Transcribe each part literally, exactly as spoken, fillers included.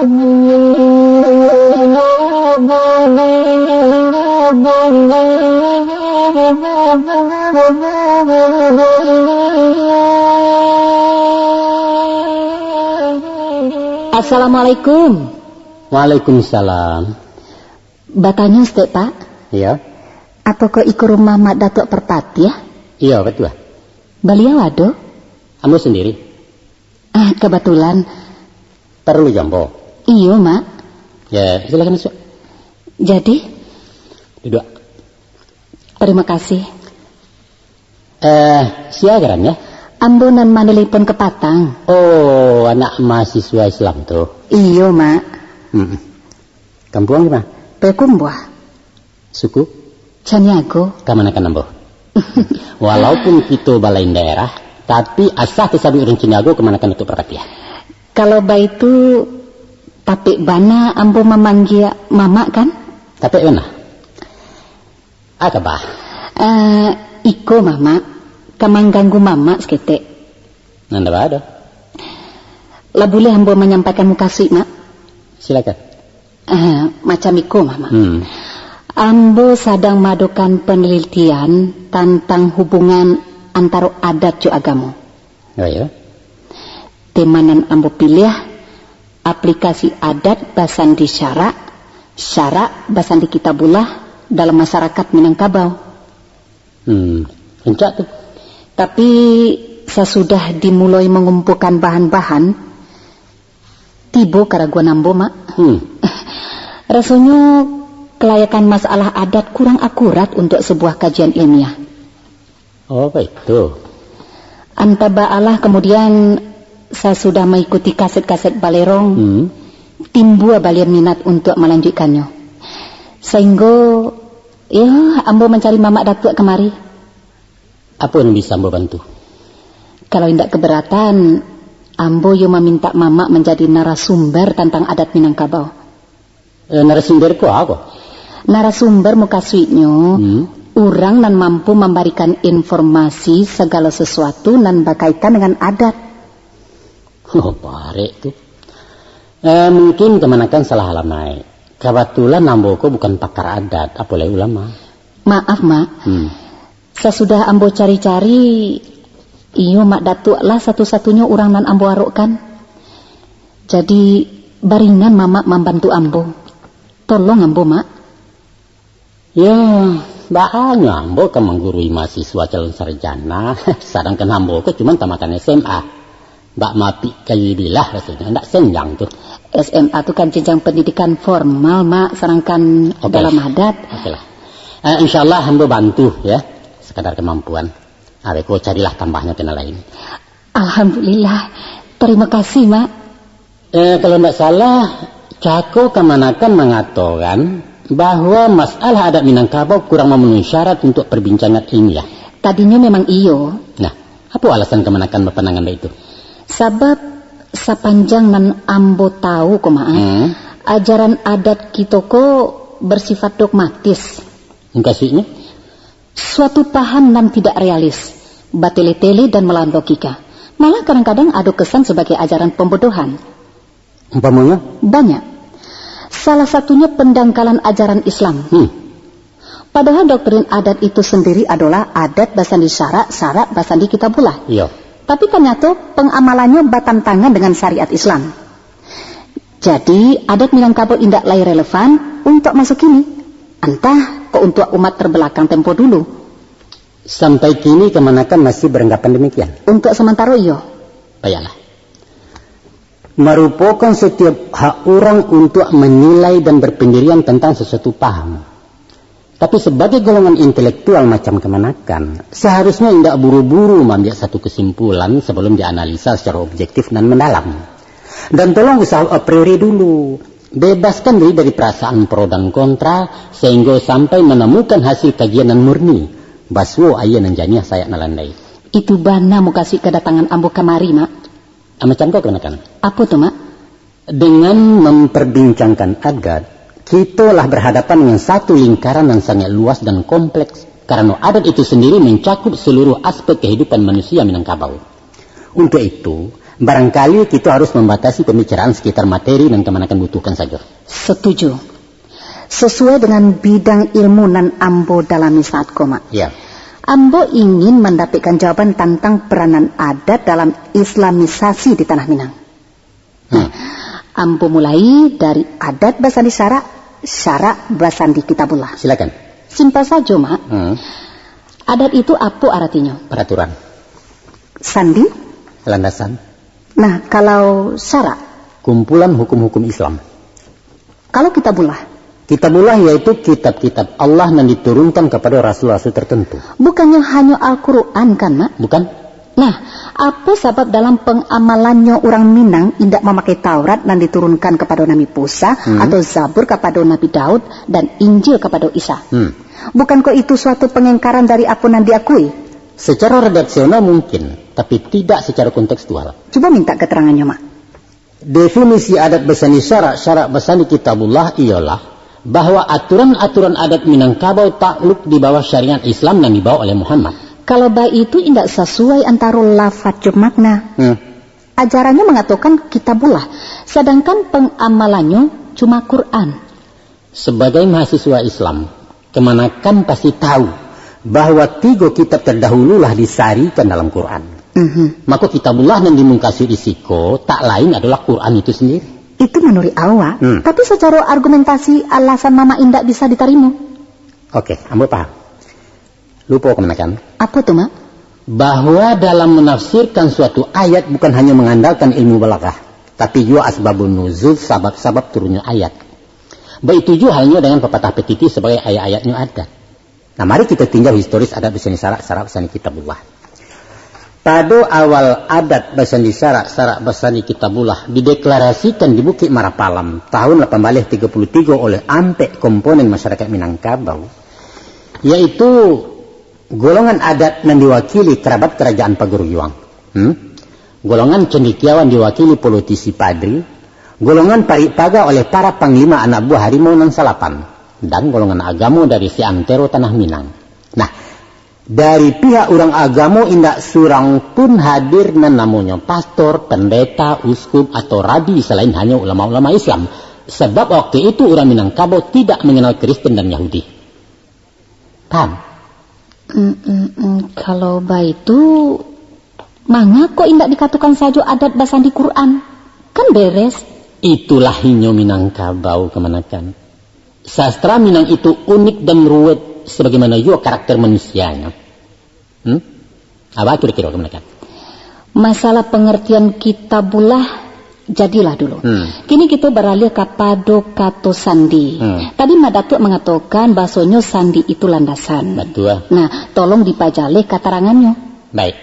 Assalamualaikum. Waalaikumsalam. Batanyo saketek, Pak. Iyo. Apokoh iko rumah Mak Datuak Parpatiah? Iyo, batua. Baliau ado? Ambo sandiri. Ah, kabatulan. Paralu jo ambo? Iyo, Mak. Yo, silakan masuak. Jadi? Duduak. Tarimo kasih. Eh, sia garannyo? Ambo nan manelepon ka patang. Oh, anak mahasiswa Islam tu. Iyo, Mak. Hmm. Kampuang di ma? Payakumbuah. Suku? Caniago. Kamanakan ambo. Walaupun kito balain daerah, tapi asa tasabuik urang Caniago kamanakan Datuak Parpatiah. Kalau baitu, tapek bana ambo mamanggia Mamak, kan? Tapek bana. A kaba? Eh, iko, Mamak, ka mangganggu Mamak saketek. Ndak baa doh. Lah buliah ambo manyampaikan mukasuik, Mak? Silakan. Eh, macam iko, Mamak. Hmm. Ambo sadang maadokan panalitian tantang hubungan antaro adat jo agamo. Oh, iyo? Tema nan ambo piliah, aplikasi adat basandi syarak, syarak basandi kitabullah dalam masyarakat Minangkabau. Hmm, rancak tu. Tapi, sasudah dimuloi mangumpuakan bahan-bahan, tibo karaguan ambo, Mak. Hmm. Rasonyo, kalayakan masalah adat kurang akurat untuak sabuah kajian ilmiah. Oh, baitu. Antah baalah kamudian, sasudah maikuti kaset-kaset Balerong, Hmm. timbua baliau minat untuak malanjuikkannyo. Sainggo, yo, ambo mancari Mamak Datuak kamari. Apo nan bisa ambo bantu? Kalau indak kabaratan, ambo yo mamintak Mamak manjadi narasumber tantang adat Minangkabau. Eh, narasumber ko apo? Narasumber mukasuiknyo, Hmm. urang nan mampu mambarikan informasi sagalo sasuatu nan bakaitan dengan adat. Oh, barek tu. Eh, mungkin kamanakan salah alamaik. Kabatulan ambo ko bukan pakar adat, apo lai ulama. Maaf, Mak. Hmm. Sasudah ambo cari-cari, iyo Mak Datuak lah satu-satunyo urang nan ambo arokkan. Jadi, baringan Mamak mambantu ambo. Tolong ambo, Mak. Yo, baa nyo ambo ka manggurui mahasiswa calon sarjana, sadangkan ambo ko cuman tamatan S M A. Bak mapik kayu bilah rasonyo, ndak senjang tu. S M A tu kan jenjang pandidikan formal, Mak, sadangkan Oke. dalam adat. Oke lah. Eh, insyaallah ambo bantu, yo, sakadar kamampuan. Abih ko carilah tambahnyo ka nan lain. Alhamdulillah. Tarimo kasih, Mak. Eh, kalau ndak salah, cako kamanakan mangatokan bahwa masalah adat Minangkabau kurang mamenuhi syarat untuak parbincangan ilmiah. Tadinyo memang iyo. Nah, apo alasan kamanakan bapandangan baitu? Sabab sapanjang nan ambo tahu ko, Mak, eh, Hmm. ajaran adat kito ko bersifat dogmatis. Mukasuiknyo? Suatu paham nan tidak realis, batele-tele dan melawan logika. Malah kadang-kadang ado kesan sebagai ajaran pembodohan. Umpamonyo? Banyak. Salah satunya pendangkalan ajaran Islam. Hmm. Padahal doktrin adat itu sendiri adolah adat basandi syarak, syarak basandi kitabullah. Iyo. Tapi tanyato pengamalannyo batantangan dengan syariat Islam. Jadi, adat Minangkabau indak lai relevan untuak maso kini. Antah kok untuak umat terbelakang tempo dulu. Sampai kini kamanakan masih beranggapan demikian? Untuak samantaro iyo. Baiklah. Marupokan setiap hak urang untuak menilai dan berpendirian tentang sesuatu paham. Tapi sebagai golongan intelektual macam kamanakan, seharusnya indak buru-buru maambiak satu kesimpulan sebelum dianalisa secara objektif dan mendalam. Dan tolong usaha a priori dulu. Bebaskan diri dari perasaan pro dan kontra, sehingga sampai menemukan hasil kajian nan murni. Basuo aia nan janiah sayak nan landai. Itu bana mukasuik kadatangan ambo kamari, Mak. Ah, macam ko kamanakan? Apo tu, Mak? Dengan memperbincangkan adat, kito lah berhadapan dengan satu lingkaran yang sangat luas dan kompleks, karena adat itu sendiri mencakup seluruh aspek kehidupan manusia Minangkabau. Untuk itu, Barangkali kito harus mambatasi pambicaraan sakitar materi nan kamanakan butuhkan sajo. Setuju. Sasuai dengan bidang ilmu nan ambo dalami saat ko, Mak. Ya. Ambo ingin mandapekkan jawaban tantang peranan adat dalam islamisasi di Tanah Minang. Hmm. Nah, ambo mulai dari adat basandi syarak, syarak basandi kitabullah. Silakan. Simpel sajo, Mak. Hmm. Adat itu apo aratinyo? Peraturan. Sandi? Landasan. Nah, kalau syarak? Kumpulan hukum-hukum Islam. Kalau kitabullah? Kitabullah yaitu kitab-kitab Allah nan diturunkan kapado rasul-rasul tertentu. Bukannyo hanyo Al-Quran, kan, Mak? Bukan. Nah, apo sabab dalam pangamalannyo urang Minang indak mamakai Taurat nan diturunkan kapado Nabi Musa, Hmm. atau Zabur kapado Nabi Daud, dan Injil kapado Isa? Hmm. Bukankah itu suatu pangingkaran dari apo nan diakui? Secara redaksional mungkin, tapi tidak secara kontekstual. Cubo minta katarangannyo, Mak. Definisi adat basandi syarak, syarak basandi kitabullah iyolah bahwa aturan-aturan adat Minangkabau takluk di bawah syariat Islam nan dibawa oleh Muhammad. Kalau baitu, indak sasuai antaro lafaz jo makna. Hmm. Ajarannyo mangatokan kitabullah, sadangkan pangamalannyo cuma Quran. Sebagai mahasiswa Islam, kamanakan pasti tahu bahwa tigo kitab terdahulu lah disarikan dalam Quran. Mhm. Mako, kitabullah nan dimungkasuik di siko tak lain adolah Quran itu sendiri. Itu manuruik awak, Hmm. tapi sacaro argumentasi alasan Mamak indak bisa ditarimo. Oke, ambo paham. Lupo kamanakan. Apo tu, Mak? Bahwa dalam menafsirkan suatu ayat bukan hanya mengandalkan ilmu balaghah, tapi juga asbabun nuzul, sabab-sabab turunnya ayat. Baitu juo halnyo dengan papatah petiti sabagai ayat-ayatnyo adat. Nah, mari kito tinjau historis adat basandi syarak, syarak basandi kitabullah. Pado awal adat basandi syarak, syarak basandi kitabullah dideklarasikan di Bukik Marapalam tahun lapan baleh tigo puluh tigo oleh ampek komponen masyarakat Minangkabau, yaitu golongan adat nan diwakili karabat karajaan Pagaruyuang. Hmm? Golongan cendekiawan diwakili politisi padri, golongan parik paga oleh para panglima anak buah harimau nan salapan, dan golongan agamo dari seantero tanah Minang. Nah, dari pihak urang agamo indak surang pun hadir nan namonyo pastor, pendeta, uskup, atau rabi salain hanyo ulama-ulama Islam. Sabab waktu itu urang Minangkabau tidak mengenal Kristen dan Yahudi. Paham? Mm, mm, mm. Kalau baitu, mangako indak dikatokan sajo adat basandi Quran? Kan beres. Itulah inyo Minangkabau kamanakan. Sastra Minang itu unik dan ruwet, sabagaimana juo karakter manusianyo. Hmm? Apo kiro-kiro kamanakan? Masalah pangartian kitabullah jadilah dulu. Hmm. Kini kito baralih kapado kato sandi. Hmm. Tadi Mak Datuak mangatokan bahasonyo sandi itu landasan. Batua. Nah, tolong dipajaleh katarangannyo. Baik.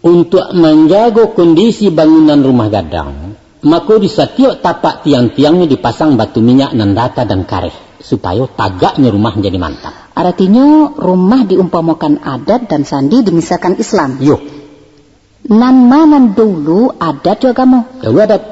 Untuak manjago kondisi bangunan rumah gadang, mako di satiok tapak tiang-tiangnyo dipasang batu minyak nan rata dan kareh, supayo tagaknyo rumah jadi mantap. Aratinyo, rumah diumpamokan adat dan sandi dimisalkan Islam. Yo. Nan ma nan dulu, adat jo agamo? Dahulu adat.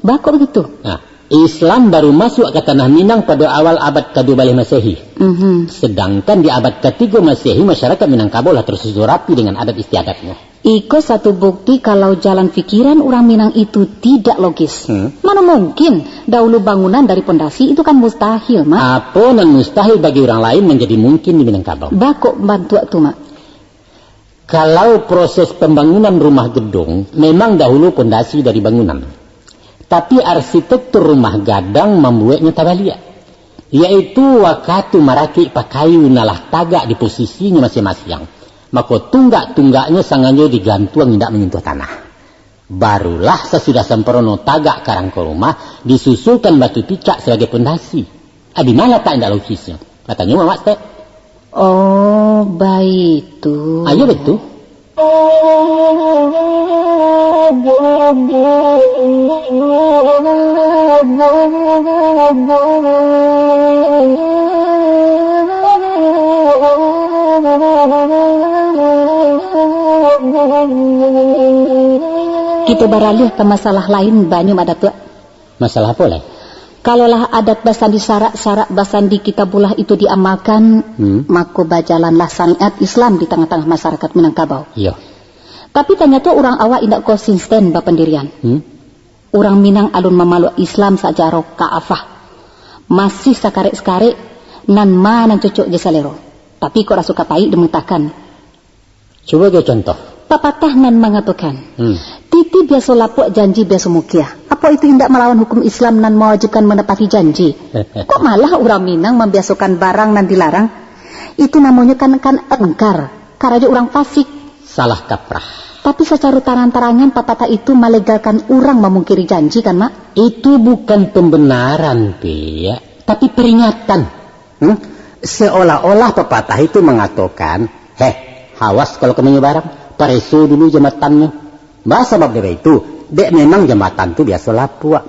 Baa kok bagitu? Nah, Islam baru masuak ka tanah Minang pado awal abad kaduo baleh Masehi. Mhm. Sedangkan di abad katigo Masehi, masyarakat Minangkabau lah tersusun rapi dengan adat istiadatnyo. Iko satu bukti kalau jalan pikiran urang Minang itu tidak logis. Hmm. Mano mungkin dahulu bangunan dari pondasi, itu kan mustahil, Mak. Apo nan mustahil bagi urang lain manjadi mungkin di Minangkabau. Baa kok bantuak tu, Mak? Kalau proses pambangunan rumah gedung, memang dahulu pondasi dari bangunan. Tapi arsitektur rumah gadang mambueknyo tabaliak, yaitu wakatu marakik pakayu nan lah tagak di posisinyo masiang-masiang, mako tunggak-tunggaknyo sangajo digantuang indak manyentuh tanah. Barulah sasudah samparono tagak karangko rumah, disusulkan batu picak sabagai pondasi. Ah, di ma latak indak logisnyo? Katonyo Mamak Stek. Oh, baitu. Ayo, baitu. Kito baralih ka masalah lain, banyu, Mak Datuak. Masalah apo lai? Kalau lah adat basandi syarak, syarak basandi kitabullah itu diamalkan, Hmm. mako bajalanlah syariat Islam di tangah-tangah masyarakat Minangkabau. Iyo. Tapi tanyato urang awak indak konsisten bapandirian. Hmm? Urang Minang alun mamaluk Islam sajak aro Ka'bah. Masih sakarek-sakarek, nan ma nan cocok jo salero. Tapi kok raso ka paik dimutakan. Cubo jo contoh. Papatah nan mangatokan, Hmm. titi biaso lapuak, janji biaso mukia. Apo itu indak malawan hukum Islam nan mawajibkan manapati janji? Kok malah urang Minang mambiasokan barang nan dilarang? Itu namonyo kan, kan engkar, karajo urang fasik. Salah kaprah. Tapi sacaro tarang-tarangan papatah itu malegalkan urang mamungkiri janji kan, Mak? Itu bukan pembenaran, Piak, tapi peringatan. Hmm? Seolah-olah papatah itu mangatokan, "Heh, hawas kalau ka manyo barang, pareso dulu jambatannyo." Bah, sabab dek itu, dek memang jambatan tu biaso lapuak.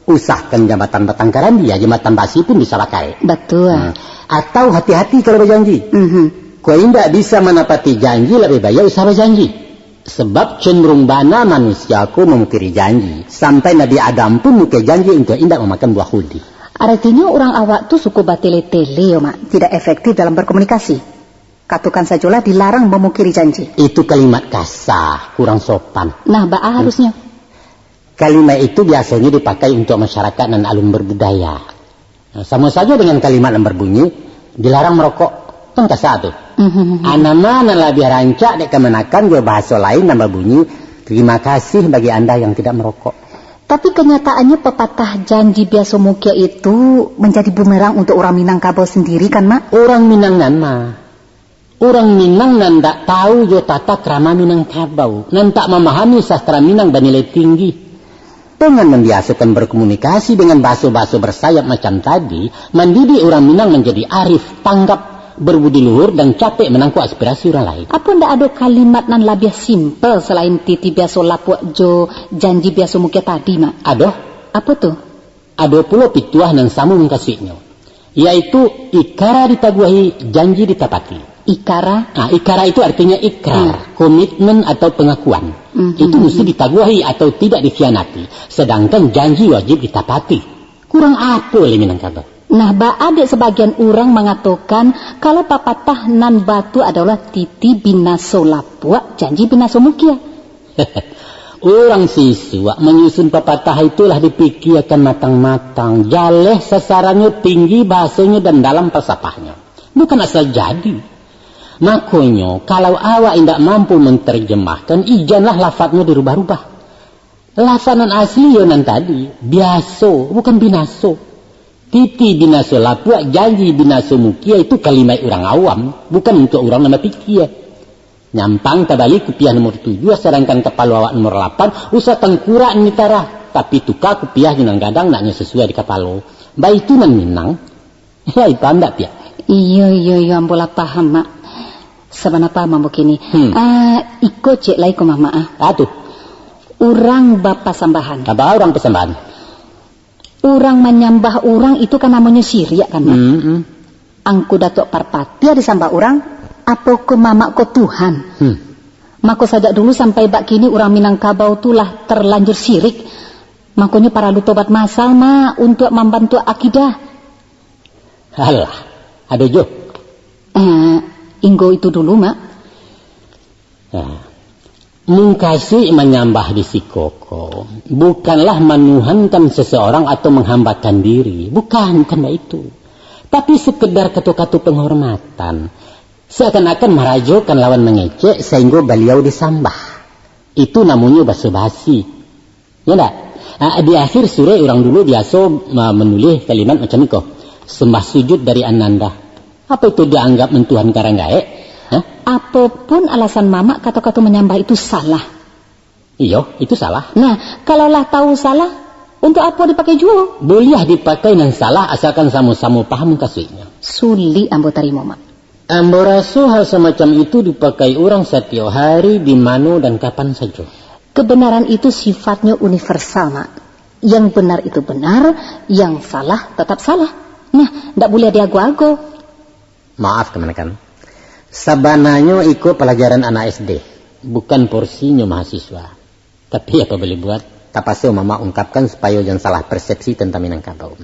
Usahkan jambatan batang karambia, jambatan basi pun bisa bakarek. Batua. Hmm. Atau hati-hati kalau bajanji. Mhm. Kok indak bisa manapati janji, labiah baiak usah bajanji. Sebab cenderung bana manusia ko mamungkiri janji. Sampai Nabi Adam pun mukia janji untuak indak mamakan buah khuldi. Aratinyo urang awak tu suko batele-tele yo, Mak. Tidak efektif dalam berkomunikasi. Katokan sajolah dilarang mamungkiri janji. Itu kalimat kasa, kurang sopan. Nah, baa harusnyo? Kalimat itu biasonyo dipakai untuak masyarakat nan alun berbudaya. Nah, samo sajo dengan kalimat nan berbunyi, "Dilarang merokok." Kan kasa tu. Mhm. A, nan ma nan labiah rancak dek kamanakan jo bahaso lain nan babunyi, "Terima kasih bagi Anda yang tidak merokok." Tapi kanyataannyo papatah janji biaso mukia itu manjadi bumerang untuak urang Minangkabau sendiri kan, Mak? Urang Minang nan ma? Urang Minang nan ndak tahu jo tata krama Minangkabau, nan tak mamahami sastra Minang banilai tinggi. Dengan mambiasokan berkomunikasi dengan baso-baso bersayap macam tadi, mandidik urang Minang manjadi arif, tanggap, berbudi luhur, dan capek manangkok aspirasi urang lain. Apo ndak ado kalimat nan labiah simpel salain titi biaso lapuak jo janji biaso mukia tadi, Mak? Ado. Apo tu? Ado pulo pituah nan samo mukasuiknyo, yaitu ikara ditaguahi, janji ditapati. Ikara? Ah, ikara itu artinya ikrar, Hmm. komitmen atau pengakuan. Mhm. Itu mesti ditaguahi atau tidak dikhianati, sedangkan janji wajib ditapati. Kurang apo lai Minangkabau? Nah, baa dek sabagian urang mangatokan, kalau papatah nan batua adolah titi binaso lapuak, janji binaso mukia. Urang sisuak manyusun papatah itu lah dipikiakan matang-matang, jaleh sasarannyo, tinggi bahasonyo, dan dalam falsafahnyo. Bukan asal jadi. Makonyo, kalau awak indak mampu mantarjamahkan, ijanlah lafadnyo dirubah-rubah. Lafad nan asli yo nan tadi, biaso, bukan binaso. Titi binaso lapuak, janji binaso mukia, itu kalimat urang awam, bukan untuak urang nan bapikia. Nyampang tabali kupiah nomor tujuah, sadangkan kapalo awak nomor lapan, usah tangkurak nan ditarah, tapi tuka kupiah jo nan gadang naknyo sasuai di kapalo. Baitu nan Minang. Lai paham ndak, Piak? Iyo, iyo, iyo, ambo lah paham, Mak. Sabana paham ambo kini. Hmm. Ah, iko ciek lai ko, Mamak, ah. Ah, tu. Urang bapasambahan. Apa urang pasambahan? Urang manyambah urang itu kan namonyo syirik, kan, Mak? Hmm, hmm. Angku Datuak Parpatiah disambah urang, apo ko Mamak ko Tuhan? Hmm. Mako, sajak dulu sampai bak kini urang Minangkabau tu lah terlanjur syirik. Makonyo paralu tobat masal, Mak, untuak mambantuak akidah. Alah, ado jo. Eh, inggo itu dulu, Mak. Nah, mukasuik manyambah di siko ko, bukanlah manuhankan seseorang atau manghambakan diri. Bukan, bukan baitu. Tapi sekedar kato-kato penghormatan. Seakan-akan marajokan lawan mangecek sahinggo baliau disambah. Itu namonyo baso-basi. Ya ndak? Ah, di akhir surek urang dulu biaso, ah, manulih kalimat macam iko, "Sembah sujud dari Ananda." Apa itu dianggap mantuhankan urang gaek? Hah? Apopun alasan Mamak, kato-kato manyambah itu salah. Iyo, itu salah. Nah, kalau lah tahu salah, untuak apo dipakai juo? Buliah dipakai nan salah, asalkan samo-samo paham mukasuiknyo. Sulik ambo tarimo, Mak. Ambo raso hal samacam itu dipakai urang satiok hari, di mano dan kapan sajo. Kebenaran itu sifatnyo universal, Mak. Yang benar itu benar, yang salah tetap salah. Nah, ndak buliah diago-ago. Maaf, kamanakan. Sabananyo iko palajaran anak S D, bukan porsinyo mahasiswa. Tapi apa boleh buat, tapaso Mamak ungkapkan supayo jan salah persepsi tantang Minangkabau.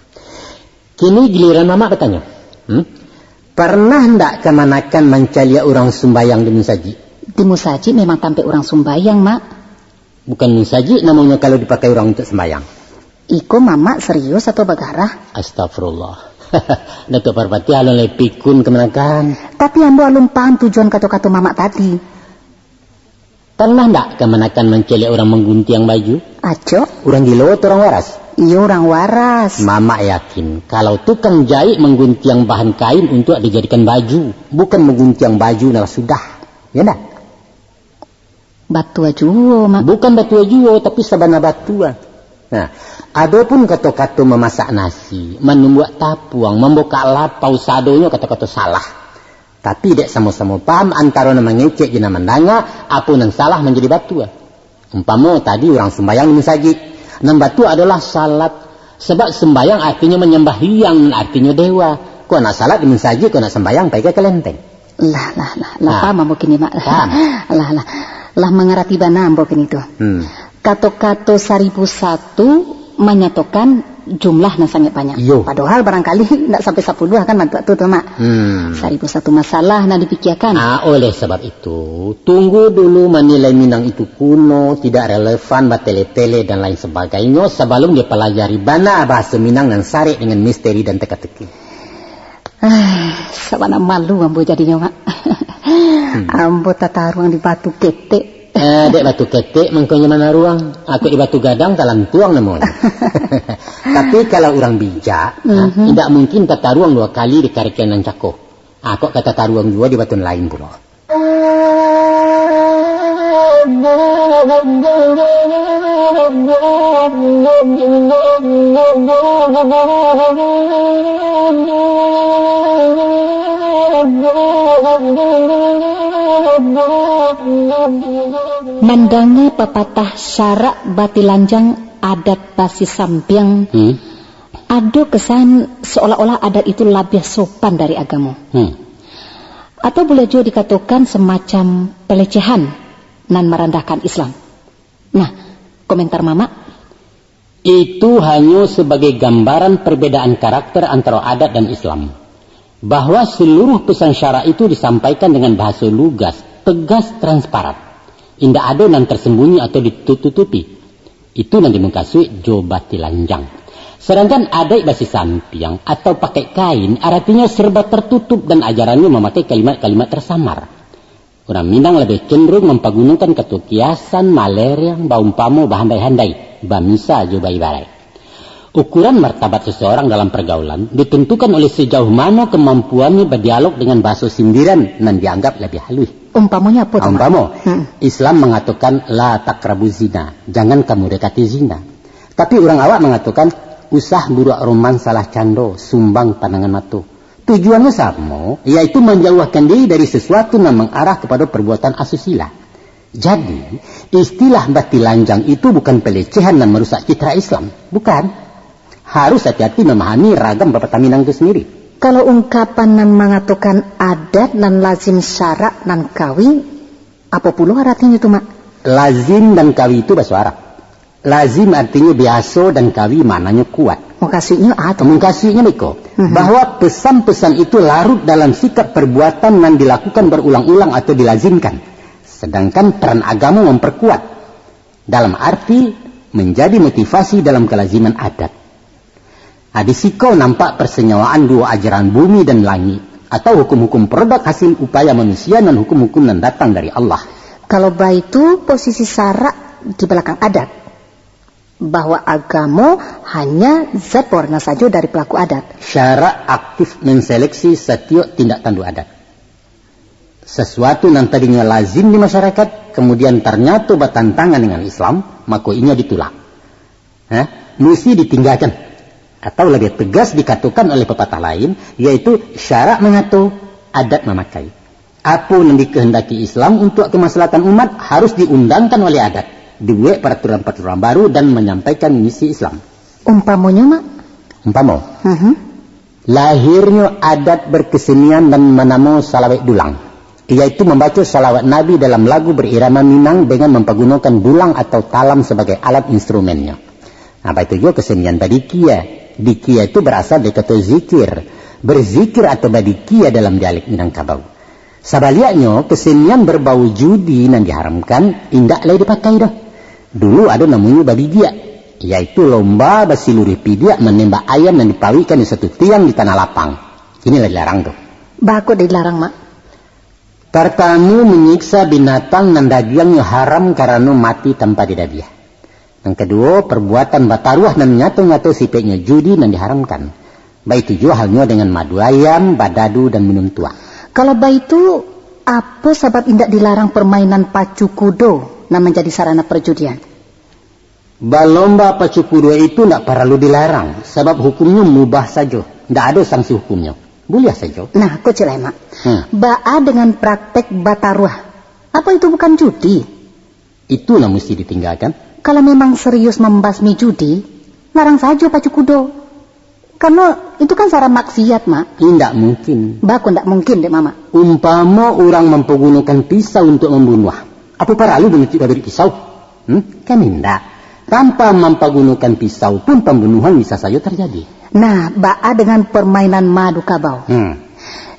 Kini giliran Mamak batanyo. Hmm? Parnah ndak kamanakan mancaliak urang sumbayang di musajik? Di musajik memang tampek urang sumbayang, Mak. Bukan musajik namonyo kalau dipakai urang untuak sumbayang. Iko Mamak serius atau bagarah? Astagfirullah. Datuak Parpatiah alun lai pikun kamanakan. Tapi ambo alun paham tujuan kato-kato Mamak tadi. Pernah ndak kamanakan mancaliak urang mangguntiang baju? Acok. Urang gilo atau urang waras? Iyo, urang waras. Mamak yakin, kalau tukang jaik mangguntiang bahan kain untuak dijadikan baju, bukan mangguntiang baju nan lah sudah. Ya ndak? Batua juo, Mak. Bukan batua juo, tapi sabana batua. Nah, adopun kato-kato mamasak nasi, manumbuak tapuang, mambukak lapau, sadonyo kato-kato salah. Tapi dek samo-samo paham antaro nan mangecek jo nan mandanga, apo nan salah manjadi batua. Umpamo tadi urang sumbayang di musajik. Nan batua adolah salat. Sabab sumbayang artinyo manyambahyang, artinyo dewa. Kok nak salat di musajik, kok nak sumbayang pai ka kalenteng. Lah, lah, lah. Lah, nah. Paham ambo kini, Mak. Paham. Lah, lah. Lah mangarati bana ambo kini tu. Hmm. Kato-kato saribu satu manyatokan jumlah nan sangaik banyak. Iyo. Padohal barangkali ndak sampai sapuluah kan bantuak tu, tu, Mak. Hmm. Saribu satu masalah nan dipikiakan. Ah, oleh sabab itu, tunggu dulu manilai Minang itu kuno, tidak relevan, batele-tele, dan lain sebagainyo, sabalum dipalajari bana bahaso Minang nan sarek dengan misteri dan teka-teki. Ah, sabana malu ambo jadinyo, Mak. Hmm. Ambo tataruang di batu ketek. Eh, dek batu ketek mangkonyo manaruang, ako di batu gadang talantuang namonyo. Tapi kalau urang bijak, ha, Mhm. indak mungkin tataruang duo kali di karekean nan cako. Ha, kok ka tataruang juo di batu nan lain pulo. Mandanga papatah syarak batilanjang adat basisampiang, Hmm. ado kesan seolah-olah adat itu labiah sopan dari agamo. Hmm. Atau buliah juo dikatokan semacam pelecehan nan marandahkan Islam. Nah, komentar Mamak? Itu hanyo sabagai gambaran perbedaan karakter antara adat dan Islam. Bahwa seluruh pesan syarak itu disampaikan dengan bahaso lugas, tegas, transparan. Indak ado nan tersembunyi atau ditutup-tutupi. Itu nan dimukasuik jo batilanjang. Sadangkan adaik basisampiang atau pakai kain, aratinyo serba tertutup dan ajarannyo mamakai kalimat-kalimat tersamar. Urang Minang labiah cenderung mampagunokan kato kiasan, maleriang, baumpamo, bahandai-handai, bamisa jo baibarai. Ukuran martabat seseorang dalam pergaulan ditentukan oleh sejauh mano kemampuannyo badialog dengan bahaso sindiran nan dianggap labiah haluih. Umpamonyo apo tu, Mak? Umpamo, Hmm. Islam mangatokan, "La taqrabu zina," jangan kamu dekati zina. Tapi urang awak mangatokan, "Usah buruak roman salah cando, sumbang pandangan mato." Tujuannyo samo, yaitu manjauahkan diri dari sesuatu nan mangarah kapado perbuatan asusila. Jadi, istilah batilanjang itu bukan pelecehan nan marusak citra Islam. Bukan. Harus hati-hati mamahami ragam papatah Minang tu sandiri. Kalau ungkapan nan mangatokan adat nan lazim syarak nan kawi, apo pulo aratinyo tu, Mak? Lazim dan kawi itu baso Arab. Lazim artinyo biaso dan kawi maknanyo kuat. Mukasuiknyo a tu? Mukasuiknyo beko, Mhm. bahwa pesan-pesan itu larut dalam sikap perbuatan nan dilakukan berulang-ulang atau dilazimkan. Sedangkan peran agamo memperkuat. Dalam arti menjadi motivasi dalam kelaziman adat. Ha, di siko nampak persenyawaan duo ajaran bumi dan langik, atau hukum-hukum produk hasil upaya manusia nan hukum-hukum nan datang dari Allah. Kalau baitu, posisi syarak di balakang adat, bahwa agamo hanya zat bawarna sajo dari pelaku adat. Syarak aktif menseleksi satiok tindak tanduk adat. Sesuatu nan tadinyo lazim di masyarakat, kemudian tarnyato batantangan dengan Islam, mako inyo ditulak. Ha? Musti ditinggakan. Atau labiah tegas dikatokan oleh pepatah lain, yaitu syarak mangato, adat mamakai. Apo nan dikehendaki Islam untuak kemaslahatan umat harus diundangkan oleh adat, dibuek peraturan-peraturan baru dan manyampaikan misi Islam. Umpamonyo, Mak? Umpamo, Mhm. lahirnyo adat berkesenian dan manamo salawek dulang, yaitu mambaco salawat Nabi dalam lagu berirama Minang dengan mampagunokan dulang atau talam sabagai alat instrumennyo. Nah, baitu juo kesenian badikia. Dikia itu berasal dari kato zikir, berzikir atau badikia dalam dialek Minangkabau. Sabaliaknyo, kesenian berbau judi nan diharamkan indak lai dipakai doh. Dulu ado namonyo babidiak, yaitu lomba basiluruih pidiak manembak ayam nan dipauikkan di satu tiang di tanah lapang. Inilah dilarang tu. Baa kok dilarang, Mak? Pertamo, menyiksa binatang nan dagiangnyo haram karano mati tanpa didabiah. Nan kaduo, perbuatan bataruah nan nyato-nyato sipaiknyo judi nan diharamkan. Baitu juo halnyo dengan madu ayam, badadu, dan minum tuak. Kalau baitu, apo sabab indak dilarang permainan pacu kudo nan manjadi sarana perjudian? Balomba pacu kudo itu ndak paralu dilarang, sabab hukumnyo mubah sajo, ndak ado sanksi hukumnyo. Buliah sajo. Nah, ko ciek lai, Mak. Hmm. Baa dengan praktek bataruah? Apo itu bukan judi? Itu nan musti ditinggakan. Kalau memang serius mambasmi judi, larang sajo pacu kudo. Karano itu kan sara maksiat, Mak. Indak mungkin. Baa kok ndak mungkin, dek Mamak? Umpamo urang mampagunokan pisau untuak mambunuah, apo paralu manutuik babirik pisau? Hmm? Kan indak. Tanpa mampagunokan pisau pun pambunuhan bisa sajo tarjadi. Nah, baa dengan permainan madu kabau? Hmm.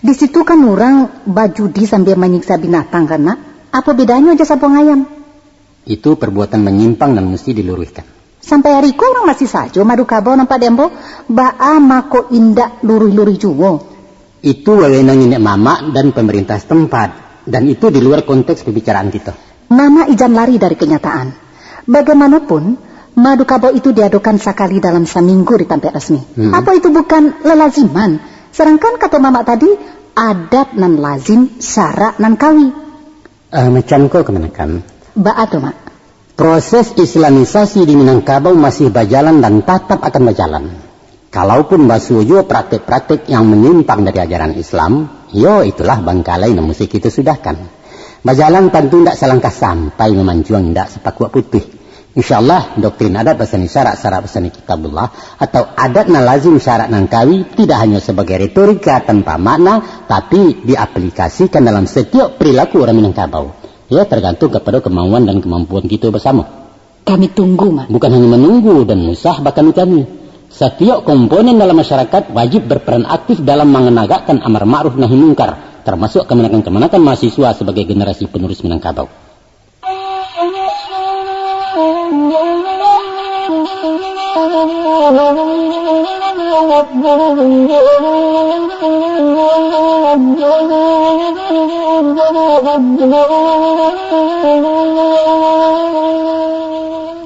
Di situ kan urang bajudi sambia manyiksa binatang, kan, Mak? Apo bedanyo jo sabuang ayam? Itu perbuatan manyimpang nan musti diluruihkan. Sampai ari ko urang masih sajo madu kabau nampak di ambo, baa mako indak luruih-luruih juo? Itu wewenang niniak mamak dan pemerintah setempat, dan itu di luar konteks pembicaraan kita. Mamak ijan lari dari kenyataan. Bagaimanapun, madu kabau itu diadokan sakali dalam saminggu di tampek resmi. Hmm. Apo itu bukan lalaziman? Sadangkan kato mamak tadi, adat nan lazim, syarak nan kawi. Eh, macam ko kamanakan. Baa tu, Mak? Proses islamisasi di Minangkabau masih bajalan dan tatap akan bajalan. Kalaupun basuo juo praktek-praktek yang manyimpang dari ajaran Islam, yo, itulah bangkalai nan musti kito sudahkan. Bajalan tantu indak salangkah sampai, mamancuang indak sapakuak putuih. Insya Allah, doktrin adat basandi syarak, syarak basandi Kitabullah, atau adat nan lazim, syarak nan kawi, tidak hanya sebagai retorika tanpa makna, tapi diaplikasikan dalam setiap perilaku urang Minangkabau. Ya, tergantung kepada kemauan dan kemampuan kito basamo. Kami tunggu, Mak. Bukan hanya menunggu dan musah, bahkan kami. Setiap komponen dalam masyarakat wajib berperan aktif dalam menegakkan amar ma'ruf nahi mungkar, termasuk kamanakan-kamanakan mahasiswa sebagai generasi penerus Minangkabau.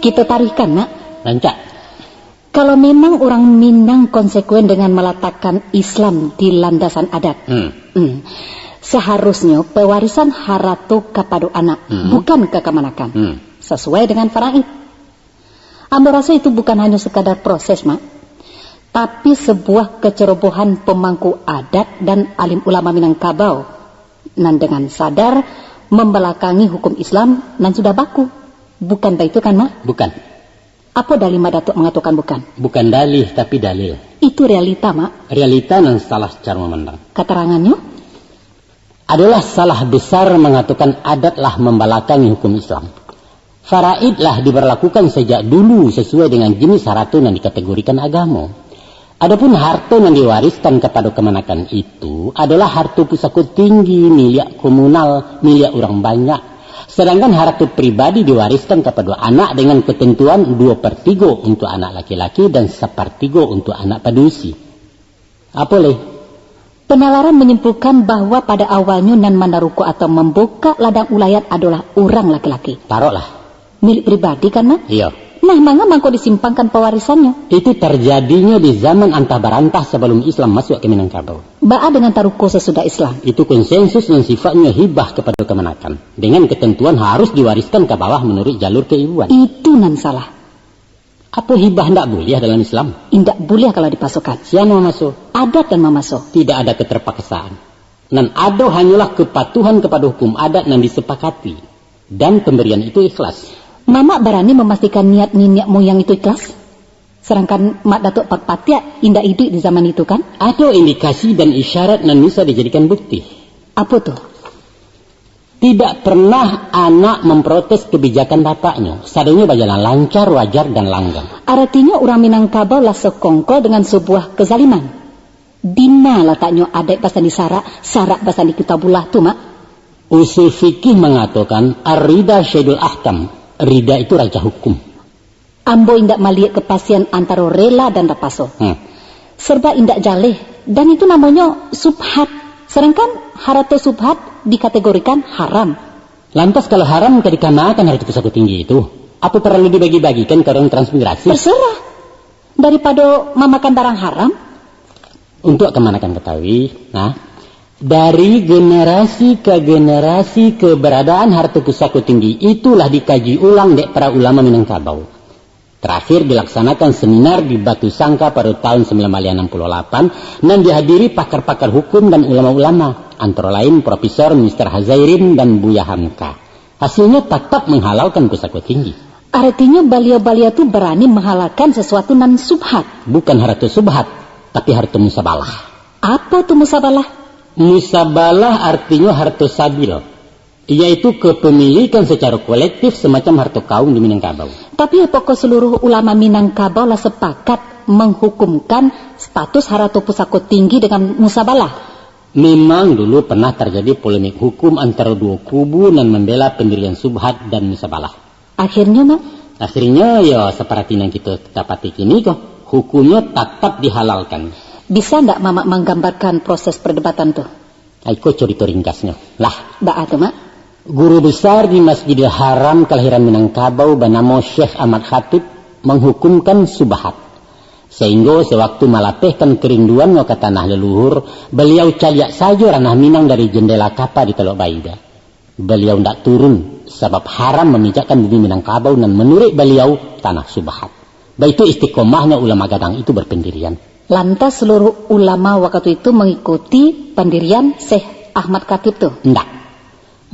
Kito taruihkan, Mak. Rancak. Kalau memang urang Minang konsekuen dengan meletakkan Islam di landasan adat, Hmm. hmm, seharusnyo pewarisan harato kapado anak, Hmm. bukan ka kamanakan, Hmm. sasuai dengan faraid. Ambo raso itu bukan hanyo sekadar proses, Mak, tapi sebuah kecerobohan pemangku adat dan alim ulama Minangkabau, nan dengan sadar membelakangi hukum Islam nan sudah baku. Bukan baitu kan, Mak? Bukan. Apo dalih Mak Datuak mangatokan bukan? Bukan dalih, tapi dalil. Itu realita, Mak. Realita nan salah caro mamandang. Katarangannyo? Adalah salah besar mangatokan adat lah mambalakangi hukum Islam. Faraid lah diberlakukan sajak dulu sasuai dengan jenis harato nan dikategorikan agamo. Adapun harto nan diwariskan kapado kamanakan itu adalah harto pusako tinggi, miliak komunal, miliak urang banyak. Sadangkan harato pribadi diwariskan kapado anak dengan ketentuan duo per tigo untuk anak laki-laki dan sapartigo untuk anak padusi. Apo lai? Penalaran menyimpulkan bahwa pada awalnyo nan manaruko atau mambukak ladang ulayat adolah urang laki-laki. Taroklah. Milik pribadi kan, Mak? Iyo. Nah, manga mangko disimpangkan pewarisannyo? Itu terjadinyo di zaman antah barantah sebelum Islam masuk ke Minangkabau. Baa dengan taruko sesudah Islam? Itu konsensus yang sifatnya hibah kepada kemanakan, dengan ketentuan harus diwariskan ke bawah menurut jalur keibuan. Itu nan salah. Apo hibah ndak buliah dalam Islam? Indak buliah kalau dipaksokan. Sia nan mamaso? Adat nan mamaso. Tidak ada keterpaksaan. Nan ado hanyolah kepatuhan kepada hukum adat nan disepakati, dan pemberian itu ikhlas. Mamak barani memastikan niat niniak moyang itu ikhlas? Sedangkan Mak Datuak Pak Patiak indak iduik di zaman itu, kan? Ado indikasi dan isyarat nan bisa dijadikan bukti. Apo tu? Tidak pernah anak memprotes kebijakan bapaknyo. Sadonyo bajalan lancar, wajar, dan langgang. Aratinyo urang Minangkabau lah sekongkol dengan sebuah kezaliman. Dima lataknyo adaik basandi sarak, sarak basandi Kitabullah tu, Mak? Usul fikih mangatokan, "Ar-rida syaidul ahkam." Rida itu raja hukum. Ambo indak maliek kapasian antaro rela dan rapaso. Hmm. Serba indak jaleh, dan itu namonyo subhat. Sedangkan harato subhat dikategorikan haram. Lantas, kalau haram, ka dikamakan harato pusako tinggi itu? Apo paralu dibagi-bagikan ka urang transmigrasi? Terserah. Daripado mamakan barang haram. Untuak kamanakan katahui, nah, dari generasi ka generasi, keberadaan harato pusako tinggi itulah dikaji ulang dek para ulama Minangkabau. Terakhir dilaksanakan seminar di Batu Sangka pada tahun sembilan baleh anam puluh lapan, nan dihadiri pakar-pakar hukum dan ulama-ulama, antara lain Profesor Mister Hazairin dan Buya Hamka. Hasilnyo tatap menghalalkan pusako tinggi. Aratinyo baliau-baliau tu barani menghalalkan sesuatu nan subhat. Bukan harato subhat, tapi harato musabalah. Apo tu musabalah? Musabalah artinyo harato sabil, yaitu kepemilikan secara kolektif semacam harto kaum di Minangkabau. Tapi, apakah seluruh ulama Minangkabau lah sepakat menghukumkan status harato pusako tinggi dengan musabalah? Memang dulu pernah terjadi polemik hukum antara duo kubu nan membela pendirian subhat dan musabalah. Akhirnyo, Mak? Akhirnyo, yo, seperti yang kita dapati kini ko, hukumnyo tatap dihalalkan. Bisa ndak Mamak manggambarkan proses perdebatan tu? Iko carito ringkasnyo. Lah. Baa tu, Mak? Guru besar di Masjidil Haram kelahiran Minangkabau banamo Syekh Ahmad Khatib menghukumkan subhat. Sehingga sewaktu malapehkan kerinduannya ka tanah leluhur, beliau caliak sajo ranah Minang dari jendela kapa di Telok Baida. Beliau ndak turun, sabab haram mamijakkan bumi Minangkabau nan manuruik beliau tanah subhat. Baitu istiqomahnyo ulama gadang itu berpendirian. Lantas seluruh ulama wakatu itu mangikuti pandirian Syekh Ahmad Khatib tu? Ndak.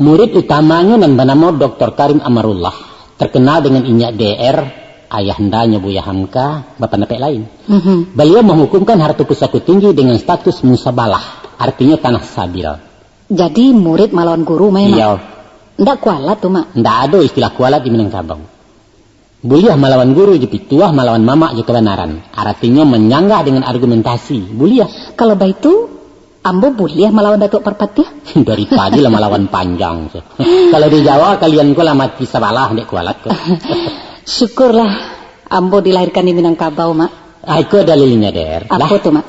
Murid utamanyo nan banamo Doktor Karim Amarullah, terkenal dengan Inyiak D R, ayahandanyo Buya Hamka, bapandapek lain. Mhm. Baliau manghukumkan harato pusako tinggi dengan status musabalah, artinyo tanah sabil. Jadi, murid malawan guru, Mak? Iyo. Ndak kualat tu, Mak? Ndak ado istilah kualat di Minangkabau. Buliah malawan guru jo pituah, malawan mamak jo kabanaran. Aratinyo manyanggah dengan argumentasi. Buliah. Kalau baitu, ambo buliah malawan Datuak Parpatiah? Dari tadi lah malawan panjang tu. Kalau di Jawa, kalian ko lah mati sabalah, dek kualat ko. Syukurlah, ambo dilahirkan di Minangkabau, Mak. Ah, iko dalilnyo, Der. Apo tu, Mak?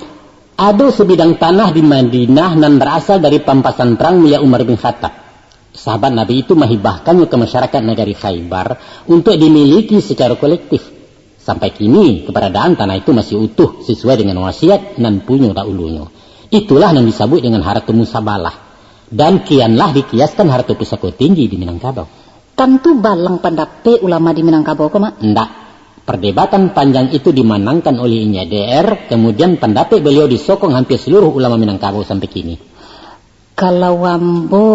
Ado sabidang tanah di Madinah nan barasal dari pampasan perang milik Umar bin Khattab. Sahabat Nabi itu mahibahkannyo ka masyarakat nagari Khaybar untuak dimiliki secara kolektif. Sampai kini, keberadaan tanah itu masih utuh sesuai dengan wasiat nan punyo dahulunyo. Itulah nan disabuik dengan harato musabalah. Dan kianlah dikiaskan harato pusako tinggi di Minangkabau. Tantu balang pandapek ulama di Minangkabau ko, Mak? Ndak. Perdebatan panjang itu dimanangkan oleh Inyiak D R, kemudian pandapek beliau disokong hampir seluruh ulama Minangkabau sampai kini. Kalau ambo,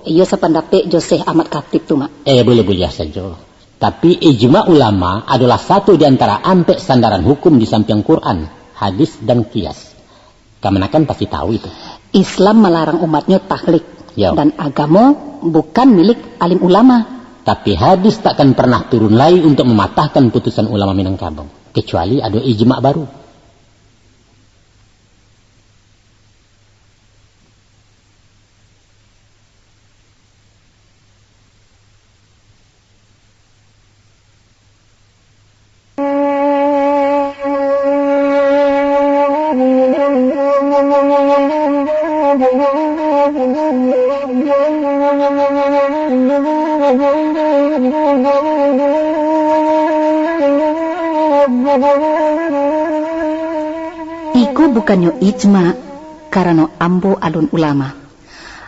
iyo sapandapek jo Syekh Ahmad Khatib tu, Mak. Eh, buliah-buliah sajo. Tapi ijma ulama adolah satu di antara ampek sandaran hukum di sampiang Quran, hadis, dan qiyas. Kamanakan pasti tahu itu. Islam malarang umatnyo taklid. Yo. Dan agamo bukan milik alim ulama. Tapi hadis takkan pernah turun lai untuk mamatahkan putusan ulama Minangkabau, kecuali ado ijma baru. Iko bukannyo ijma, karano ambo alun ulama.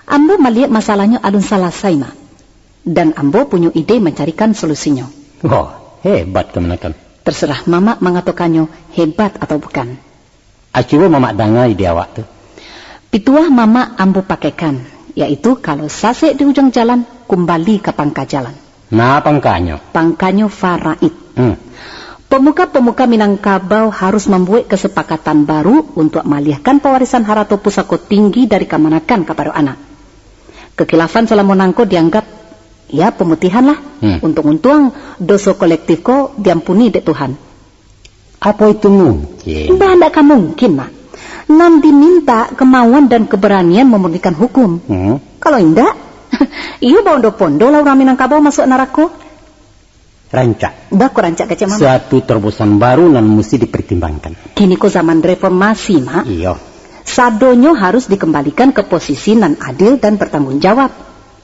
Ambo maliek masalahnyo alun salasai, Mak. Dan ambo punyo ide mancarikan solusinyo. Wah, hebat kamanakan. Terserah Mamak mangatokannyo hebat atau bukan. Ah, cubo Mamak danga ide awak tu. Pituah Mamak ambo pakaikan, yaitu kalau sasek di ujuang jalan, kumbali ka pangka jalan. Nah, pangkanyo? Pangkanyo faraid. Hmm. Pemuka-pemuka Minangkabau harus mambuek kasapakatan baru untuak maaliahkan pawarisan harato pusako tinggi dari kamanakan kapado anak. Kakilafan salamo nangko dianggap, ya, pamutihan lah. Hmm. Untuang-untuang, doso kolektif ko diampuni dek Tuhan. Apo itu mungkin? Bah, ndak ka mungkin, Mak. Nan diminta kemauan dan keberanian mamurnikan hukum. Hmm. Kalau indak, Iyo, baondo-pondo lah urang Minangkabau masuak narako. Rancak. Bako rancak kecek, Mak? Suatu terobosan baru nan musti dipertimbangkan. Kini ko zaman reformasi, Mak. Iyo. Sadonyo harus dikembalikan ke posisi nan adil dan bertanggung jawab.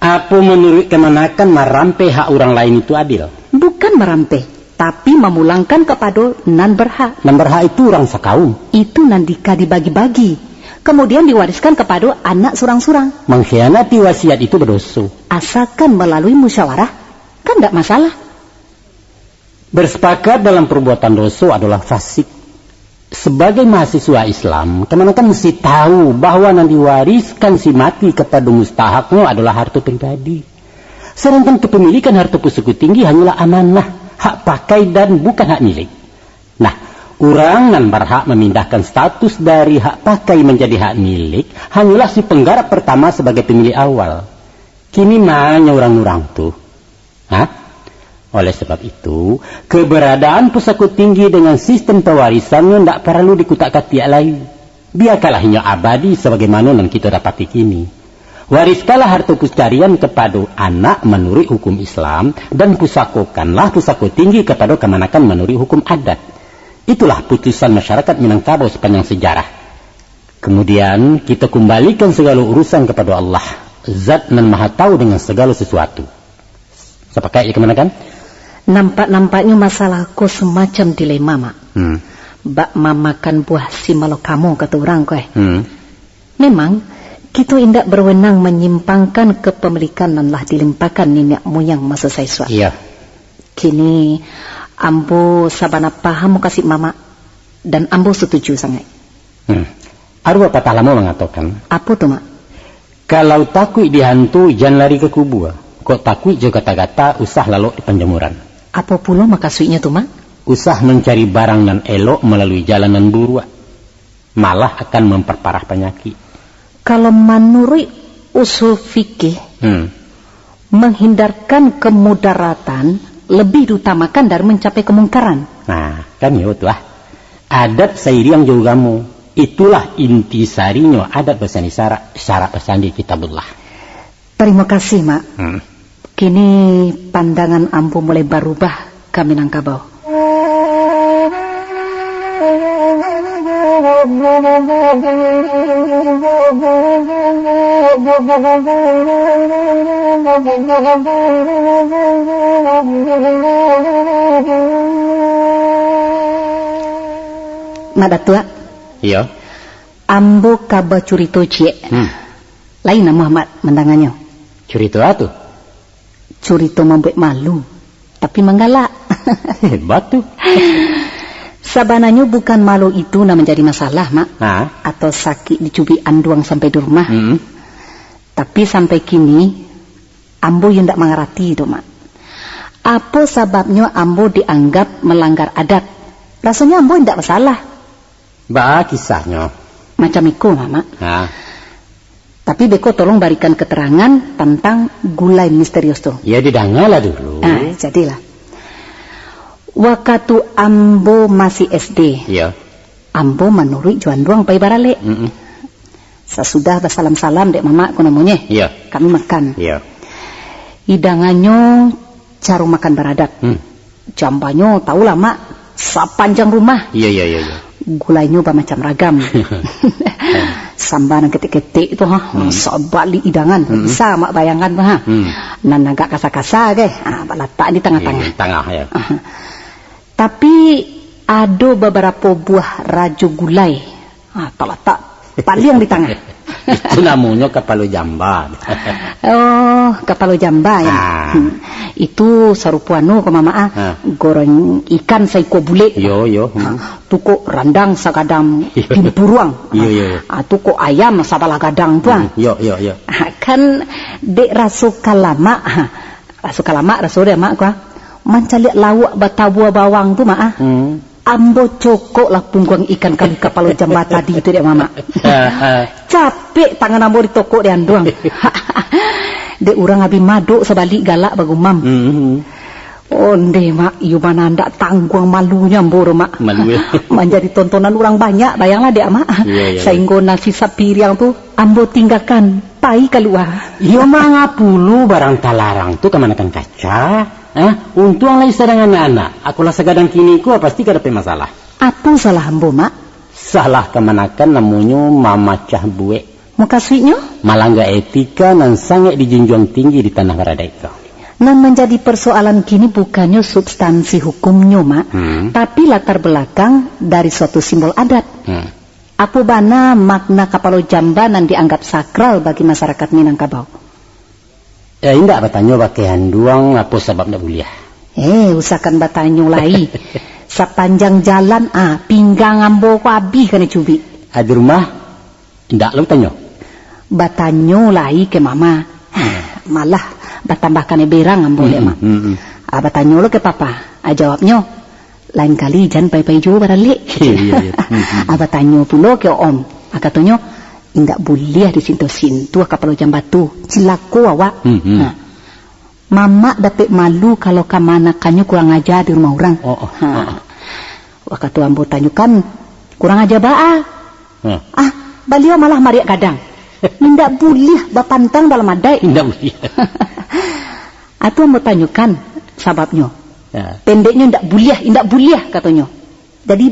Apo manuruik kamanakan marampeh hak urang lain itu adil? Bukan marampeh, tapi mamulangkan kapado nan berhak. Nan berhak itu urang sakaum. Itu nan di-, ka dibagi-bagi, kamudian diwariskan kapado anak surang-surang. Mangkhianati wasiat itu badoso. Asalkan malalui musyawarah, kan ndak masalah. Bersepakat dalam perbuatan doso adolah fasik. Sebagai mahasiswa Islam, kamanakan musti tahu bahwa nan diwariskan si mati kapado mustahaknyo adolah harto pribadi. Sedangkan kepemilikan harto pusako tinggi hanyolah amanah, hak pakai dan bukan hak milik. Nah, urang nan berhak memindahkan status dari hak pakai menjadi hak milik hanyolah si penggarap pertama sebagai pemilik awal. Kini ma nyo urang-urang tu? Ha? Oleh sebab itu, keberadaan pusako tinggi dengan sistem pewarisannyo ndak paralu dikutak-katiak lai. Biarkanlah inyo abadi sabagaimano nan kito dapati kini. Wariskanlah harto pusako tinggi kapado anak manuruik hukum Islam, dan pusakokanlah pusako tinggi kapado kamanakan manuruik hukum adat. Itulah putusan masyarakat Minangkabau sapanjang sejarah. Kemudian, kito kumbalikan sagalo urusan kapado Allah, Zat nan Maha Tahu dengan sagalo sasuatu. Sapakat jo kamanakan? Nampak-nampaknyo masalah ko samacam dilema, Mak. Hmm. Bak mamakan buah si malakamo, kato urang ko, eh. Hmm. Memang, kito indak berwenang manyimpangkan kepemilikan nan lah dilimpahkan niniak muyang maso saisuak. Iya. Kini, ambo sabana paham mukasuik Mamak, dan ambo satuju sangaik. Hmm. Ado papatah lamo mangatokan, Apo tu, Mak? Kalau takuik dihantu, jan lari ka kubua. Kok takuik jo gata-gata, usah lalok di panjamuran. Apo pulo makasuiknyo tu, Mak? Usah mancari barang nan elok malalui jalan nan buruak, malah akan mamparparah panyakik. Kalau manuruik usul fikih, Hmm. menghindarkan kemudaratan lebih diutamakan dari mencapai kemungkaran. Nah, kan iyo tu lah. Adat sairiang jo ugamo, itulah inti sarinyo adat basandi syarak, syarak basandi Kitabullah. Tarimo kasih, Mak. Hmm. Kini pandangan ambo mulai barubah ka Minangkabau. Mak Datuak. Iyo. Ambo ka bacurito ciek. Hmm. Lain namuah Mak mandanganyo. Curito a tu? Curito mambuek malu, tapi manggalak. Hebat tu. Sabananyo bukan malu itu nan manjadi masalah, Mak. Ha? Atau sakik dicubik anduang sampai di rumah. Hmm. Tapi sampai kini, ambo yo ndak mangarati doh, Mak. Apo sababnyo ambo dianggap malanggar adat? Rasonyo ambo indak basalah. Baa kisahnyo? Macam iko, Mamak. Ha. Tapi beko tolong barikan keterangan tantang gulai misterius tu. Ya, didangalah dulu. Ah, jadilah. Wakatu ambo masih S D, Iya. ambo manuruik jo anduang pai baralek. Mm-mm. Sasudah basalam-salam dek mamak ko namonyo, Iya. kami makan. Iya. Idangannyo caro makan baradat. Hmm. Jambanyo, tahulah, Mak, sapanjang rumah. Iya, iya, iya, iya. Gulainyo bamacam ragam. Samba nan ketek-ketek tu, ha, Hmm. sabalik idangan. Hmm. Bisa Mak bayangkan tu, ha. Hmm. Nan agak kasa-kasa, ke? Ha, balatak di tangah-tangah. Iya, tangah, ya. Aha. Tapi, ado babarapo buah rajo gulai. Ha, talatak paliang di tangah. Itu namonyo kapalo jamba. Oh, kapalo jamba, ya. Ah. Hmm. Itu sarupo anu ko, Mamak, ah. Ah. Goreng ikan saikua bulek. Yo, yo. Hmm. Ha, tu kok randang sagadang Yo. timpuruang. Yo, yo, yo. Ah, tu kok ayam sabalah gadang tu, ah. Hmm, yo, yo, yo. Ha, kan dek raso ka lamak, ha. Raso ka lamak, raso dek Mak ko, ah. Mancaliak lauak batabua bawang tu, Mak, ah. Hmm. Ambo cokoklah pungguang ikan kalih kapalo jamba tadi tu dek mamak. Capek tangan ambo ditokok dek anduang. Dek urang abih madok sabalik galak bagumam. Hmm. Ondeh, Mak, iyo bana ndak tangguang malunyo ambo tu, Mak. Malu, ya. Manjadi tontonan urang banyak, bayanglah dek, Mak. Iya, iya, iya. Sainggo nasi sapiriang tu ambo tinggakan. pai kalua. Iyo, manga pulo barang talarang tu kamanakan kaca. Ah, untuang lai sadang anak-anak. Akolah sagadang kini ko pasti ka dapek masalah. Apo salah ambo, Mak? Salah kamanakan namonyo mamacah buek. Mukasuiknyo? Malangga etika nan sangaik dijunjuang tinggi di tanah baradaik ko. Nan manjadi persoalan kini bukannyo substansi hukumnyo, Mak, Hmm. tapi latar belakang dari suatu simbol adat. Hmm. Apo bana makna kapalo jamba nan dianggap sakral bagi masarakat Minangkabau? Eh, indak batanyo bakeh anduang apo sabab ndak buliah. Eh, usahakan batanyo lai. Sapanjang jalan, ah, pinggang ambo ko abih kanai cubik. Ah, di rumah, indak lo batanyo? Batanyo lai ke mama. Ah, malah batambah kanai berang ambo dek, Hmm, Mak. hmm, hmm. Ah, batanyo lo ke papa. Ah, jawabnyo, lain kali jan pai-pai juo baralek. Iyo, iyo, iyo. Hmm, hmm. Ah, batanyo pulo ke Om. Ah, katonyo, indak buliah disintuah-sintuah kapalo jamba tu. Cilako awak. Hmm, hmm. Ah. Mamak dapek malu kalau kamanakannyo kurang aja di rumah urang. Oh, oh, Ha. oh, oh. Wakatu ambo tanyokan, kurang aja baa? Hmm. Ah, baliau malah mariak gadang. Indak buliah bapantang dalam adaik. Indak buliah. Atu ambo tanyokan sababnyo. Ya. Pendeknyo indak buliah, indak buliah katonyo. Jadi,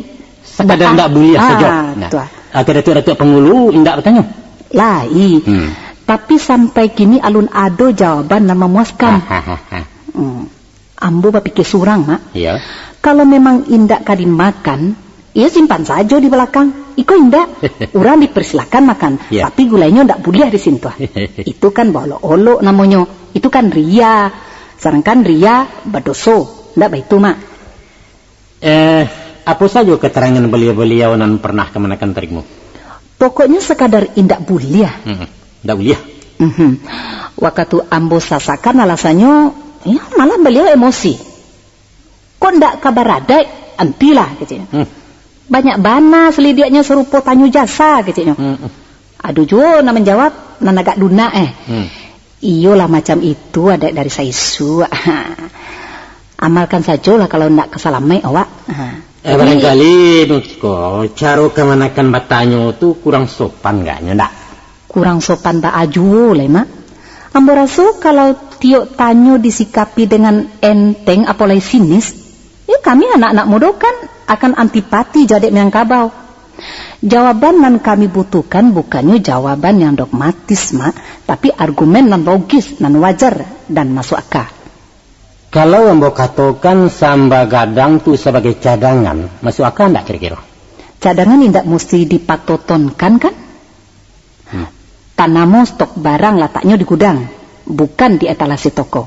Sakadar ba-, indak buliah ah, sajo. Nah, tu ah. Ah, ka Datuak-Datuak Pangulu indak batanyo? Lai. Hmm. Tapi sampai kini alun ado jawaban nan mamuaskan. Ah, ha, ha, ha. Hmm. Ambo bapikir surang, Mak. Iya. Kalau memang indak ka dimakan, iyo simpan sajo di balakang. Iko indak, urang dipersilakan makan, Iya. tapi gulainyo indak buliah disintuah. Itu kan baolok-olok namonyo. Itu kan ria. Sadangkan ria badoso. Indak baitu, Mak. Eh, apo sajo keterangan baliau-baliau nan pernah kamanakan tarimo? Pokoknyo sakadar indak buliah. Hmm, indak buliah. Mhm. Wakatu ambo sasakan alasannyo, ya, malah baliau emosi. "Kok ndak ka baradaik, antilah," keceknyo. Hmm. "Banyak bana salidiaknyo sarupo tanyo jasa," keceknyo. Hmm. Ado juo nan manjawab, nan agak lunak, eh. Hmm. "Iyolah, macam itu adaik dari saisuak. Amalkan sajolah kalau ndak ka salamaik awak." Ha. Eh, Tapi barangkali, Muko, caro kamanakan batanyo tu kurang sopan agaknyo, ndak? Kurang sopan baa juo lai, Mak. Ambo raso kalau tiok tanyo disikapi dengan enteng, apo lai sinis, eh, kami anak-anak mudo kan akan antipati jo adaik Minangkabau. Jawaban nan kami butuhkan bukannyo jawaban yang dogmatis, Mak, tapi argumen nan logis, nan wajar, dan masuak aka. Kalau ambo katokan samba gadang tu sabagai cadangan, masuak aka ndak kiro-kiro? Cadangan indak musti dipatotonkan, kan? Hmm. Tanamo stok barang lataknyo di gudang, bukan di etalase toko.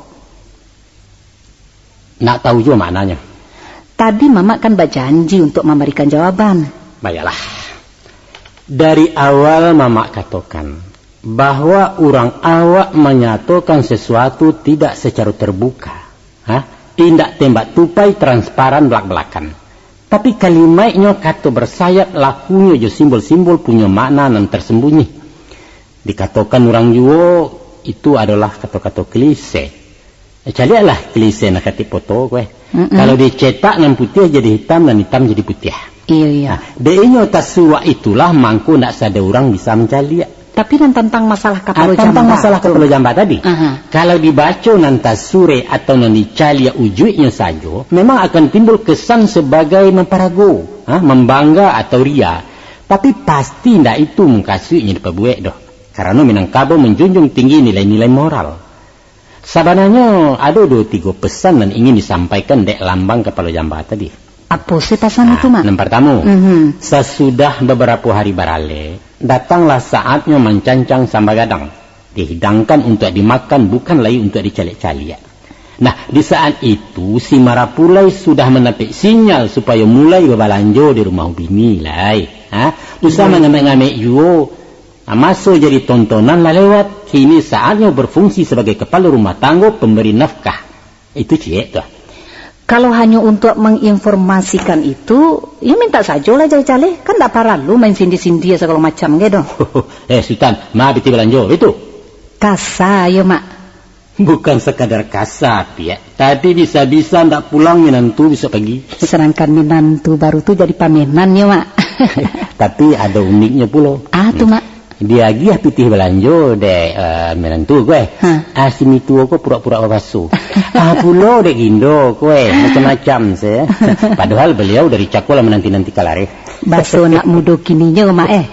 Nak tahu juo maknanyo? Tadi Mamak kan bajanji untuk mambarikan jawaban. Baiklah. Dari awal Mamak katokan bahwa urang awak manyatokan sesuatu tidak secara terbuka, ha? Indak tembak tupai transparan belak-belakan. Tapi kalimaiknyo kato bersayap, lakunyo jo simbol-simbol punyo makna nan tersembunyi. Dikatokan urang juo, itu adolah kato-kato klise. Caliaklah klise nan katik poto ko, eh. Mm-mm. Kalau dicetak nan putiah jadi hitam, nan hitam jadi putiah. Iyo, iyo. Nah, dek inyo tasuak itulah mangko ndak sadonyo urang bisa mancaliak. Tapi nan tantang masalah kapalo Ah, tantang jamba masalah tu. kapalo jamba tadi. Aha. Kalau dibaco nan tasurek atau nan dicaliak ujuiknyo sajo, memang akan timbul kesan sebagai mamparago, ha, mambangga atau ria. Tapi pasti ndak itu mukasuiknyo dipabuek doh. Karano Minangkabau manjunjung tinggi nilai-nilai moral. Sabananyo, ado duo tigo pesan nan ingin disampaikan dek lambang kapalo jamba tadi. Apo sih pesan Ah, itu, Mak? Nan partamo, Mhm. sasudah babarapo hari baralek, datanglah saatnyo mancancang samba gadang. Dihidangkan untuak dimakan, bukan lai untuak dicaliak-caliak. Nah, di saat itu, si marapulai sudah manapek sinyal supayo mulai babalanjo di rumah ubini lai. Ha? Usah Iya. mangamek-ngamek juo. Nah, maso jadi tontonan lah lewat, kini saatnyo berfungsi sebagai kepala rumah tanggo pemberi nafkah. Itu ciek tu. Kalau hanyo untuak menginformasikan itu, ya minta sajolah jaleh-jaleh. Kan ndak paralu main sindia-sindia sagalo macam ge doh. Eh, Sutan, ma pitih balanjo, itu. Kasa yo, Mak. Bukan sakadar kasa, Piak. Tapi bisa-bisa ndak pulang minantu besok pagi. Sedangkan minantu baru tu jadi pamenan yo, Mak. Tapi ado uniknyo pulo. Ah, tu, Hmm. Mak. Diagiah pitih balanjo dek, eh, minantu ko, eh. Ha. Ah, si mituo ko pura-pura babaso. Ah, pulo dek gindo ko, eh, macam-macam se. Padahal baliau dari cako lah mananti-nanti kalareh. Baso anak mudo kininyo, Mak, eh.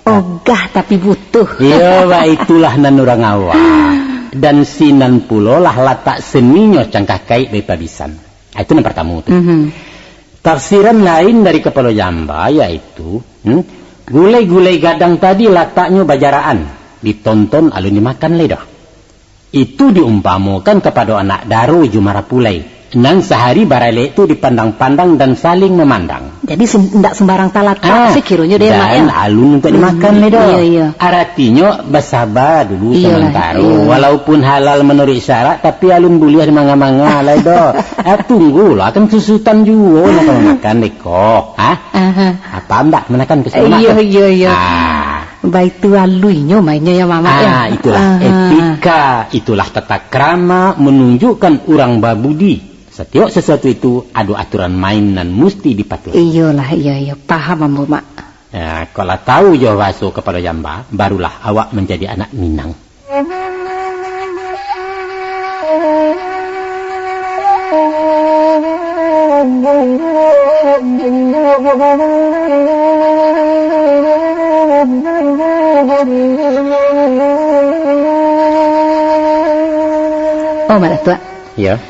Ogah tapi butuh. Iyo, baitulah nan urang awak. Dan sinan pulo lah latak seninyo cangkah kaik dari pabisan. Ah, itu nan partamo tu. Mhm. Tafsiran lain dari kapalo jamba, yaitu, hmm, gulai-gulai gadang tadi lataknyo bajaraan, ditonton alun dimakan lai doh. Itu diumpamokan kapado anak daro jo marapulai, nan sahari baralek tu dipandang-pandang dan saling mamandang. Jadi, sem-, ndak sembarang talatak Ah, sekironyo deh, Mak, dan ya? alun untuak dimakan Hmm, lai doh. iya, iya. Aratinyo, basaba dulu Iyalah, samantaro. iya. Walaupun halal manuruik syarak, tapi alun buliah dimanga-manga lai doh. Ah, tunggulah, kan susutan juo nak makan deh ko. Hah? Aha. Apa ndak manakan ke Iya, iya, iya. Ah. Baitu aluinyo mainnyo ya, Mamak, ya? Ah, itulah Aha. etika, itulah tata krama, menunjukkan urang babudi. Satiok sasuatu itu ado aturan main nan musti dipatuhi. Iyolah, iya, iya. Paham ambo, Mak. Nah, kok lah tahu jo bahaso kapalo jamba, barulah awak manjadi anak Minang. Oh, Mak Datuak. Ya.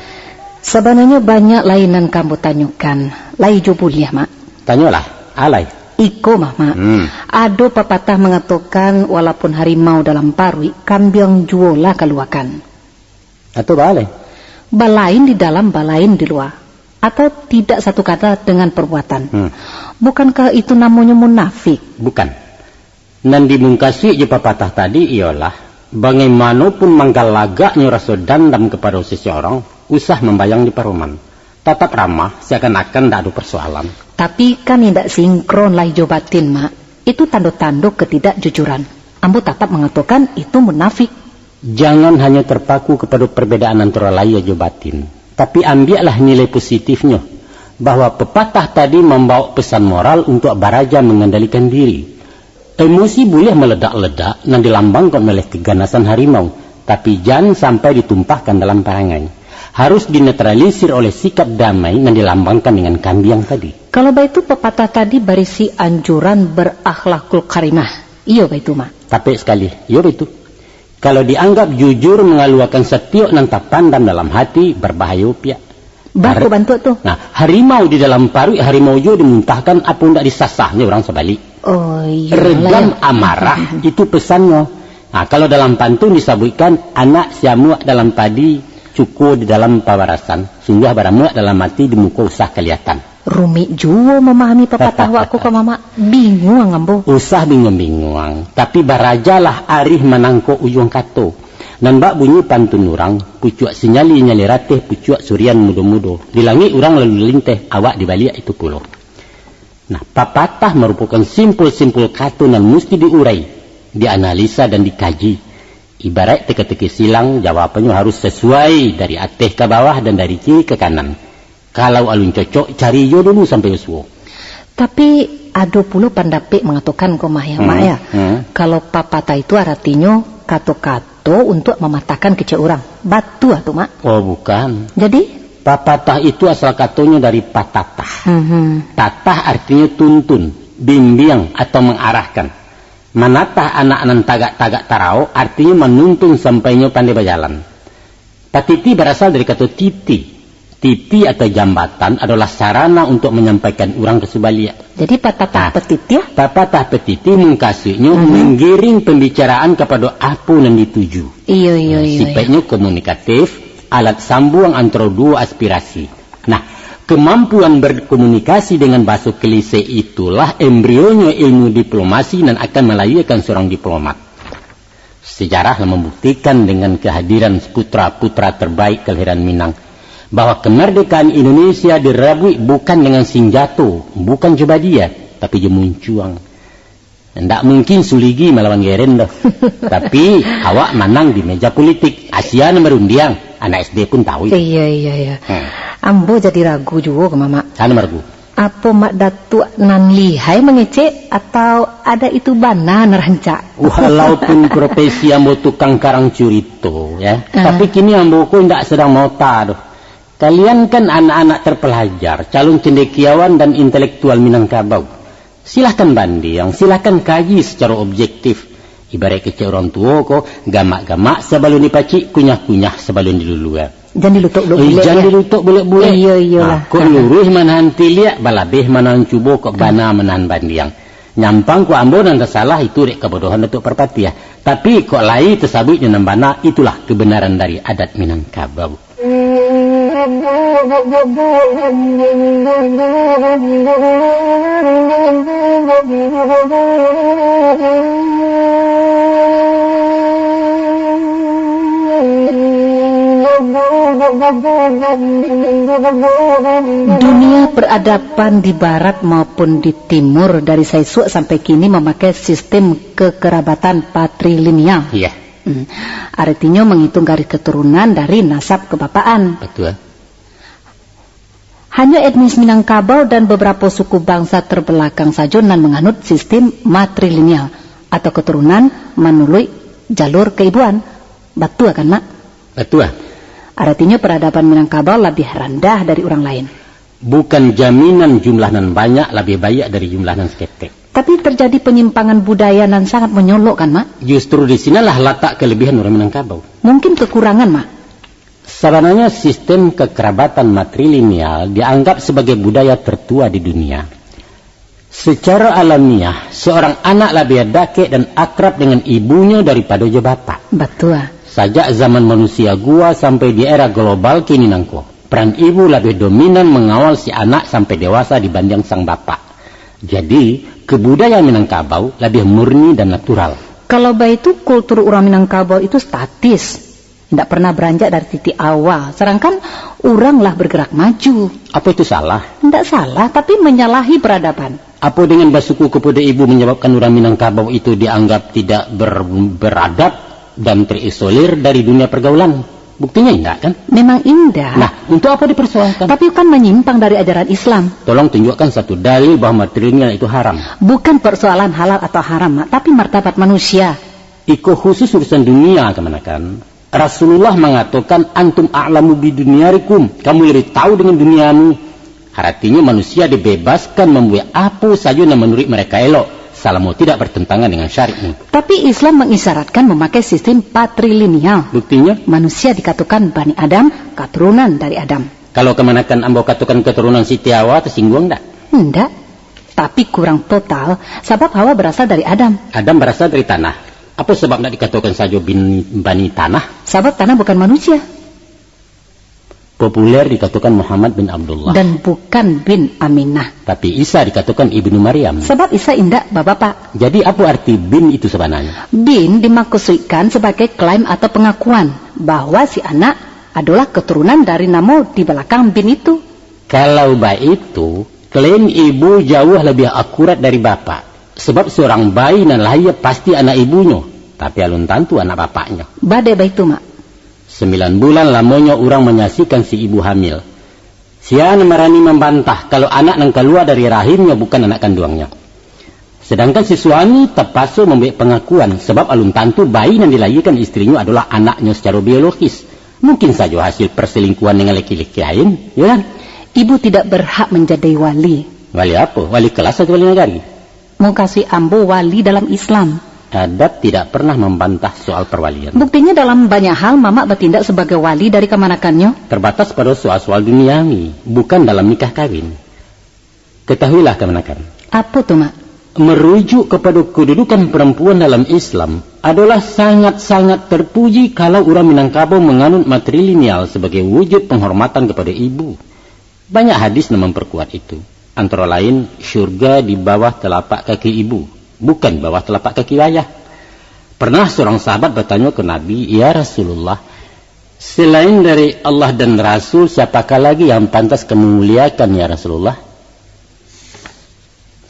Sabananyo banyak lai nan ka ambo tanyokan. Lai jo buliah, Mak? Tanyolah, alai. Iko mah, Mak. Hmm. Ado papatah mangatokan, walaupun harimau dalam paruik, kambiang juo lah kaluakan. Atau baa lai? Balain di dalam, balain di lua. Atau tidak satu kata dengan perbuatan. Hmm. Bukankah itu namonyo munafik? Bukan. Nan dimungkasuik jo papatah tadi iyolah, bagaimanopun manggalagaknyo raso dandam kapado seseorang, usah mambayang di paroman. Tatap ramah, seakan-akan ndak ado parsoalan. Tapi kan indak sinkron lahia jo batin, Mak. Itu tando-tando ketidakjujuran. Ambo tatap mangatokan itu munafik. Jangan hanyo terpaku kapado parbedaan antaro lahia jo batin, tapi ambiaklah nilai positifnyo, bahwa pepatah tadi mambawa pesan moral untuak baraja mangandalikan diri. Emosi buliah maledak-ledak nan dilambangkan oleh keganasan harimau, tapi jan sampai ditumpahkan dalam parangai. Harus dinetralisir oleh sikap damai nan dilambangkan dengan kambiang tadi. Kalau baitu, pepatah tadi barisi anjuran berakhlakul karimah. Iyo baitu, Mak? Tapek sakali. Iyo baitu. Kalau dianggap jujur mangaluakan satiok nan tapandam dalam hati, barbahayo piak. Baa ko bantuak tu? Nah, harimau di dalam paruik harimau juo dimuntahkan, apo ndak disasahnyo urang sabalik. Oh, iyolah, Redam ya. amarah, itu pesannyo. Nah, kalau dalam pantun disabuikkan, anak siamuak dalam padi, cuko di dalam pabarasan, sungguah baramuak dalam ati, di muko usah kaliatan. Rumik juo mamahami papatah wak ko, Mamak. Binguang ambo. Usah binguang-binguang, tapi barajalah arih manangkok ujuang kato. Nan bak bunyi pantun urang, pucuak sinyali-nyali rateh, pucuak surian mudo-mudo. Di langik urang lalu linteh, awak di baliak itu pulo. Nah, papatah marupokan simpul-simpul kato nan musti diurai, dianalisa, dan dikaji. Ibaraik teka-teki silang, jawabannyo harus sasuai dari ateh ka bawah dan dari kiri ka kanan. Kalau alun cocok, cari juo dulu sampai basuo. Tapi, ado pulo pandapek mangatokan ko mah, ya, Mak, Hmm, ya? hmm. Kalau papatah itu aratinyo kato-kato untuak mamatahkan kecek urang. Batua tu, Mak? Oh, bukan. Jadi? Papatah itu asal katonyo dari patatah. Mhm. Tatah artinyo tuntun, bimbiang, atau mangarahkan. Manatah anak nan tagak-tagak taraok, artinyo manuntun sampai inyo pandai bajalan. Patiti barasal dari kato titi. Titi atau jambatan adolah sarana untuak manyampaikan urang ka subaliak. Jadi, papatah Nah, petiti, ya? papatah petiti mungkasuiknyo Mhm. manggiring pambicaraan kapado apo nan dituju. Iyo, iyo, Nah, iyo, iyo. sipaiknyo komunikatif, alat sambuang antaro duo aspirasi. Nah, kemampuan berkomunikasi dengan bahaso klise itulah embrionyo ilmu diplomasi nan akan malahiakan seorang diplomat. Sejarah lah mambuktikan dengan kehadiran putra-putra terbaik kelahiran Minang, bahwa kemerdekaan Indonesia dirabuik bukan dengan sinjato, bukan jo badia, tapi jo muncuang. Ndak mungkin Suligi malawan Geren doh. Tapi, awak manang di meja politik. Asia nan barundiang, anak S D pun tahu itu. Iya, iya, iya. Hmm. Ambo jadi ragu juo ko, Mamak. Anu maragu? Apo Mak Datuak nan lihai mangecek, atau ada itu bana nan rancak? Walaupun profesi ambo tukang karang curito, ya, Ah. tapi kini ambo ko indak sadang maota doh. Kalian kan anak-anak terpelajar, calon cendekiawan dan intelektual Minangkabau. Silahkan bandiang, silahkan kaji secara objektif. Ibarat kecek urang tuo ko, gamak-gamak sabalun dipacik, kunyah-kunyah sabalun dilulua. Jan dilutok bulek-bulek, Oi, jan ya? dilutok bulek-bulek. Iyo, iyolah. Ah, kok luruih manahan tiliak, balabeh manahan cubo, kok bana manahan bandiang. Nyampang kok ambo nan tasalah, itu dek kabodohan Datuak Parpatiah. Tapi kok lai tasabuik jo nan bana, itulah kebenaran dari adat Minangkabau. Dunia peradaban di barat maupun di timur dari saisuak sampai kini mamakai sistem kekerabatan patrilineal. Iya. Hmm. Artinyo manghitung garis keturunan dari nasab kebapaan. Betul. Hanyo etnis Minangkabau dan beberapa suku bangsa terbelakang sajo nan manganut sistem matrilineal atau keturunan manuluik jalur keibuan. Batua kan, Mak? Batua. Aratinyo, peradaban Minangkabau labiah randah dari urang lain. Bukan jaminan jumlah nan banyak labiah baiak dari jumlah nan saketek. Tapi terjadi penyimpangan budaya nan sangat monyolok kan, Mak? Justru di sinalah latak kelebihan urang Minangkabau. Mungkin kekurangan, Mak? Sabananyo, sistem kekerabatan matrilineal dianggap sebagai budaya tertua di dunia. Secara alamiah, seorang anak labiah dakek dan akrab dengan ibunyo daripado jo bapak. Batua. Sajak zaman manusia gua sampai di era global kini nangko, peran ibu labiah dominan mangawal si anak sampai dewasa dibandiang sang bapak. Jadi, kebudayaan Minangkabau labiah murni dan natural. Kalau baitu, kultur urang Minangkabau itu statis. Indak pernah baranjak dari titik awal, sadangkan urang lah bergerak maju. Apo itu salah? Indak salah, tapi manyalahi peradaban. Apo dengan basuku kepada ibu menyebabkan urang Minangkabau itu dianggap tidak ber-, beradab dan terisolir dari dunia pergaulan? Buktinya indak, kan? Memang indak. Nah, untuk apa dipersoalkan? Tapi kan menyimpang dari ajaran Islam. Tolong tunjukkan satu dalil bahwa matrilineal itu haram. Bukan persoalan halal atau haram, Mak, tapi martabat manusia. Iko khusus urusan dunia, kamanakan. Rasulullah mangatokan, "Antum a'lamu bidunyarikum," kamu lebih tahu dengan duniamu. Aratinyo, manusia dibebaskan mambuek apo sajo nan manuruik mereka elok, salamo tidak bertentangan dengan syariat. Tapi Islam mengisyaratkan memakai sistem patrilineal. Buktinyo? Manusia dikatokan Bani Adam, katurunan dari Adam. Kalau kamanakan ambo katokan katurunan Siti Hawa, tersingguang ndak? Ndak. Tapi kurang total, sabab Hawa berasal dari Adam. Adam berasal dari tanah. Apo sabab ndak dikatokan sajo bin, Bani Tanah? Sabab tanah bukan manusia. Populer dikatokan Muhammad bin Abdullah. Dan bukan bin Aminah. Tapi Isa dikatokan Ibnu Maryam. Sabab Isa indak babapak. Jadi, apo arti bin itu sabananyo? Bin dimaksudkan sebagai klaim atau pengakuan bahwa si anak adolah keturunan dari namo di balakang bin itu. Kalau baitu, klaim ibu jauah labiah akurat dari bapak. Sebab surang bayi nan lahia pasti anak ibunyo, tapi alun tantu anak bapaknyo. Ba dek baitu, Mak. Sambilan bulan lamonyo urang manyaksikan si ibu hamil. Sia nan barani mambantah, kalau anak nan kalua dari rahimnyo bukan anak kanduangnyo? Sadangkan si suami tapaso mambuek pangakuan, sabab alun tantu bayi nan dilahirkan istrinyo adolah anaknyo sacaro biologis. Mungkin sajo hasil perselingkuhan dengan laki-laki lain, yo kan? Ibu tidak berhak menjadi wali. Wali apo? Wali kelas atau wali nagari? Mukasuik ambo wali dalam Islam. Adat tidak pernah membantah soal perwalian. Buktinya dalam banyak hal mamak bertindak sebagai wali dari kamanakannyo. Terbatas pada soal-soal duniawi, bukan dalam nikah kawin. Ketahuilah, kamanakan. Apo tu, Mak? Merujuk kepada kedudukan perempuan dalam Islam, adalah sangat-sangat terpuji kalau urang Minangkabau menganut matrilineal sebagai wujud penghormatan kepada ibu. Banyak hadis nan memperkuat itu. Antara lain, syurga di bawah telapak kaki ibu, bukan di bawah telapak kaki ayah. Pernah seorang sahabat bertanya ke Nabi, "Ya Rasulullah, selain dari Allah dan Rasul, siapakah lagi yang pantas kami muliakan, ya Rasulullah?"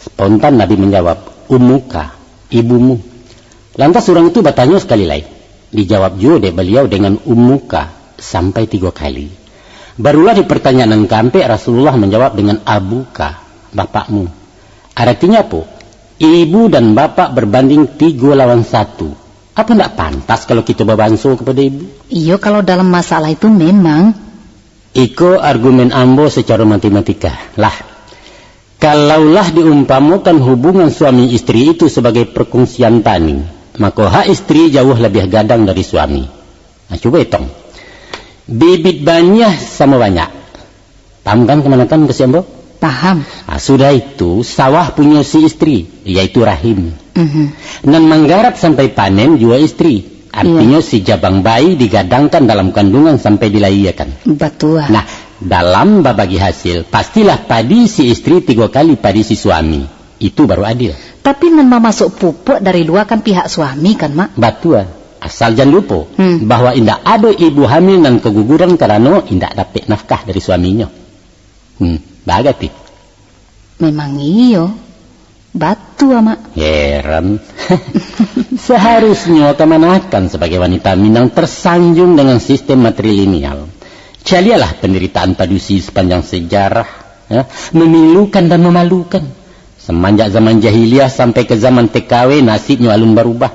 Spontan Nabi menjawab, "Ummuka, ibumu." Lantas urang itu batanyo sakali lai. Dijawab juo dek baliau dengan "ummuka" sampai tigo kali. Barulah di pertanyaan nan kaampek Rasulullah manjawab dengan "abuka." bapakmu. Aratinyo apo? Ibu dan bapak berbanding tigo lawan satu. Apo ndak pantas kalau kito babanso kapado ibu? Iyo, kalau dalam masalah itu memang. Iko argumen ambo sacaro matematika. Lah, kalaulah diumpamokan hubungan suami istri itu sabagai parkungsian tani, mako hak istri jauah labiah gadang dari suami. Nah, cubo itong. Bibit baniah samo banyak. Paham kan kamanakan, Kak Siambo? Paham. Ah, sudah itu, sawah punyo si istri, yaitu rahim. Mhm. Nan manggarap sampai panen juo istri. Artinyo, iyo, si jabang bayi digadangkan dalam kandungan sampai dilahiakan. Batua. Nah, dalam babagi hasil, pastilah padi si istri tigo kali padi si suami. Itu baru adil. Tapi nan mamasok pupuak dari lua kan pihak suami kan, Mak? Batua. Asal jan lupo, hmm, bahwa indak ado ibu hamil nan kaguguran karano indak dapek nafkah dari suaminyo. Hmm, bagati. Memang iyo. Batua, Mak. Heran. Seharusnyo kamanakan sabagai wanita Minang tersanjung dengan sistem matrilineal. Caliaklah penderitaan padusi sepanjang sejarah, ya, memilukan dan memalukan. Semanjak zaman jahiliah sampai ke zaman T K W, nasibnyo alun barubah.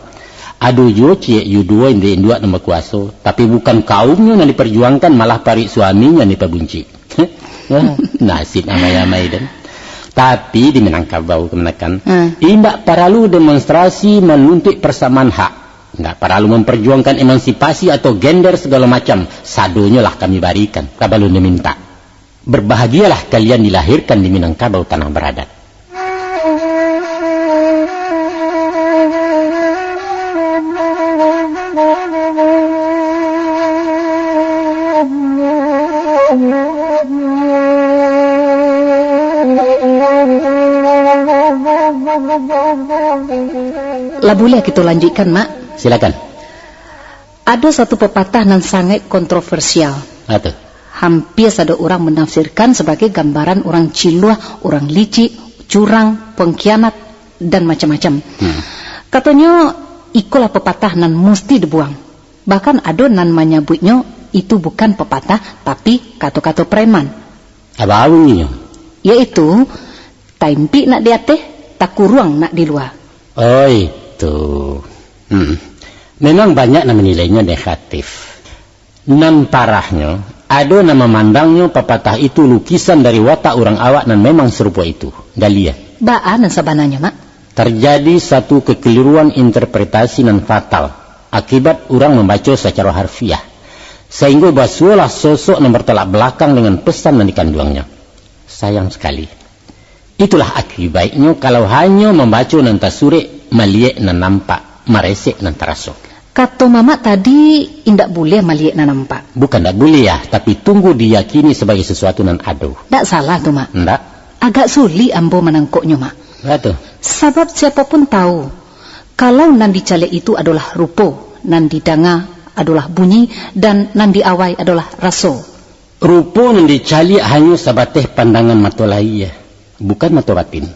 Ado juo ciek yuduo induak-induak nan bakuaso, tapi bukan kaumnyo nan diperjuangkan, malah paruik suaminyo nan dipabuncik. Nasib amai-amai den. Tapi di Minangkabau kamanakan, hmm, indak paralu demonstrasi manuntuik persamaan hak. Indak paralu memperjuangkan emansipasi atau gender segalo macam. Sadonyo lah kami barikan, kabalun dimintak. Berbahagialah kalian dilahirkan di Minangkabau tanah beradat. Lah buliah kito lanjuikkan, Mak? Silakan. Ado satu pepatah nan sangaik kontroversial. Apo tu? Hampia sado urang manafsirkan sabagai gambaran urang ciluah, urang licik, curang, pengkhianat, dan macam-macam. Hmm. Katonyo, ikolah pepatah nan musti dibuang. Bahkan ado nan manyabuiknyo itu bukan pepatah, tapi kato-kato preman. Apo bunyinyo? Yaitu, taimpik nak di ateh, takuruang nak di lua. Oh, itu. Hmm. Memang banyak nan manilainyo negatif. Nan parahnyo, ado nan mamandangnyo papatah itu lukisan dari watak urang awak nan memang sarupo itu. Galiah. Baa nan sabananyo, Mak? Terjadi satu kekeliruan interpretasi nan fatal, akibat urang mambaco sacaro harfiah, sainggo basuolah sosok nan bertolak belakang dengan pesan nan dikanduangnyo. Sayang sekali. Itulah akibaiknyo kalau hanyo mambaco nan tasurek, maliek nan nampak, maresek nan taraso. Kato Mamak tadi, indak buliah maliek nan nampak. Bukan ndak buliah, tapi tunggu diyakini sabagai sasuatu nan ado. Ndak salah tu, Mak. Ndak. Agak sulik ambo manangkoknyo, Mak. Ndak tu. Sabab siapo pun tahu, kalau nan dicaliak itu adolah rupo, nan didanga adolah bunyi, dan nan diawai adolah raso. Rupo nan dicaliak hanyo sabateh pandangan mato lahia, bukan mato batin.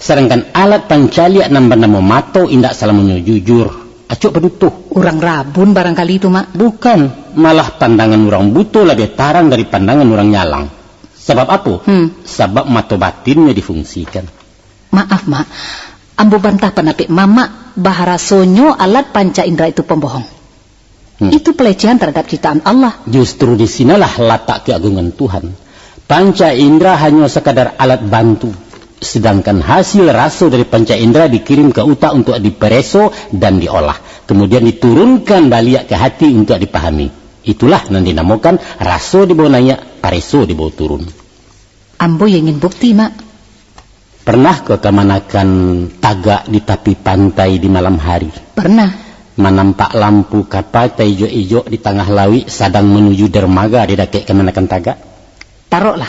Sadangkan alat pancaliak nan banamo mato indak salamonyo jujur, acok paduto. Urang rabun barangkali tu, Mak. Bukan, malah pandangan urang buto labiah tarang dari pandangan urang nyalang. Sabab apo? Hmm. Sabab mato batinnyo difungsikan. Maaf, Mak. Ambo bantah pandapek Mamak, baharasonyo alat panca indra itu pambohong. Hmm. Itu pelecehan terhadap ciptaan Allah. Justru di sinalah latak keagungan Tuhan. Panca indra hanyo sakadar alat bantu, sedangkan hasil raso dari panca indra dikirim ka utak untuak dipareso dan diolah, kemudian diturunkan baliak ka hati untuak dipahami. Itulah nan dinamokan raso dibawa naiak, pareso dibawa turun. Ambo yo ingin bukti, Mak. Pernah ko kamanakan tagak di tapi pantai di malam hari? Pernah. Manampak lampu kapa taijok-ijok di tangah lauik sadang manuju dermaga di dakek kamanakan tagak? Paroklah.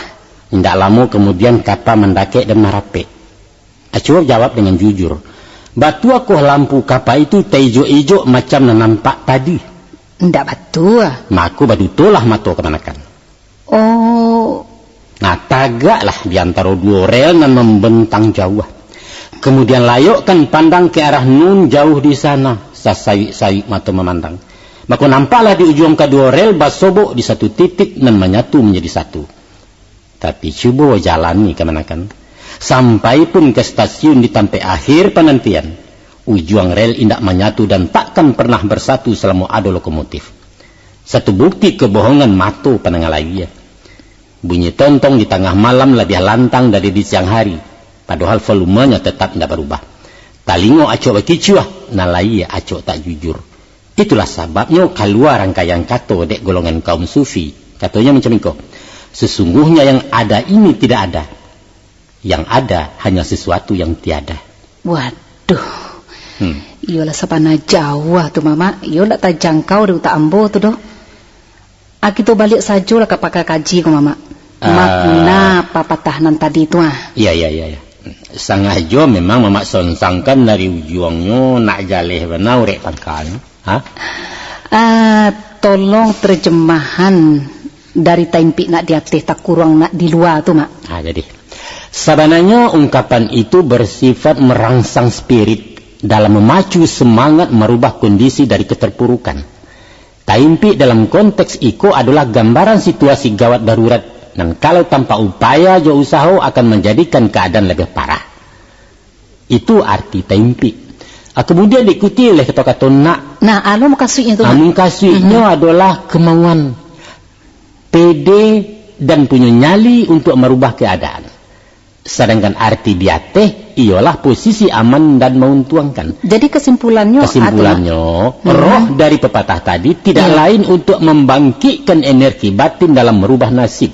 Indak lamo kamudian kapa mandakek dan marapek. Acuo jawab dengan jujur. Batuakoh lampu kapa itu taijok-ijok macam nan nampak tadi? Indak batua. Mako badutolah mato kamanakan. Oh. Nah, tagaklah di antaro duo rel nan mambentang jauah. Kamudian layokkan pandang ka arah nun jauh di sana, sasayuik-sayuik mato mamandang. Mako nampaklah di ujuang kaduo rel basobok di satu titik nan manyatu manjadi satu. Tapi cubo jalani kamanakan. Sampai pun ka stasiun di tampek akhir panantian, ujuang rel indak manyatu dan takkan pernah bersatu salamo ado lokomotif. Satu bukti kebohongan mato pandanga layie. Bunyi tontong di tangah malam labiah lantang dari di siang hari, padohal volumenya tetap indak barubah. Talingo acok bakicuah, nan layie acok tak jujur. Itulah sababnyo kalua rangkaian kato dek golongan kaum sufi. Katonyo macam iko, "Sesungguhnya yang ada ini tidak ada. Yang ada hanya sesuatu yang tiada." Waduh. Hmm. Iyolah, sabana jauah tu, Mamak. Iyo ndak tajangkau di utak ambo tu doh. Ah, kito baliak sajolah ka pakar kaji ko, Mamak. Ah. Makna papatah nan tadi tu, ah. Iya, iya, iya, iya. Sangajo memang Mamak sonsangkan dari ujuangnyo nak jaleh bana urek pangkanyo. Ha? Ah, tolong terjemahan dari taimpik nak di ateh, takuruang nak di lua tu, Mak. Ah, jadi. Sabananyo ungkapan itu bersifat merangsang spirit dalam memacu semangat marubah kondisi dari keterpurukan. Taimpik dalam konteks iko adolah gambaran situasi gawat darurat, nan kalau tanpa upaya jo usaho akan manjadikan kaadaan labiah parah. Itu arti taimpik. Ah, kemudian diikuti oleh kato-kato nak. Nah, anu mukasuiknyo tu, Mak. Mukasuiknyo adolah kemauan, pede, dan punyo nyali untuak marubah kaadaan. Sadangkan arti di ateh iyolah posisi aman dan mauntuangkan. Jadi kesimpulannyo, Kesimpulannyo, roh dari pepatah tadi tidak lain untuak membangkikkan energi batin dalam merubah nasib,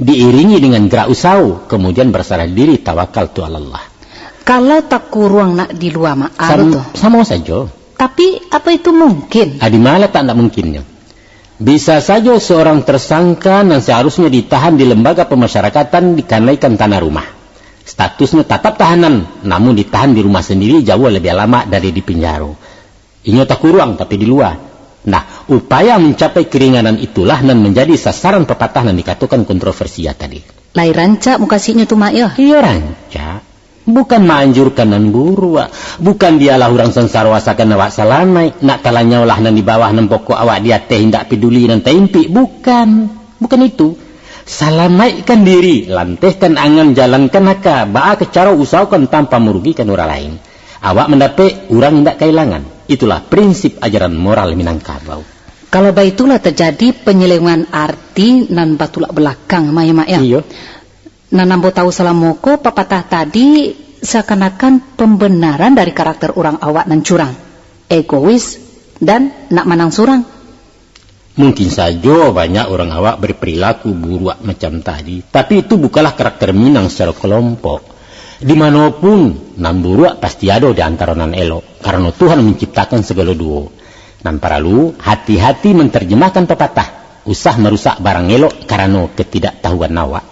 diiringi dengan gerak usaho, kemudian berserah diri, tawakal tu alallah. Kalau takuruang nak di lua, Mak, anu tu. Samo sajo. Tapi, apa itu mungkin? Ah, di ma lah tak ndak mungkinnyo? Bisa sajo seorang tersangka nan seharusnyo ditahan di lembaga pemasyarakatan dikanaikan tanah rumah. Statusnyo tatap tahanan, namun ditahan di rumah sendiri jauah labiah lama dari di pinjaro. Inyo takuruang, tapi di lua. Nah, upaya mencapai keringanan itulah nan manjadi sasaran papatah nan dikatokan kontroversia tadi. Lai rancak mukasuiknyo tu, Mak, yo? Iyo, rancak. Bukan maanjurkan nan buruak. Bukan bialah urang sansaro asakan awak salamaik. Nak talanyaulah nan di bawah, nan pokok awak di ateh, indak peduli nan taimpik. Bukan. Bukan itu. Salamaikkan diri, lantehkan angan, jalankan aka, baa ka caro usahokan tanpa marugikan urang lain. Awak mandapek, urang indak kailangan. Itulah prinsip ajaran moral Minangkabau. Kalau baitu lah tajadi panyelewengan arti nan batulak balakang, Mak, yo, Mak, yo? Iyo. Nan ambo tahu salamo ko, papatah tadi seakan-akan pambenaran dari karakter urang awak nan curang, egois, dan nak manang surang. Mungkin sajo banyak urang awak berperilaku buruak macam tadi, tapi itu bukanlah karakter Minang secara kelompok. Di mano pun, nan buruak pasti ado di antaro nan elok, karano Tuhan manciptakan sagalo duo. Nan paralu, hati-hati mantarjemahkan papatah, usah marusak barang elok karano ketidaktahuan awak.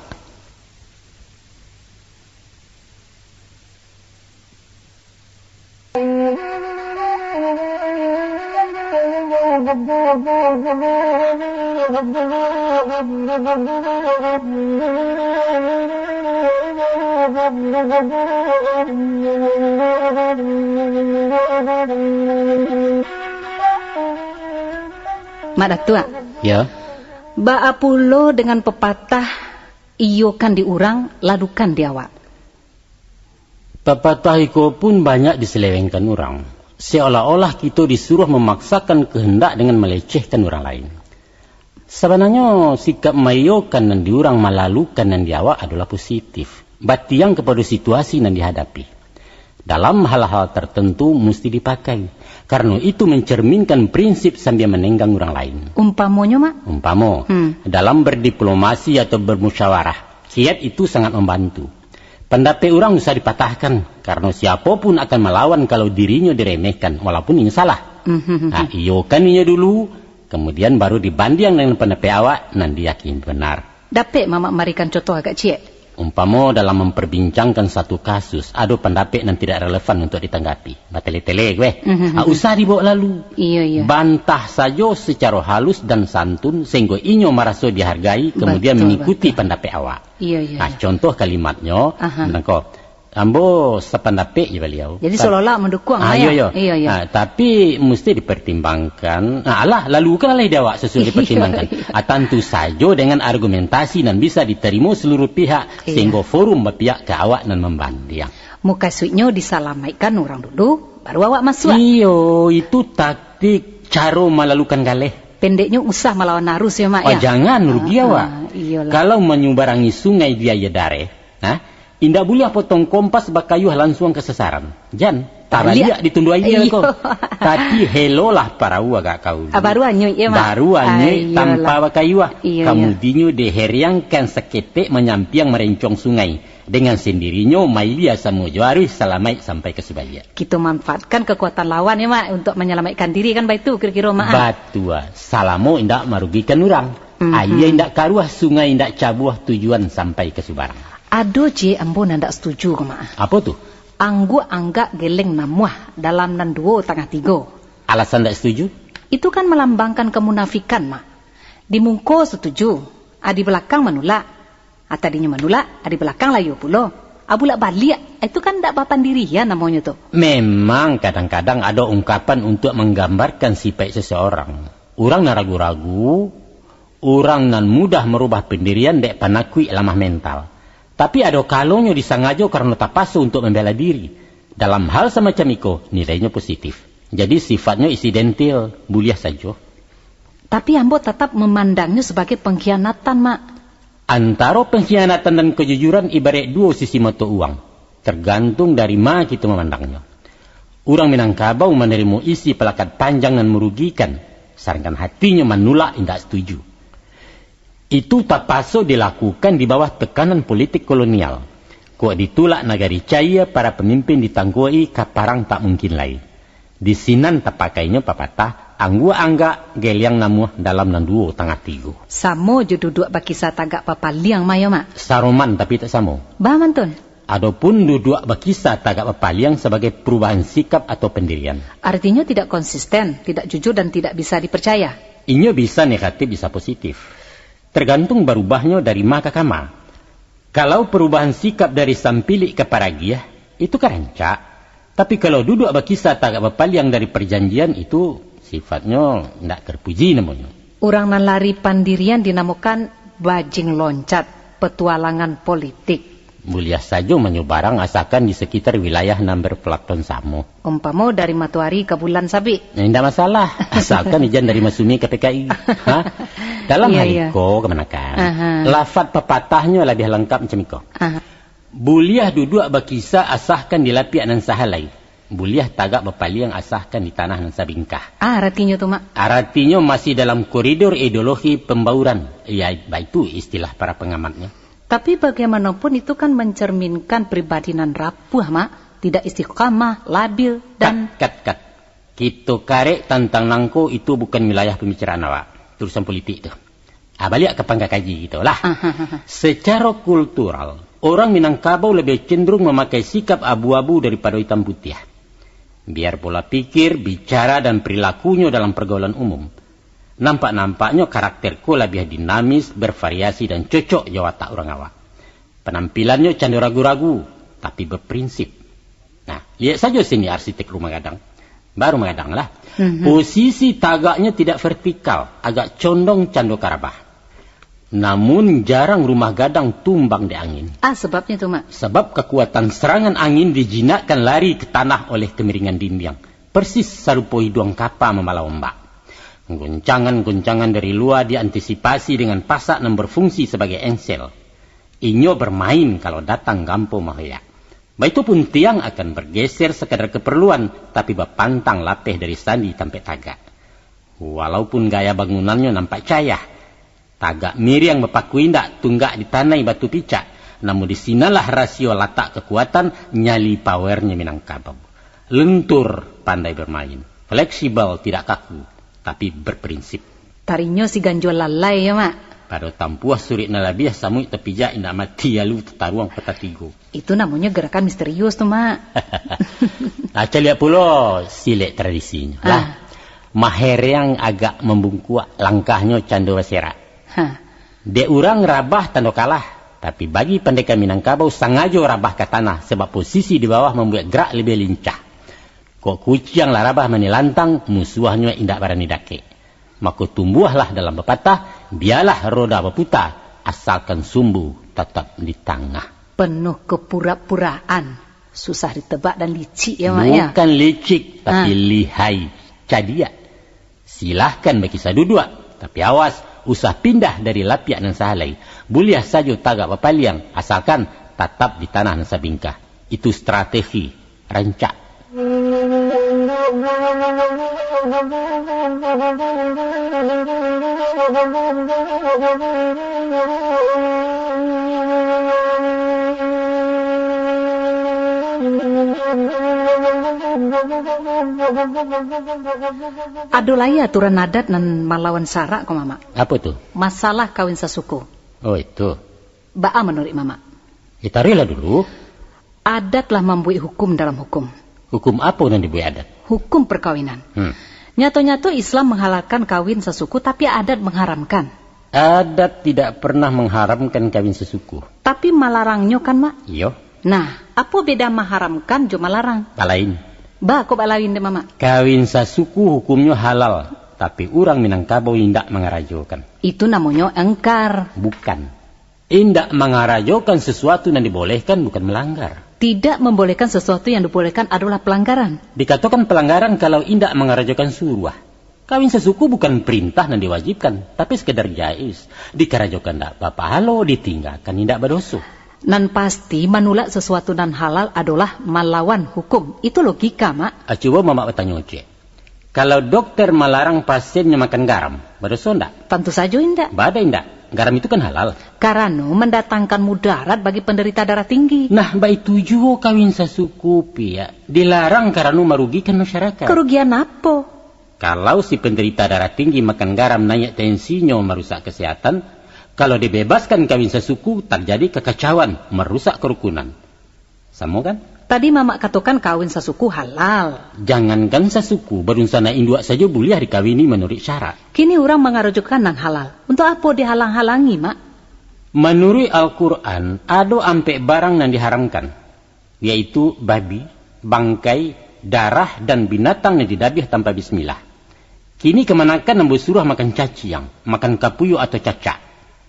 Mak Datuak. Yo. Baa pulo dengan pepatah, "Iyokan di urang, lalukan di awak"? Papatah iko pun banyak diselewengkan urang, seolah-olah kito disuruah mamaksakan kehendak dengan malecehkan urang lain. Sabananyo, sikap maiyokan nan di urang, malalukan nan di awak adolah positif, batiang kapado situasi nan dihadapi. Dalam hal-hal tertentu musti dipakai, karano itu mencerminkan prinsip sambia manenggang urang lain. Umpamonyo, Mak? Umpamo, Hmm. dalam berdiplomasi atau bermusyawarah, kiat itu sangat membantu. Pandapek urang usah dipatahkan, karano siapo pun akan malawan kalau dirinyo diremehkan, walaupun inyo salah. Mhm. Nah, iyokan inyo dulu, kemudian baru dibandiang dengan pandapek awak nan diyakini benar. Dapek Mamak marikan contoh agak ciek? Umpamo dalam memperbincangkan satu kasus, ado pandapek nan tidak relevan untuk ditanggapi. Batele-tele, weh. Mhm. Ah, usah dibawa lalu. Iyo, iyo. Bantah sajo secaro halus dan santun, sehinggo inyo maraso dihargai, kemudian Betul, mengikuti betul. pandapek awak. Iyo, iyo, Nah, iyo. contoh kalimatnyo, Aha. nangko, Ambo sapandapek jo baliau. Jadi, seolah-olah mandukuang, Ah, lah, iyo, ya? Iyo, iyo. Ah, tapi musti dipertimbangkan. Ah, alah, lalu kan alah di awak susun dipertimbangkan. Ah, tantu sajo dengan argumentasi nan bisa ditarimo seluruh pihak, Iyo. sehingga forum bapihak ka awak nan mambandiang. Mukasuiknyo disalamaikkan urang dulu, baru awak masuak. Iyo, itu taktik caro malalukan galeh. Pendeknyo usah malawan arus, ya, Mak, Oh, ya? jangan, rugi Ah, awak. ah, iyolah. Kalau manyubarangi sungai di aia dareh, nah, indak buliah potong kompas bakayuah lansuang ka sasaran. Jan, Baliak. tabaliak ditunduak aia Iyo. ko. Tapi helolah parau agak kaulu. Ah, baru anyuik, ya, Mak? Baru anyuik Ah, iyolah. tanpa bakayuah. Iyo, iyo. Kamudinyo diheriangkan saketek manyampiang marencuang sungai. Dengan sendirinyo, mailia samo jo aruih salamaik sampai ka subaliak. Kito manfaatkan kekuatan lawan, ya, Mak, untuk menyelamatkan diri, kan baitu kiro-kiro, Mak, ah? Batua, salamo indak marugikan urang. Mhm. Aia indak karuah, sungai indak cabuah, tujuan sampai ka subarang. Ado ciek ambo nan ndak setuju ko, Mak. Apo tu? Angguak anggak geleng namuah dalam nan duo tangah tigo. Alasan ndak setuju? Itu kan melambangkan kemunafikan, Mak. Di mungko setuju, ah, di balakang manulak. Ah, tadinyo manulak, ah, di balakang layo pulo. Ah, bulak baliak, itu kan ndak bapandirian namonyo tu. Memang kadang-kadang ado ungkapan untuak manggambarkan sipaik seseorang. Urang nan ragu-ragu, urang nan mudah marubah pandirian dek panakuik lamah mental. Tapi ado kalonyo disangajo karano tapaso untuak mambela diri. Dalam hal samacam iko, nilainyo positif. Jadi sifatnyo insidentil, buliah sajo. Tapi ambo tatap mamandangnyo sabagai pangkhianatan, Mak. Antaro pangkhianatan dan kajujuran ibaraik duo sisi mato uang, tergantung dari ma kito mamandangnyo. Urang Minangkabau manarimo isi palakat panjang nan marugikan, sadangkan hatinyo manulak indak setuju. Itu tapaso dilakukan di bawah tekanan politik kolonial. Kok ditulak nagari caia, para pamimpin ditangkuak-i ka parang tak mungkin lai. Di sinan tapakainyo papatah, angguak anggak, geliang namuah dalam nan duo tangah tigo. Samo jo duduak bakisa tagak bapaliang, Mak, yo, Mak? Saroman, tapi tak samo. Baa mantun? Adopun duduak bakisa tagak bapaliang sabagai perubahan sikap atau pendirian. Artinyo tidak konsisten, tidak jujur, dan tidak bisa dipercaya. Inyo bisa negatif, bisa positif. Tergantung barubahnyo dari ma ka kama. Kalau perubahan sikap dari sampilik ka paragiah, itu ka rancak. Tapi kalau duduak bakisa tagak bapaliang dari parjanjian, itu sifatnyo indak terpuji namonyo. Urang nan lari pandirian dinamokan bajing loncat, petualangan politik. Buliah sajo manyubarang asakan di sakitar wilayah nan berplaton samo. Umpamo dari matoari ka bulan sabik. Indak masalah, asalkan ijan dari Masumi ka P K I. Ha? Dalam Iya, hal iya. iko, kamanakan, Aha. lafat papatahnyo labiah langkap macam iko. Aha. Buliah duduak bakisa asakan di lapiak nan sahalai. Buliah tagak bapaliang asakan di tanah nan sabingkah. Ah, aratinyo tu, Mak? Aratinyo masih dalam koridor ideologi pembauran. Ya, baitu istilah para pengamatnyo. Tapi bagaimanapun itu kan mencerminkan pribadi nan rapuah, Mak. Tidak istiqamah, labil, dan Kat, kat, kat. Kito karek tantang nangko, itu bukan wilayah pembicaraan awak. Urusan politik tu. Ah, baliak ka pangka kaji kito lah. Ahahaha. Secara kultural, orang Minangkabau lebih cenderung memakai sikap abu-abu daripado itam putiah. Biar pola pikir, bicara, dan perilakunyo dalam pergaulan umum. Nampak-nampaknyo karakter ko labiah dinamis, bervariasi, dan cocok jo watak urang awak. Panampilannyo cando ragu-ragu, tapi berprinsip. Nah, liek sajo sini arsitek rumah gadang. Baru magadang lah. Mhm. Posisi tagaknyo tidak vertikal, agak condong cando karabah. Namun, jarang rumah gadang tumbang dek angin. Ah, sebabnyo tu, Mak? Sebab kekuatan serangan angin dijinakkan lari ke tanah oleh kemiringan dinding. Persis sarupo iduang kapa mambalau ombak. Goncangan-goncangan dari lua diantisipasi dengan pasak nan berfungsi sabagai engsel. Inyo bermain kalau datang gampo mahoyak. Baitu pun tiang akan bergeser sakadar keperluan, tapi bapantang lapeh dari sandi tampek tagak. Walaupun gaya bangunannyo nampak cayah, tagak miriang bapaku indak, tunggak ditanai batu picak, namun di sinanlah rasio latak kekuatan nyali powernyo Minangkabau. Lentur, pandai bermain, fleksibel, tidak kaku, tapi berprinsip. Tarinyo si ganjua lalai, yo, Mak? Pado tampuah surik nan labiah, samuik tapijak indak mati, lalu tataruang patah tigo. Itu namonyo gerakan misterius tu, Mak. Ah, caliak pulo silek tradisinyo. Ah. Lah, mahereang agak mambungkuak, langkahnyo cando baserak. Ha. Dek urang rabah tando kalah, Tapi bagi pandeka Minangkabau, sangajo rabah ka tanah, sabab posisi di bawah mambuek gerak labiah lincah. Kok kuciang lah rabah manilantang, musuahnyo indak barani dakek. Mako tumbuahlah dalam papatah, bialah roda baputa, asalkan sumbu tatap di tangah. Penuh kepura-puraan, susah ditebak dan licik ya, Mak, ya? Bukan licik, tapi Ha. lihai, cadiak. Silahkan bakisah duduak, tapi awas, usah pindah dari lapiak nan sahalai. Buliah sajo tagak bapaliang, asalkan tatap di tanah nan sabingkah. Itu strategi rancak. Ado lai aturan adat nan malawan syarak ko, Mamak. Apo tu? Masalah kawin sasuku. Oh, itu. Baa manuruik Mamak? Ya, taruihlah dulu. Adat lah mambuek hukum dalam hukum. Hukum apo nan dibuek adat? Hukum perkawinan. Hmm. Nyato-nyato Islam menghalalkan kawin sasuku, tapi adat mengharamkan. Adat tidak pernah mengharamkan kawin sasuku. Tapi malarangnyo kan, Mak? Iyo. Nah, apo beda maharamkan jo malarang? Balain. Ba, kok balain deh, Mamak? Kawin sasuku hukumnyo halal, tapi urang Minangkabau indak mangarajokan. Itu namonyo engkar. Bukan. Indak mangarajokan sesuatu nan dibolehkan bukan melanggar. Tidak membolehkan sesuatu yang dibolehkan adalah pelanggaran. Dikatokan pelanggaran kalau indak mangarajokan suruah. Kawin sasuku bukan perintah nan diwajibkan, tapi sekadar jaiz. Dikarajokan ndak bapahalo, ditinggakan indak badoso. Nan pasti, manulak sesuatu nan halal adolah malawan hukum. Itu logika, Mak. Ah, cubo Mamak batanyo ciek. Kalau dokter malarang pasiennyo makan garam, badoso ndak? Tantu sajo indak. Baa indak? Garam itu kan halal. Karano mandatangkan mudarat bagi penderita darah tinggi. Nah, baitu juo kawin sasuku, Piak. Dilarang karano marugikan masyarakat. Kerugian apo? Kalau si penderita darah tinggi makan garam, naiak tensinyo, marusak kesehatan, kalau dibebaskan kawin sasuku, terjadi kekacauan, merusak kerukunan. Samo kan? Tadi Mamak katokan kawin sasuku halal. Jangankan sasuku, barunsanak induak sajo buliah dikawini manuruik syarak. Kini urang mangarajokan nan halal. Untuak apo dihalang-halangi, Mak? Manuruik Al-Quran, ado ampek barang nan diharamkan, yaitu babi, bangkai, darah, dan binatang nan didabiah tanpa bismillah. Kini kamanakan ambo suruah makan caciang, makan kapuyuak atau cacak.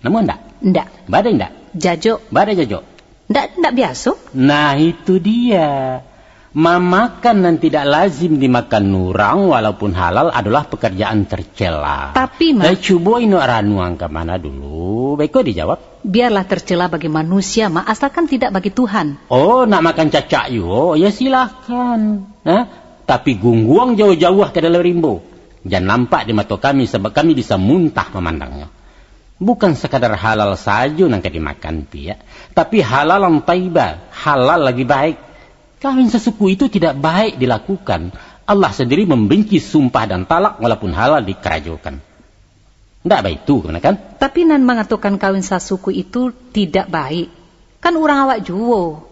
Namuah ndak? Ndak. Baa indak? Jajok. Baa jajok? Ndak, ndak biaso. Nah, itu dia. Mamakan nan tidak lazim dimakan urang, walaupun halal, adolah pekerjaan tercela. Tapi, Mak. Lai cubo inok ranuang ka mana dulu, baiko dijawab. Biarlah tercela bagi manusia, Mak, asalkan tidak bagi Tuhan. Oh, nak makan cacak juo? Ya, silahkan. Nah, tapi gungguang jauah-jauah ka dalam rimbo. Jan nampak di mato kami, sabab kami bisa muntah mamandangnyo. Bukan sakadar halal sajo nan ka dimakan, Piak, tapi halalan thayyibah, halal lagi baik. Kawin sasuku itu tidak baik dilakukan. Allah sandiri membenci sumpah dan talak walaupun halal dikarajokan. Ndak baitu, kamanakan? Tapi nan mangatokan kawin sasuku itu tidak baik, kan urang awak juo.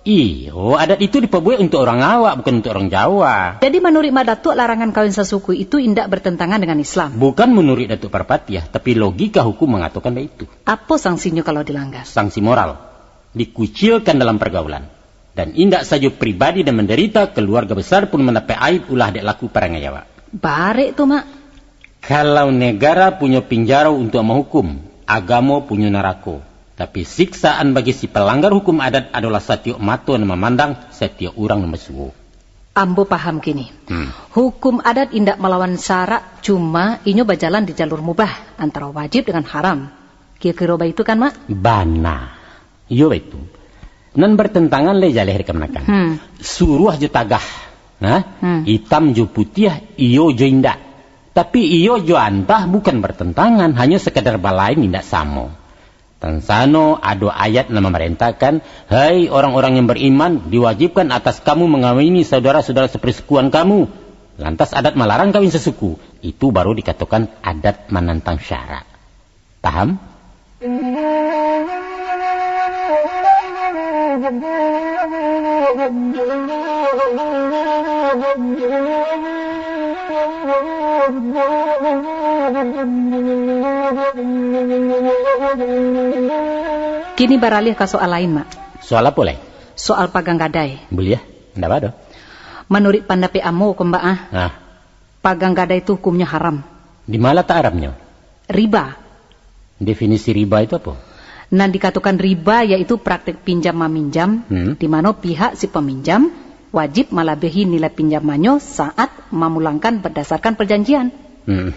Iyo, adat itu dipabuek untuak urang awak, bukan untuak urang Jawa. Jadi, manuruik Mak Datuak, larangan kawin sasuku itu indak bertentangan dengan Islam? Bukan manuruik Datuak Parpatiah, tapi logika hukum mangatokan baitu. Apo sangsinyo kalau dilanggar? Sanksi moral. Dikucilkan dalam pergaulan. Dan indak sajo pribadi nan mandarita, keluarga besar pun mandapek aib ulah dek laku parangai awak. Barek tu, Mak. Kalau negara punyo pinjaro untuak mahukum, agamo punyo narako. Tapi siksaan bagi si palanggar hukum adat adolah satiok mato nan mamandang, satiok urang nan basuo. Ambo paham kini. Hmm. Hukum adat indak malawan syarak, cuma inyo bajalan di jalur mubah, antara wajib dengan haram. Kiro-kiro baitu kan, Mak? Bana. Iyo, baitu. Nan bertentangan lai jaleh dek kamanakan. Hmm. Suruah jo tagah. Nah, Hmm. hitam jo putiah, iyo jo indak. Tapi iyo jo antah bukan bertentangan, hanyo sekadar balain indak samo. Tansano ado ayat nan mamarentahkan, "Hai orang-orang yang beriman, diwajibkan atas kamu mengawini saudara-saudara sepersukuan kamu." Lantas adat malarang kawin sesuku, itu baru dikatokan adat manantang syarak. Paham? Kini baralih ka soal lain, Mak. Soal apo lai? Soal pagang gadai. Buliah, ndak baa doh. Manuruik pandapek ambo ko, Mbak, ah, Nah, pagang gadai tu hukumnyo haram. Di ma latak haramnyo? Riba. Definisi riba itu apo? Nan dikatokan riba yaitu praktek pinjam maminjam, Hmm. di mano pihak si paminjam wajib malabiahi nilai pinjamannyo saat mamulangkan bardasarkan parjanjian. Hmm.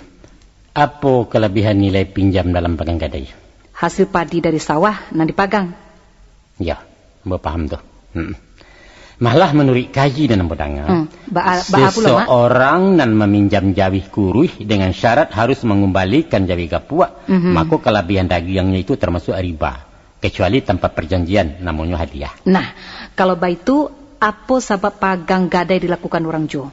Apo kalabiahan nilai pinjam dalam pagang gadai? Hasil padi dari sawah nan dipagang. Ya, ambo paham tu. Hmm. Malah manuruik kaji nan ambo danga, Hmm. Baa, baa pulo, Mak? seseorang nan maminjam jawih kuruih dengan syarat harus mangumbalikan jawih gapuak, Mhm. mako kalabiahan dagiangnyo itu tarmasuak riba, kacuali tanpa parjanjian, namonyo hadiah. Nah, kalau baitu, apo sabab pagang gadai dilakukan urang juo?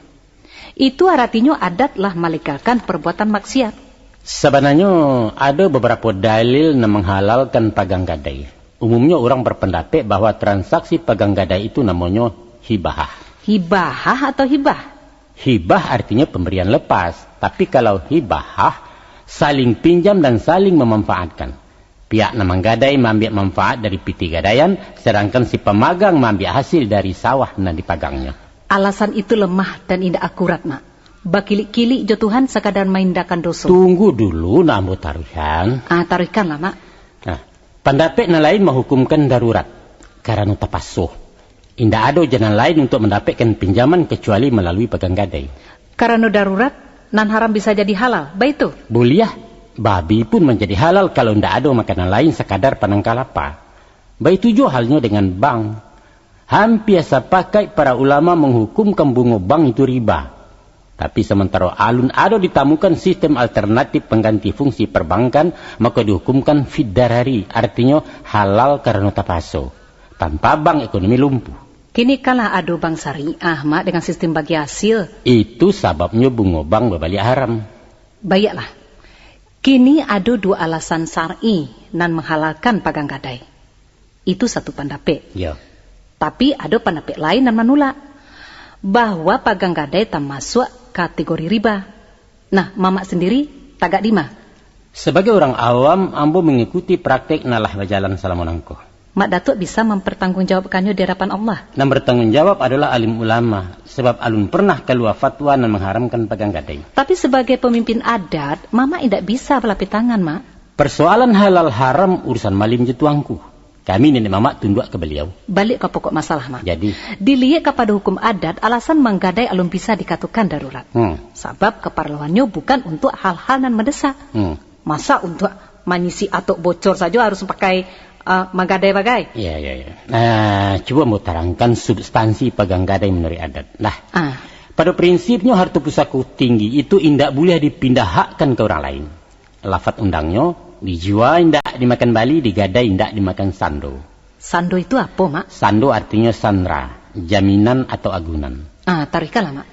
Itu aratinyo adat lah malegalkan parbuatan maksiat. Sabananyo, ado babarapo dalil nan manghalalkan pagang gadai. Umumnyo urang barpandapek bahwa transaksi pagang gadai itu namonyo hibahah. Hibahah atau hibah? Hibah artinyo pambarian lepas, tapi kalau hibahah, saling pinjam dan saling mamanfaatkan. Pihak nan manggadai maambiak manfaat dari pitih gadaian, sadangkan si pamagang maambiak hasil dari sawah nan dipagangnyo. Alasan itu lemah dan indak akurat, Mak. Bakilik-kilik jo Tuhan sakadar maindahkan doso. Tunggu dulu, nak ambo taruihkan. Ah, taruihkanlah, Mak. Nah, pandapek nan lain mahukumkan darurat, karano tapaso. Indak ado jalan lain untuak mandapekkan pinjaman kacuali malalui pagang gadai. Karano darurat, nan haram bisa jadi halal, baitu? Buliah, babi pun manjadi halal kalau indak ado makanan lain sakadar panangka lapa. Baitu juo halnyo dengan bank. Hampia sapakaik para ulama manghukumkan bungo bank itu riba. Tapi, samantaro alun ado ditamukan sistem alternatif pangganti fungsi parbankan, mako dihukumkan fid darari, artinyo halal karano tapaso. Tanpa bank, ekonomi lumpuh. Kini kan lah ado bank syariah, Mak, dengan sistem bagi hasil. Itu sababnyo bungo bank babaliak haram. Baiaklah. Kini ado duo alasan syar'i nan manghalalkan pagang gadai. Itu satu pandapek. Yo. Tapi, ado pandapek lain nan manulak, bahwa pagang gadai tamasuak kategori riba. Nah, Mamak sandiri tagak di ma? Sabagai urang awam, ambo mangikuti praktek nan lah bajalan salamo nangko. Mak Datuak bisa mampartanggungjawabkannyo di adapan Allah. Nan bartanggung jawab adolah alim ulama, sabab alun parnah kalua fatwa nan mangharamkan pagang gadai. Tapi, sabagai pamimpin adat, Mamak indak bisa balapeh tangan, Mak. Parsoalan halal haram urusan malim jo tuangku. Kami niniak mamak tunduak ka baliau. Baliak ka pokok masalah, Mak. Jadi? Diliek kapado hukum adat, alasan manggadai alun bisa dikatokan darurat. Hmm. Sabab kaparluannyo bukan untuak hal-hal nan mandesak. Hmm. Masa untuak manyisik atok bocor sajo harus pakai, eh, manggadai bagai? Ya, ya, ya. Nah, cubo ambo tarangkan substansi pagang gadai manuruik adat. Nah, Ah. pado prinsipnyo harto pusako tinggi itu indak buliah dipindahakkan ka urang lain. Lafat undangnyo, dijua indak dimakan bali, digadai indak dimakan sando. Sando itu apo, Mak? Sando artinyo sandra, jaminan atau agunan. Ah, taruihkanlah, Mak.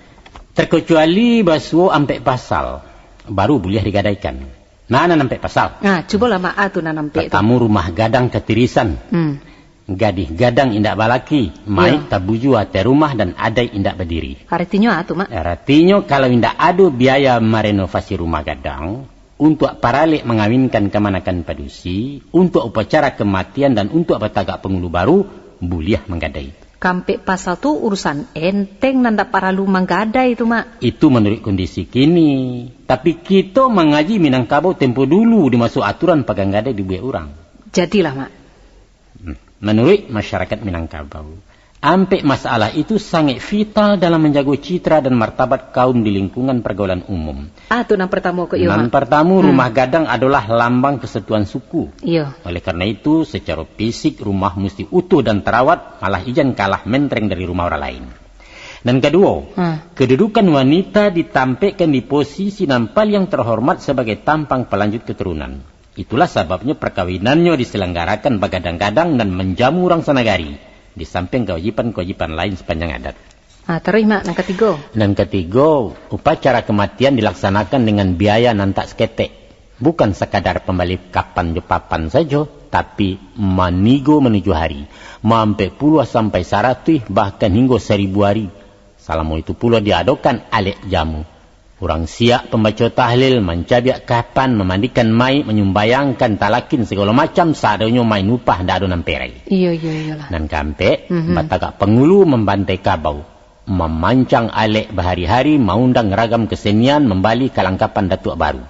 Terkecuali basuo ampek pasal, baru buliah digadaikan. Nah, nan ampek pasal. Ah, cubolah, Mak, ah, tu nan ampek tu. Tatamu rumah gadang katirisan. Hmm. Gadih gadang indak balaki, maik Iyo. tabuju ateh rumah dan adaik indak badiri. Aratinyo a tu, Mak? Aratinyo, kalau indak ado biaya marenovasi rumah gadang, untuak paralek mangawinkan kamanakan padusi, untuak upacara kamatian dan untuak batagak pangulu baru, buliah manggadai. Kampek pasal tu urusan enteng nan dak paralu manggadai tu, Mak. Itu manuruik kondisi kini. Tapi kito mangaji Minangkabau tempo dulu di maso aturan pagang gadai dibuek urang. Jadilah, Mak. Hmm. Manuruik masyarakat Minangkabau, ampek masalah itu sangaik vital dalam manjago citra dan martabat kaum di lingkungan pargaulan umum. Ah, tu nan partamo ko iyo, Nan Mak. partamo, Hmm. rumah gadang adolah lambang kesatuan suku. Iyo. Oleh karena itu, secara fisik rumah musti utuh dan terawat, malah ijan kalah mentereng dari rumah orang lain. Nan kaduo, Hmm. kedudukan wanita ditampekkan di posisi nan paliang terhormat sabagai tampang pelanjut keturunan. Itulah sababnyo parkawinannyo diselenggarakan bagadang-gadang nan manjamu urang sanagari, di sampiang kawajiban-kawajiban lain sapanjang adat. Ah, taruih, Mak, nan katigo. Nan katigo, upacara kamatian dilaksanakan dengan biaya nan tak saketek. Bukan sakadar pambali kapan jo papan sajo, tapi manigo manuju hari, maampek puluah sampai saratuih, bahkan hinggo saribu ari. Salamo itu pulo diadokan alek jamu. Urang siak pambaco tahlil, mancabiak kapan, mamandikan mayik, manyumbayangkan talakin, sagalo macam, sadonyo main upah, ndak ado nan perai. Iyo, iyo, iyolah. Nan kaampek, Mhm. batagak pangulu, mambantai kabau, mamancang alek bahari-hari, maundang ragam kasenian, mambali kalangkapan datuak baru.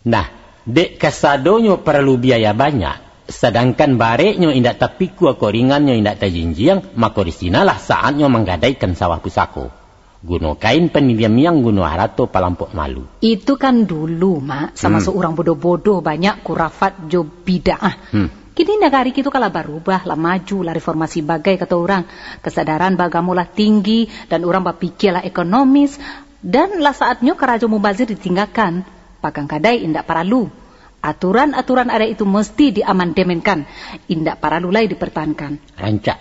Nah, dek kasadonyo paralu biaya banyak, sadangkan bareknyo indak tapikua, koringannyo indak tajinjiang, mako di sinalah saatnyo manggadaikan sawah pusako. Guno kain pandiam-diam, guno harato palampok malu. Itu kan dulu, Mak, samasuak Hmm. urang bodoh-bodoh, banyak kurafat jo bid'ah. Hmm. Kini nagari kito ka lah barubah, lah maju, lah reformasi bagai, kato urang. Kasadaran baagamo lah tinggi, dan urang bapikia lah ekonomis, dan lah saatnyo karajo mubazir ditinggakan. Pagang gadai indak paralu. Aturan-aturan adat itu musti diamandemenkan, indak paralu lai dipertahankan. Rancak.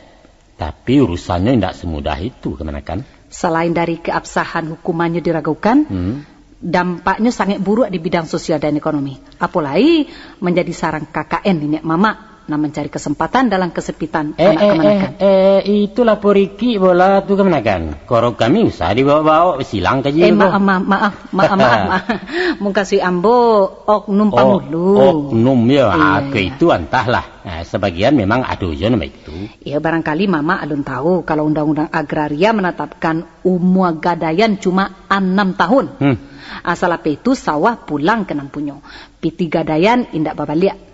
Tapi urusannyo indak samudah itu, kamanakan. Salain dari keabsahan hukumannyo diragukan, Hmm. dampaknyo sangaik buruak di bidang sosial dan ekonomi. Apo lai manjadi sarang K K N niniak mamak nan mancari kasempatan dalam kasampitan Eh, anak eh, kamanakan. eh, eh, itu lapor rikik bola tu, kamanakan. Koro kami usah dibaok-baok, silang kaji Eh, ko. maaf, maaf, maaf, maaf, maaf, maaf. Mukasuik ambo oknum Oh, pangulu. oknum, yo. Ah, Iya, ke iya. itu antahlah. Ah, sabagian memang ado jo nan baitu. Ya, barangkali Mamak alun tahu kalau Undang-Undang Agraria manatapkan umua gadaian cuma anam tahun. Hmm. Ah, salapeh itu sawah pulang ka nan punyo. Pitih gadaian indak babaliak.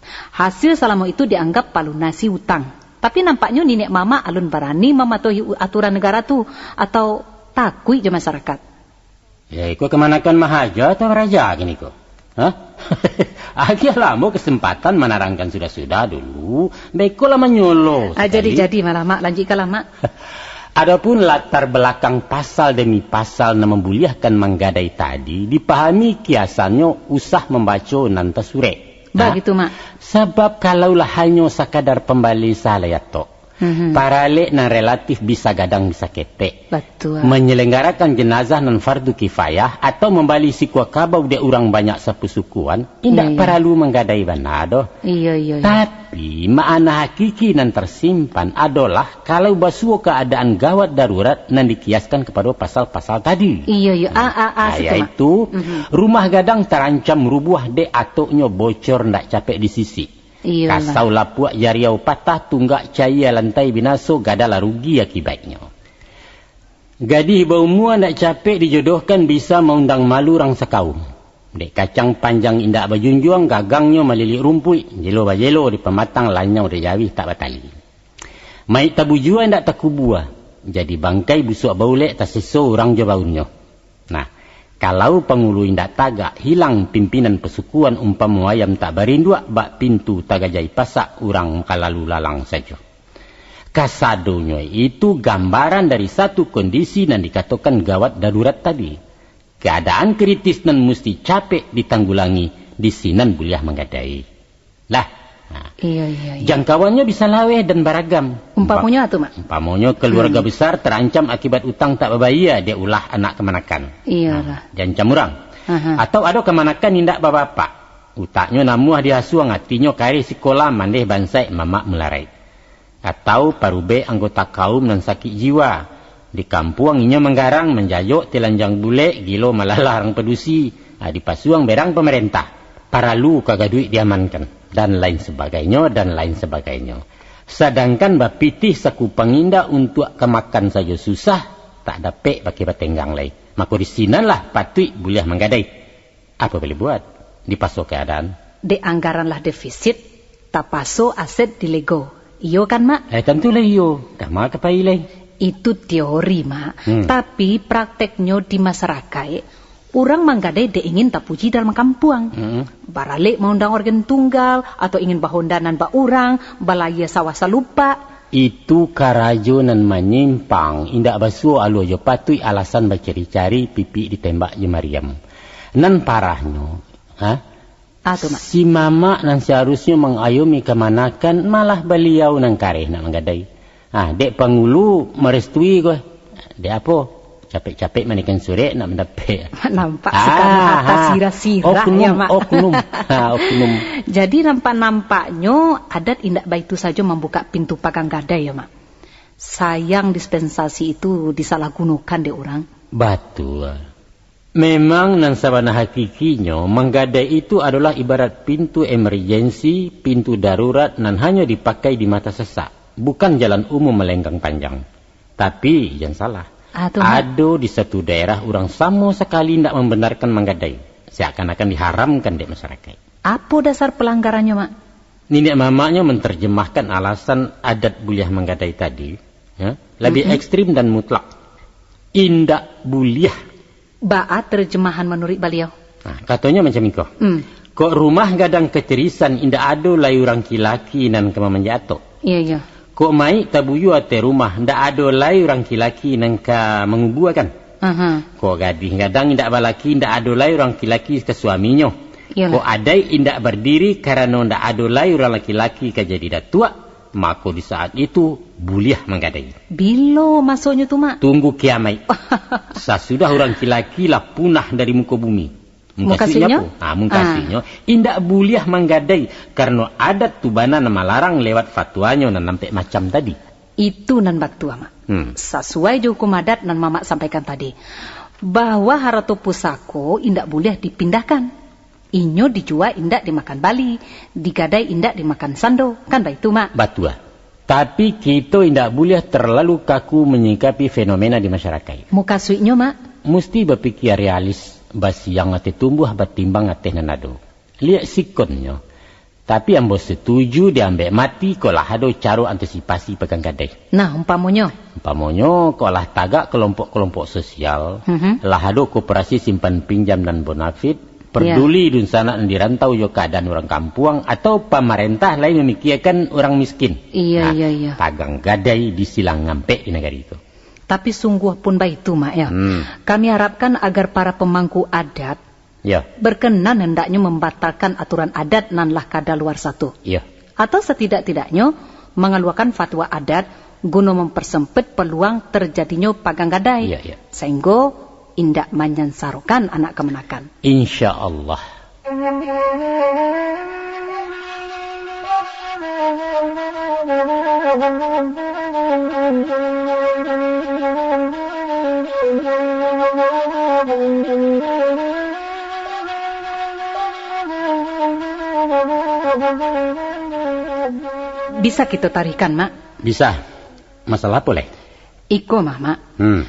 Hasil salamo itu dianggap palunasi utang. Tapi nampaknyo niniak mamak alun barani mamatuahi u-, aturan nagara tu, atau takuik jo masarakat. Ya, iko kamanakan mahaja atau raja kini ko? Hah? Agiah lamo kasempatan manarangkan sudah-sudah dulu, beko lah manyolo Ah, jadi, sakali. jadi malah, Mak. Lanjuikkanlah, Mak. Adopun latar balakang pasal demi pasal nan mambuliahkan manggadai tadi, dipahami kiasannyo usah mambaco nan tasurek. Bagitu, Mak. Sabab kalaulah hanyo sakadar pambali sahalai atok, Mhm. paralek nan relatif bisa gadang bisa ketek, Batua. manyalanggarakan janazah nan fardu kifayah, atau mambali sikua kabau dek urang banyak sapasukuan, indak Iya, iya. paralu manggadai bana doh. Iya, iya, iya. Tapi, makna hakiki nan tersimpan adolah kalau basuo kaadaan gawat darurat nan dikiaskan kapado pasal-pasal tadi. Iya, iya. Ah, ah, ah, Nah, situ, Mak. yaitu, Mhm. rumah gadang tarancam rubuah dek atoknyo bocor ndak capek disisik. Iyolah. Kasau lapuak jariau patah, tunggak caia lantai binaso, gadang lah rugi akibatnyo. Gadih baumua ndak capek dijodohkan bisa maundang malu urang sakaum. Dek kacang panjang indak bajunjuang, gagangnyo malilik rumpuik, jelo bajelo di pamatang, lanyau di jawih tak batali. Maik tabujua indak takubua, jadi bangkai busuak baulek tasiso urang jo baunnyo. Nah, kalau pangulu indak tagak, hilang pimpinan pasukuan, umpamo ayam tak barinduak, bak pintu tagajai pasak, urang ka lalu lalang sajo. Kasadonyo itu gambaran dari satu kondisi nan dikatokan gawat darurat tadi. Kaadaan kritis nan musti capek ditanggulangi, di sinan buliah manggadai. Lah. Nah. Iya, iya, iya. Jangkauannyo bisa laweh dan baragam. Umpamonyo Umpa-, atu, Mak? Umpamonyo keluarga Hmm. besar tarancam akibat utang tak babayia dek ulah anak kamanakan. Iyalah. Nah, diancam urang. Aha. Atau ado kamanakan indak babapak. Utaknyo namuah di asuang, atinyo kareh sikola, mandeh bansaik mamak mularaik. Atau parubek anggota kaum nan sakik jiwa. Di kampuang inyo manggarang, manjayok telanjang bulek, gilo malalah urang padusi, ah, dipasuang berang pamarentah, paralu ka gaduik diamankan, dan lain sabagainyo, dan lain sabagainyo. Sadangkan bapitih sakupang indak untuak ka makan sajo susah, tak dapek pakai batenggang lai. Mako di sinanlah patuik buliah manggadai. Apo boleh buat? Dipaso keadaan. Dek anggaran lah defisit, tapaso aset dilego. Iyo kan, Mak? Eh, tantulah iyo. Kama ka pai lai? Itu teori, Mak. Hmm. Tapi prakteknyo di masarakaik, urang manggadai dek ingin tapuji dalam kampuang. Hmm. Baralek maundang organ tunggal, atau ingin bahonda nan bak urang, balayia sawah salupak. Itu karajo nan manyimpang, indak basuo alua jo patuik, alasan bacari-cari, pipik ditembak jo mariam. Nan parahnyo, ha? Ah, tu, Mak. Si mamak nan saharusnyo mangayomi kamanakan, malah baliau nan kareh nak manggadai. Ah, dek pangulu marestui ko. Dek apo? Capek-capek manikan surek nak mandapek. Nampak Ah, sekarang harta ah. sirah-sirah, Oknum, ya, Mak? oknum. Ha, oknum. Jadi, nampak-nampaknyo adat indak baitu sajo mambuka pintu pagang gadai, ya, Mak? Sayang dispensasi itu disalahgunokan dek urang. Batua. Memang nan sabana hakikinyo, manggadai itu adolah ibarat pintu emergensi, pintu darurat nan hanyo dipakai di mata sasak, bukan jalan umum malenggang panjang. Tapi, jan salah. Ah, tu, Mak. Ado di satu daerah urang samo sakali indak mambenarkan manggadai, seakan-akan diharamkan dek masyarakaik. Apo dasar pelanggarannyo, Mak? Niniak mamaknyo menterjemahkan alasan adat buliah manggadai tadi, ya, lebih Mm-mm. ekstrim dan mutlak. Indak buliah. Baa terjemahan manuruik baliau? Nah, katonyo macam iko. Hmm. Kok rumah gadang kecerisan indak ado lai urang kilaki nan ka mamanjak atok. Iya, iya. Kok maik tabuyua ateh rumah, ndak ado lai urang kilaki nan ka mangubuakan. Aha. Kok gadih gadang indak balaki, ndak ado lai urang kilaki ka suaminyo. Iyolah. Kok adaik indak bardiri karano ndak ado lai urang laki-laki ka jadi datuak, mako di saat itu buliah manggadai. Bilo masonyo tu, Mak? Tunggu kiamaik. Sasudah urang kilaki lah punah dari muko bumi. Mukasuiknyo? Mukasuiknyo apo? Ah, mukasuiknyo, Ah. indak buliah manggadai, karano adat tu bana nan malarang lewat fatuanyo nan ampek macam tadi. Itu nan batua, Mak. Hmm. Sasuai jo hukum adat nan Mamak sampaikan tadi, bahwa harato pusako indak buliah dipindahkan. Inyo dijua indak dimakan bali, digadai indak dimakan sando, kan baitu, Mak? Batua. Tapi kito indak buliah terlalu kaku menyikapi fenomena di masyarakaik. Mukasuiknyo, Mak? Musti bapikia realis, basiang ateh tumbuah batimbang ateh nan ado. Liek sikonnyo. Tapi ambo setuju diambek mati kok lah ado caro antisipasi pagang gadai. Nah, umpamonyo? Umpamonyo, kok lah tagak kelompok-kelompok sosial, Mhm. lah ado koperasi simpan pinjam nan bonafit, Ya. peduli dunsanak nan di rantau jo kaadaan urang kampuang, atau pamarentah lai mamikiakan urang miskin. Iya, Nah, iya, iya. pagang gadai disilang ngampek di nagari ko. Tapi sungguah pun baitu, Mak, ya. Hmm. Kami harapkan agar para pemangku adat Ya. berkenan hendaknyo mambatalkan aturan adat nan lah kadaluarsa tu. Ya. Atau satidak-tidaknyo mangaluakan fatwa adat guno mampersempit paluang terjadinyo pagang gadai, Ya, ya. sainggo indak manyansarokan anak kamanakan. Insya Allah. Bisa kito tarihkan, Mak? Bisa. Masalah apo lai? Iko mah, Mak. Hmm.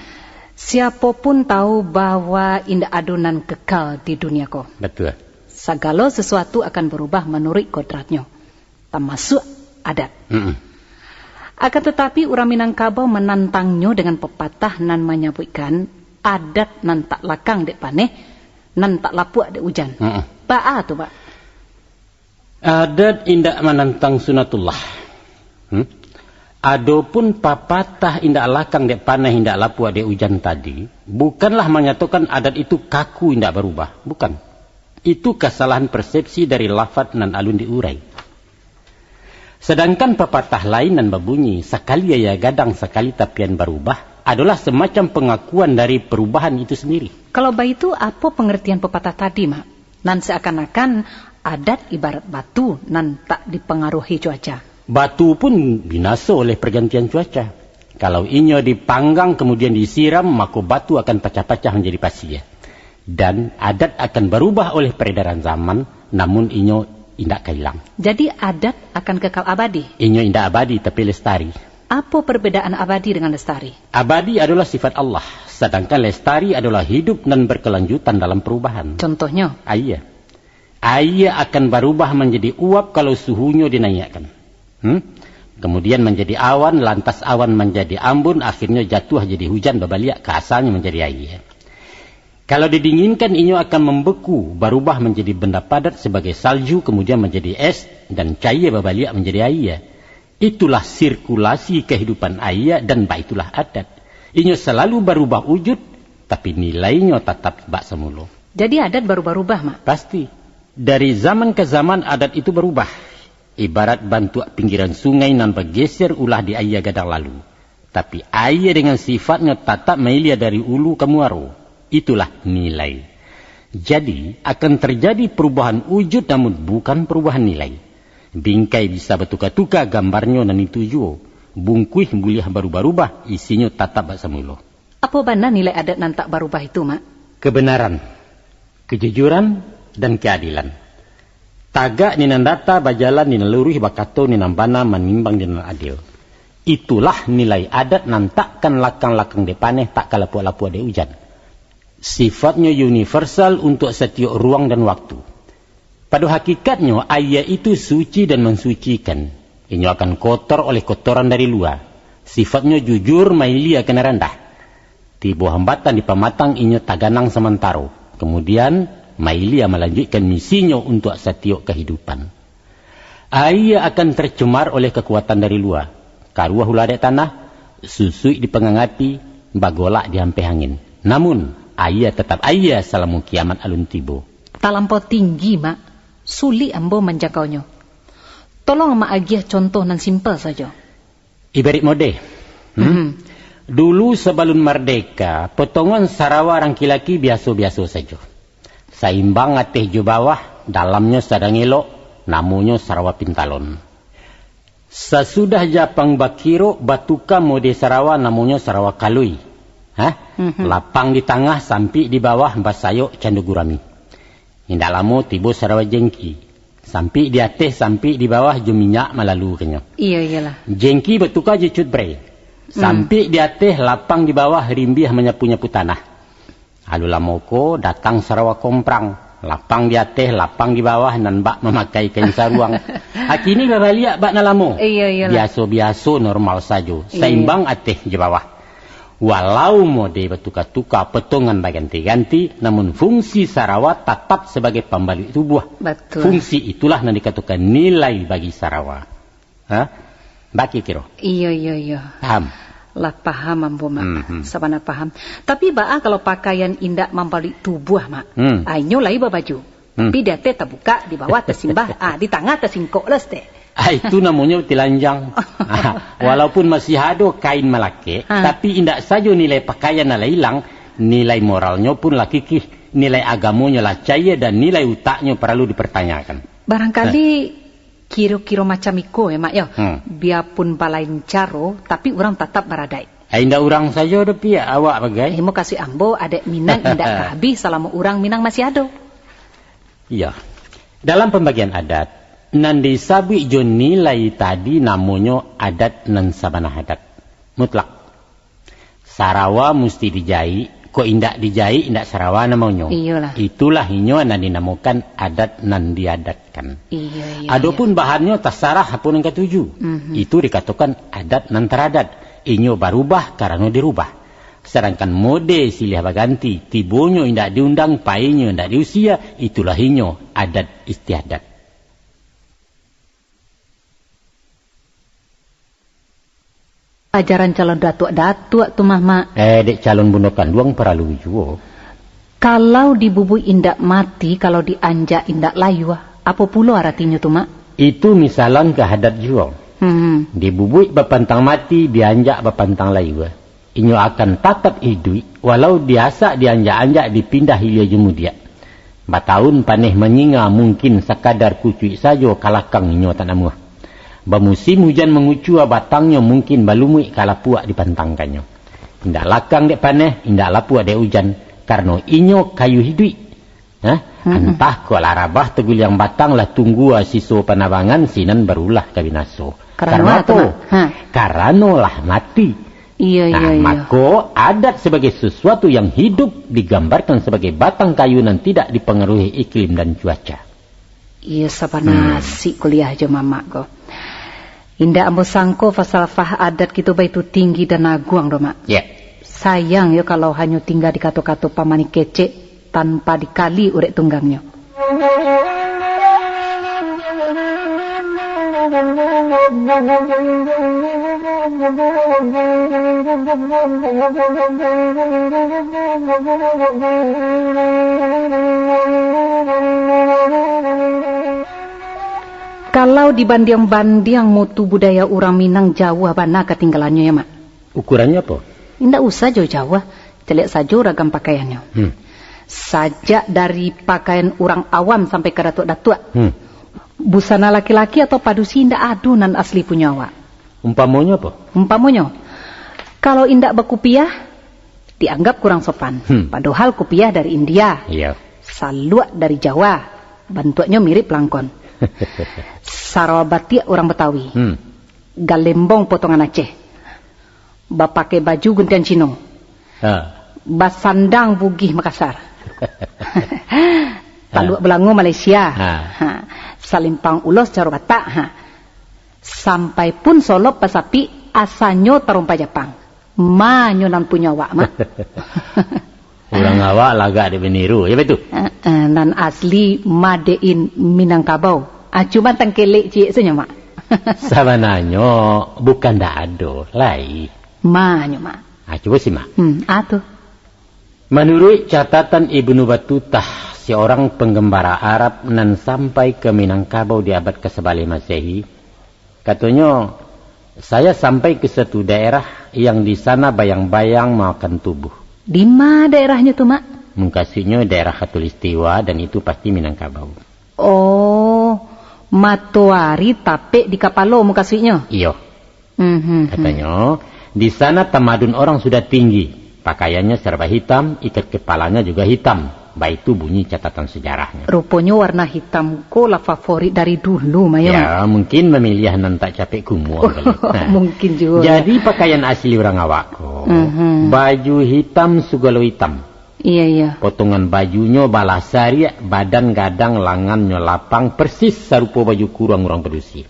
Siapo pun tahu bahwa indak ado nan kekal di dunia ko. Betul. Sagalo sesuatu akan berubah manuruik kodratnyo, tamasuak adat. Mm-mm. Akan tetapi, urang Minangkabau manantangnyo dengan pepatah nan manyabuikkan, "Adat nan tak lakang dek paneh, nan tak lapuak dek ujan." Mm-mm. Baa tu, Pak? Adat indak manantang sunatullah. Hmm? Adopun papatah "Indak lakang dek paneh, indak lapuak dek ujan" tadi, bukanlah manyatokan adat itu kaku indak barubah. Bukan. Itu kasalahan persepsi dari lafat nan alun diurai. Sadangkan papatah lain nan babunyi, "Sakali aia gadang, sakali tapian barubah," adolah samacam pangakuan dari parubahan itu sandiri. Kalau baitu, apo pangartian papatah tadi, Mak? Nan seakan-akan adat ibarat batu nan tak dipangaruhi cuaca. Batu pun binaso oleh pergantian cuaca. Kalau inyo dipanggang kamudian disiram, mako batu akan pacah-pacah manjadi pasia. Dan adat akan barubah oleh peredaran zaman, namun inyo indak ka ilang. Jadi, adat akan kekal abadi? Inyo indak abadi, tapi lestari. Apo perbedaan abadi dengan lestari? Abadi adolah sifat Allah, sadangkan lestari adolah hidup nan berkelanjutan dalam perubahan. Contohnyo? Aia. Aia akan barubah manjadi uap kalau suhunyo dinaiakkan. Hmm? Kamudian manjadi awan, lantas awan manjadi ambun, akhirnyo jatuah jadi hujan, babaliak ka asalnyo manjadi aia. Kalau didinginkan, inyo akan mambeku, barubah manjadi benda padat sabagai salju, kamudian manjadi es, dan caia babaliak manjadi aia. Itulah sirkulasi kahidupan aia, dan baitulah adat. Inyo salalu barubah ujud, tapi nilainyo tatap bak samulo. Jadi adat barubah-rubah, Mak? Pasti. Dari zaman ka zaman adat itu barubah. Ibarat bantuak pinggiran sungai nan bageser ulah di aia gadang lalu. Tapi aia dengan sifatnyo tatap mailia dari ulu ka muaro. Itulah nilai. Jadi, akan terjadi perubahan ujud namun bukan perubahan nilai. Bingkai bisa batuka-tuka gambarnyo nan itu juo. Bungkuih buliah barubah-rubah, isinyo tatap bak samulo. Apo bana nilai adat nan tak barubah itu, Mak? Kebenaran, kejujuran, dan keadilan. Tagak di nan data, bajalan di nan luruih, bakato di nan bana, manimbang di nan adil. Itulah nilai adat nan takkan lakang-lakang dek paneh, tak ka lapuak-lapuak dek ujan. Sifatnyo universal untuak satiok ruang dan waktu. Pado hakikatnyo, aia itu suci dan mansucikan. Inyo akan kotor oleh kotoran dari lua. Sifatnyo jujur, mailia ka nan randah. Tibo hambatan di pamatang, inyo taganang samantaro. Kamudian, mailia malanjuikkan misinyo untuak satiok kahidupan. Aia akan tercemar oleh kakuatan dari lua. Karuah ulah dek tanah, susuik di panggang api, bagolak di ampeh angin. Namun, aia tatap aia salamo kiamat alun tibo. Talampau tinggi, Mak. Sulik ambo manjangkaunyo. Tolong Mak agiah contoh nan simpel sajo. Ibarik mode. Hmm? Mhm. Dulu sabalun mardeka, potongan sarawa rangki-laki biaso-biaso sajo. Saimbang ateh jo bawah, dalamnyo sadang elok, namonyo sarawa pintalon. Sasudah japang bakirok, batuka mode sarawa, namonyo sarawa kalui. Hah? Mhm. Lapang di tangah, sampik di bawah, basayok cando gurami. Indak lamo tibo sarawa jengki. Sampik di ateh, sampik di bawah, jo minyak malalukannyo. Iyo, iyolah. Jengki batuka jo cutbray. Hmm. Sampik di ateh, lapang di bawah, rimbiah manyapu-nyapu tanah. Alun lamo ko, datang sarawa komprang. Lapang di ateh, lapang di bawah, nan bak mamakai kain saruang. Kini babaliak bak nan lamo. Iyo, iyolah. Biaso-biaso, normal sajo. Iyo. Saimbang ateh jo bawah. Walau mode batuka-tuka, potongan baganti-ganti, namun fungsi sarawa tatap sabagai pambaluik tubuah. Batua. Fungsi itulah nan dikatokan nilai bagi sarawa. Ha? Bak kiro. Iyo, iyo, iyo. Paham? Lah paham ambo, Mak. Mhm. Sabana paham. Tapi baa kalau pakaian indak mambaluik tubuah, Mak? Hmm. Ah, inyo lai babaju. Hmm. Tapi di ateh tabukak, di bawah tasimbah, ah, di tangah tasingkok lah stek. Ah, itu namonyo tilanjang. Ah, walaupun masih ado kain malakek, ha, tapi indak sajo nilai pakaian nan lah ilang, nilai moralnyo pun lah kikih, nilai agamonyo lah cayia, dan nilai utaknyo paralu dipertanyakan. Barangkali, ha, kiro-kiro macam iko, yo, Mak, yo. Hmm. Biapun balain caro, tapi urang tatap baradaik. Ah, indak urang sajo doh, Piak, awak bagai. Eh, mukasuik ambo, adaik Minang indak ka abih salamo urang Minang masih ado. Iyo. Dalam pambagian adat, nan disabuik jo nilai tadi namonyo adat nan sabana adat. Mutlak. Sarawa musti dijaik, kok indak dijaik, indak sarawa namonyo. Iyolah. Itulah inyo nan dinamokan adat nan diadatkan. Iyo, iyo, adopun iyo, bahannyo tasarah apo nan katuju. Mhm. Itu dikatokan adat nan taradat. Inyo barubah karano dirubah. Sadangkan mode silih baganti, tibonyo indak diundang, painyo indak diusia, itulah inyo adat istiadat. Ajaran calon datuak-datuak tu mah, Mak. Eh, dek calon bundo kanduang paralu juo. Kalau dibubuik indak mati, kalau dianjak indak layua, apo pulo aratinyo tu, Mak? Itu misalan ka adat juo. Hmm. Dibubuik bapantang mati, dianjak bapantang layua. Inyo akan tatap iduik, walau diasak, dianjak-anjak, dipindah ilia jo mudiak. Batahun paneh manyinga, mungkin sakadar kucuik sajo, kalakang inyo tak namuah. Bamusim hujan mangucua, batangnyo mungkin balumuik, ka lapuak dipantangkannyo. Indak lakang dek paneh, indak lapuak dek ujan, karano inyo kayu iduik. Hah? Mm-mm. Antah kok lah rabah taguliang batang, lah tunggua siso panabangan, sinan barulah ka binaso. Karano apo tu, Mak? Ha. Karano lah mati. Iyo, nah, iyo, iyo. Mako, adat sabagai sasuatu yang hidup digambarkan sabagai batang kayu nan tidak dipangaruhi iklim dan cuaca. Iyo, sabana asik kuliah jo mamak ko. Indak ambo sangko falsafah adat kito baitu tinggi dan aguang doh, Mak. Ya. Sayang yo kalau hanyo tingga di kato-kato pamanih kecek tanpa dikali urek tunggangnyo. Kalau dibandiang-bandiang, mutu budaya urang Minang jauah bana katinggalannyo, yo, Mak. Ukurannyo apo? Indak usah jauah-jauah, caliak sajo ragam pakaiannyo. Hmm. Sajak dari pakaian urang awam sampai ka datuak-datuak. Hmm. Busana laki-laki atau padusi indak ado nan asli punyo awak. Umpamonyo apo? Umpamonyo, kalau indak bakupiah, Dianggap kurang sopan. Hmm. Padohal kupiah dari India. Iyo. Saluak dari Jawa. Bantuaknyo mirip langkon. Sarawa batiak urang Betawi. Hmm. Galembong potongan Aceh. Bapakai baju guntiang Cino. Ha. Basandang Bugih Makassar. Taluak Ha. Belango Malaysia. Ha. Ha. Salimpang ulos caro Batak. Ha. Sampai pun solop basapik asanyo tarompa Japang. Ma nyo nan punyo awak, Mak. Urang awak lagak dek baniru, yo betul? Eh, eh, nan asli made in Minangkabau. Ah, cuma tangkelek ciek sajo, Mak. Sabananyo bukan ndak ado, lai. Ma nyo, Mak. Ah, cubo simak. Hmm, ah tu. Manuruik catatan Ibnu Batutah, seorang penggembara Arab nan sampai ke Minangkabau di abad kasabaleh Masehi, katonyo, "Saya sampai ke satu daerah yang di sana bayang-bayang makan tubuh." Di ma daerahnyo tu, Mak? Mukasuiknyo daerah Khatulistiwa dan itu pasti Minangkabau. Oh, matoari tapek di kapalo mukasuiknyo? Iyo. Mhm. Katonyo, di sana tamadun orang sudah tinggi, pakaiannya serba hitam, ikat kepalanya juga hitam. Baitu bunyi catatan sejarahnyo. Ruponyo warna hitam ko lah favorit dari dulu, Mak, yo, Mak? Ya, mungkin mamiliah nan tak capek kumuang kali. Nah, mungkin juo. Jadi, pakaian asli urang awak ko, Mhm. baju hitam, sugalo hitam. Iya, iya. Potongan bajunyo balah sariak, badan gadang, langannyo lapang, persis sarupo baju kuruang urang padusi.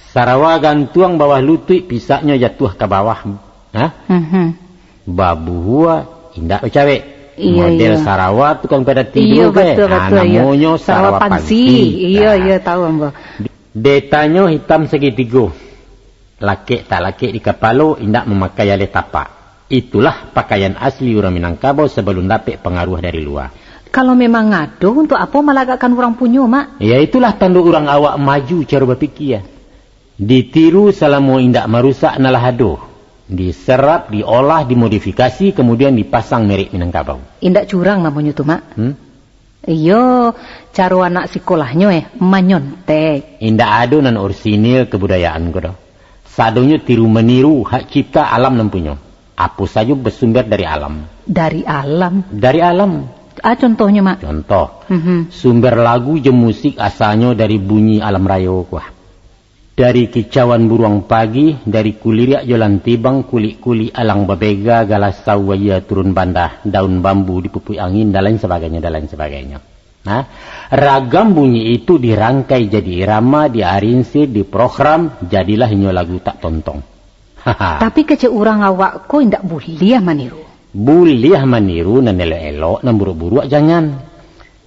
Sarawa gantuang bawah lutuik, pisaknyo jatuah ka bawah. Ha? Mhm. Babuhua, indak bacawek. Iyo, Model iyo. sarawa tukang padati Iyo, dulu, ke? betul, Ha, betul, iyo. namonyo Sarawa sarawa pansi. pansi. Iyo, Ha. iyo, tahu ambo. Detanyo hitam sagitigo. Lakek tak lakek di kapalo, indak mamakai aleh tapak. Itulah pakaian asli urang Minangkabau sabalun dapek pangaruah dari lua. Kalau memang ado, untuk apo malagakkan urang punyo, Mak? Ya, itulah tando urang awak maju caro bapikia. Ditiru salamo indak marusak nan lah ado. Diserap, diolah, dimodifikasi, kamudian dipasang merek Minangkabau. Indak curang namonyo tu, Mak. Hmm? Iyo, caro anak sikolahnyo, eh, manyontek. Indak ado nan orisinil kabudayaan ko doh. Sadonyo tiru maniru, hak cipta alam nan punyo. Apo sajo basumber dari alam. Dari alam? Dari alam. Ah, contohnyo, Mak? Contoh, Mhm. sumber lagu jo musik asalnyo dari bunyi alam rayo ko, ah. Dari kicauan buruang pagi, dari kuliriak jo lantibang, kulik-kulik alang babega, galasau waia turun bandah, daun bambu dipupuik angin, dan lain sabagainyo, dan lain sabagainyo. Nah, ragam bunyi itu dirangkai jadi irama, diarinsir, diprogram, jadilah inyo lagu tak tontong. Tapi kecek urang awak ko indak buliah maniru. Buliah maniru nan elok-elok, nan buruak-buruak jangan.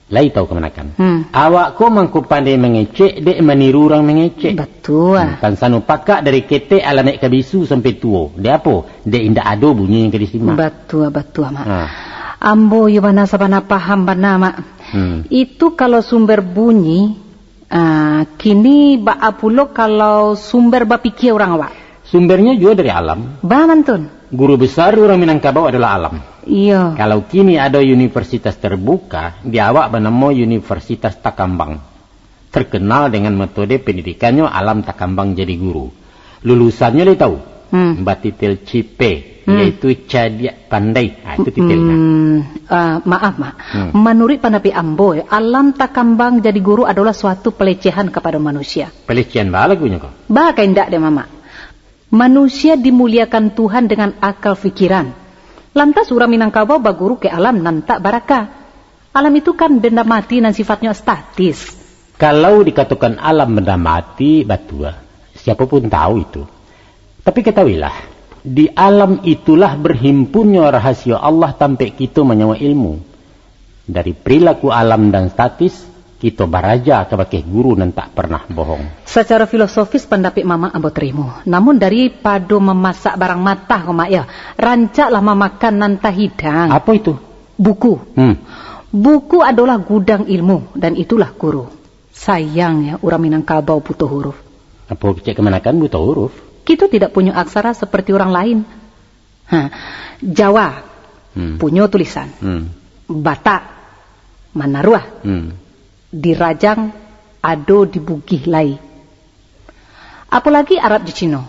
Lai tahu kamanakan. Hmm. Awak ko mangko pandai mangecek, dek maniru urang mangecek. Batua. Hmm, tan sano pakak dari ketek alah naik ka bisu sampai tuo. Dek apo? Dek indak ado bunyi nan ka disimak. Batua, batua, Mak. Ha. Ambo yo bana sabana paham bana, Mak. Hmm. Itu kalau sumber bunyi, ah, kini baa pulo kalau sumber bapikia urang awak? Sumbernyo juo dari alam. Ba mantun. Guru besar urang Minangkabau adolah alam. Iyo. Kalau kini ado universitas terbuka, di awak banamo Universitas Takambang. Terkenal dengan metode pendidikannyo alam takambang jadi guru. Lulusannyo lai tahu? Hmm. Batitel C P, Hmm. yaitu cadiak pandai. Ah, itu titelnyo. Hmm, ah, maaf, Mak. Hmm. Manuruik pandapek ambo, alam takambang jadi guru adolah suatu pelecehan kepada manusia. Pelecehan baa lagunyo ko? Ba ka indak dek Mamak. Manusia dimuliakan Tuhan dengan akal fikiran. Lantas urang Minangkabau baguru ka alam nan tak baraka. Alam itu kan benda mati nan sifatnyo statis. Kalau dikatokan alam benda mati, batua. Siapo pun tahu itu. Tapi ketahuilah, di alam itulah berhimpunnya rahasia Allah tampek kito manyawa ilmu. Dari perilaku alam dan statis, kito baraja kabakeh guru nan tak pernah bohong. Sacaro filosofis pandapek Mamak ambo tarimo. Namun daripado mamasak barang matah ko, Mak, yo, rancaklah mamakan nan tahidang. Apo itu? Buku. Hmm. Buku adolah gudang ilmu, dan itulah guru. Sayang yo, urang Minangkabau buto huruf. Apo kecek kamanakan buto huruf? Kito tidak punyo aksara seperti urang lain. Ha, Jawa, Hmm. punyo tulisan. Hmm. Batak, manaruah. Hmm. Di Rajang, ado di Bugih lai. Apolagi Arab jo Cino.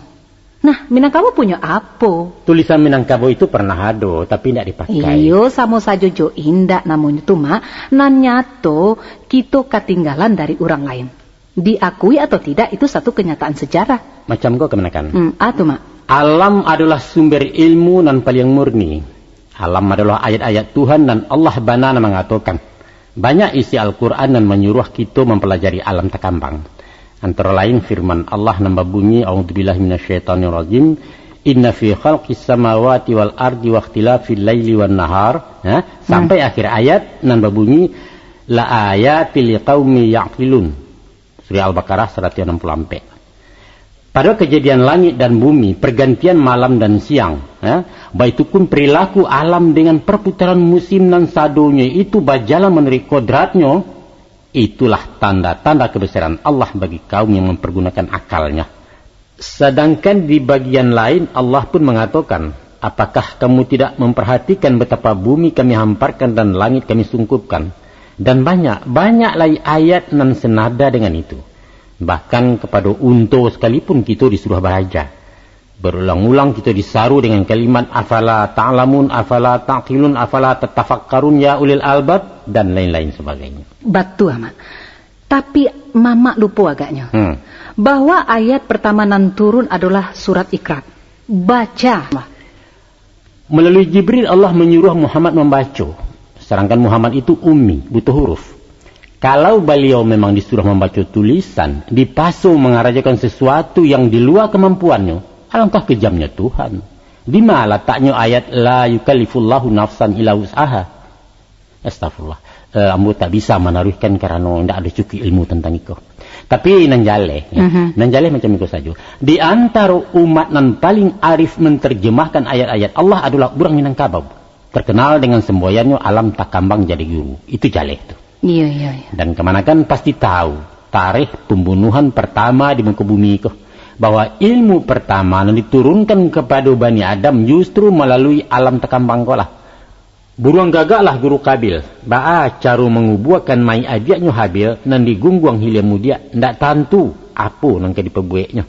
Nah, Minangkabau punyo apo? Tulisan Minangkabau itu pernah ado, tapi indak dipakai. Iyo, samo sajo jo indak namonyo tu, Mak. Nan nyato, kito katinggalan dari urang lain. Diakui atau tidak, itu satu kenyataan sejarah. Macam ko kamanakan. Hmm, a tu, Mak. Alam adolah sumber ilmu nan paliang murni. Alam adolah ayat-ayat Tuhan nan Allah bana nan mangatokan. Banyak isi Al-Quran nan manyuruah kito mampalajari alam takambang. Antaro lain firman Allah nan babunyi, "A'udzubillahi minasyaitonirrajim. Inna fi khalqis samawati wal ardi wakhtilafil laili wan nahar." Ha? Sampai akhir ayat nan babunyi, "La ayatil liqaumi ya'qilun." Surah Al-Baqarah saratus anam puluh ampek. Pada kajadian langik dan bumi, pergantian malam dan siang, ya, baitu pun perilaku alam dengan perputaran musim nan sadonyo itu bajalan manuruik kodratnyo, itulah tanda-tanda kebesaran Allah bagi kaum yang mempergunakan akalnya. Sedangkan di bagian lain, Allah pun mengatakan, "Apakah kamu tidak memperhatikan betapa bumi Kami hamparkan dan langit Kami sungkupkan? Dan banyak, banyak lai ayat nan senada dengan itu." Bahkan kepada unto sekalipun kito disuruh baraja. Berulang-ulang kito disaru dengan kalimat, "Afala ta'lamun, afala ta'qilun, afala tatafakkarun ya ulil albab," dan lain-lain sebagainya. Batua, Mak. Tapi, Mamak lupo agaknyo. Hmm. Bahwa ayat pertama nan turun adolah surat Iqra. Baca. Malalui Jibril, Allah manyuruah Muhammad mambaco, sadangkan Muhammad itu ummi, buta huruf. Kalau baliau memang disuruah mambaco tulisan, dipaso mangarajokan sasuatu yang di lua kamampuannyo, alangkah kejamnyo Tuhan. Di ma lataknyo ayat, "La yukallifullahu nafsan illa wus'aha"? Astagfirullah. Eh, ambo tak bisa manaruihkan karano indak ado cukuik ilmu tantang iko. Tapi nan jaleh, ya. Mhm. Nan jaleh macam iko sajo. Di antaro umat nan paling arif menterjemahkan ayat-ayat Allah adolah urang Minangkabau. Terkenal dengan semboyannyo alam takambang jadi guru. Itu jaleh tu. Iya, iya, iya. Dan kamanakan pasti tahu tarikh pembunuhan pertama di muka bumi ko, bahwa ilmu pertama nan diturunkan kepada Bani Adam justru malalui alam takambang ko lah. Buruang gagaklah Guru Kabil, baa caro mangubuakan mayik adiaknyo Habil nan digungguang hilia mudiak, ndak tantu apo nan ka dipabuweknyo.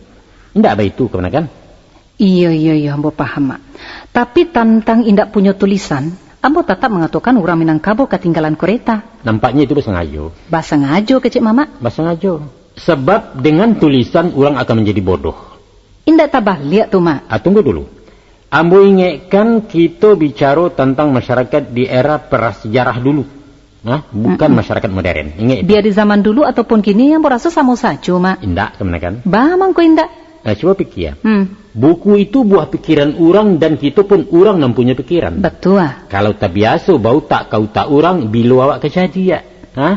Indak baitu, kamanakan? Iyo, iyo, iyo, ambo paham, Mak. Tapi tantang indak punyo tulisan, ambo tatap mangatokan urang Minangkabau katinggalan kareta. Nampaknyo itu basangajo. Basangajo, kecek Mamak? Basangajo. Sebab dengan tulisan urang akan manjadi bodoh. Indak tabaliak tu, Mak. Ah, tunggu dulu. Ambo ingekkan kito bicaro tantang masyarakat di era prasejarah dulu. Nah, bukan masyarakat modern. Ingek itu. Bia di zaman dulu ataupun kini, ambo raso samo sajo, Mak. Indak, kamanakan? Ba mangko indak? Nah, cubo pikia. Hmm. Buku itu buah pikiran urang dan kito pun urang nan punyo pikiran. Batua. Kalau tabiaso bautak ka utak urang, bilo awak ka cadiak? Ha?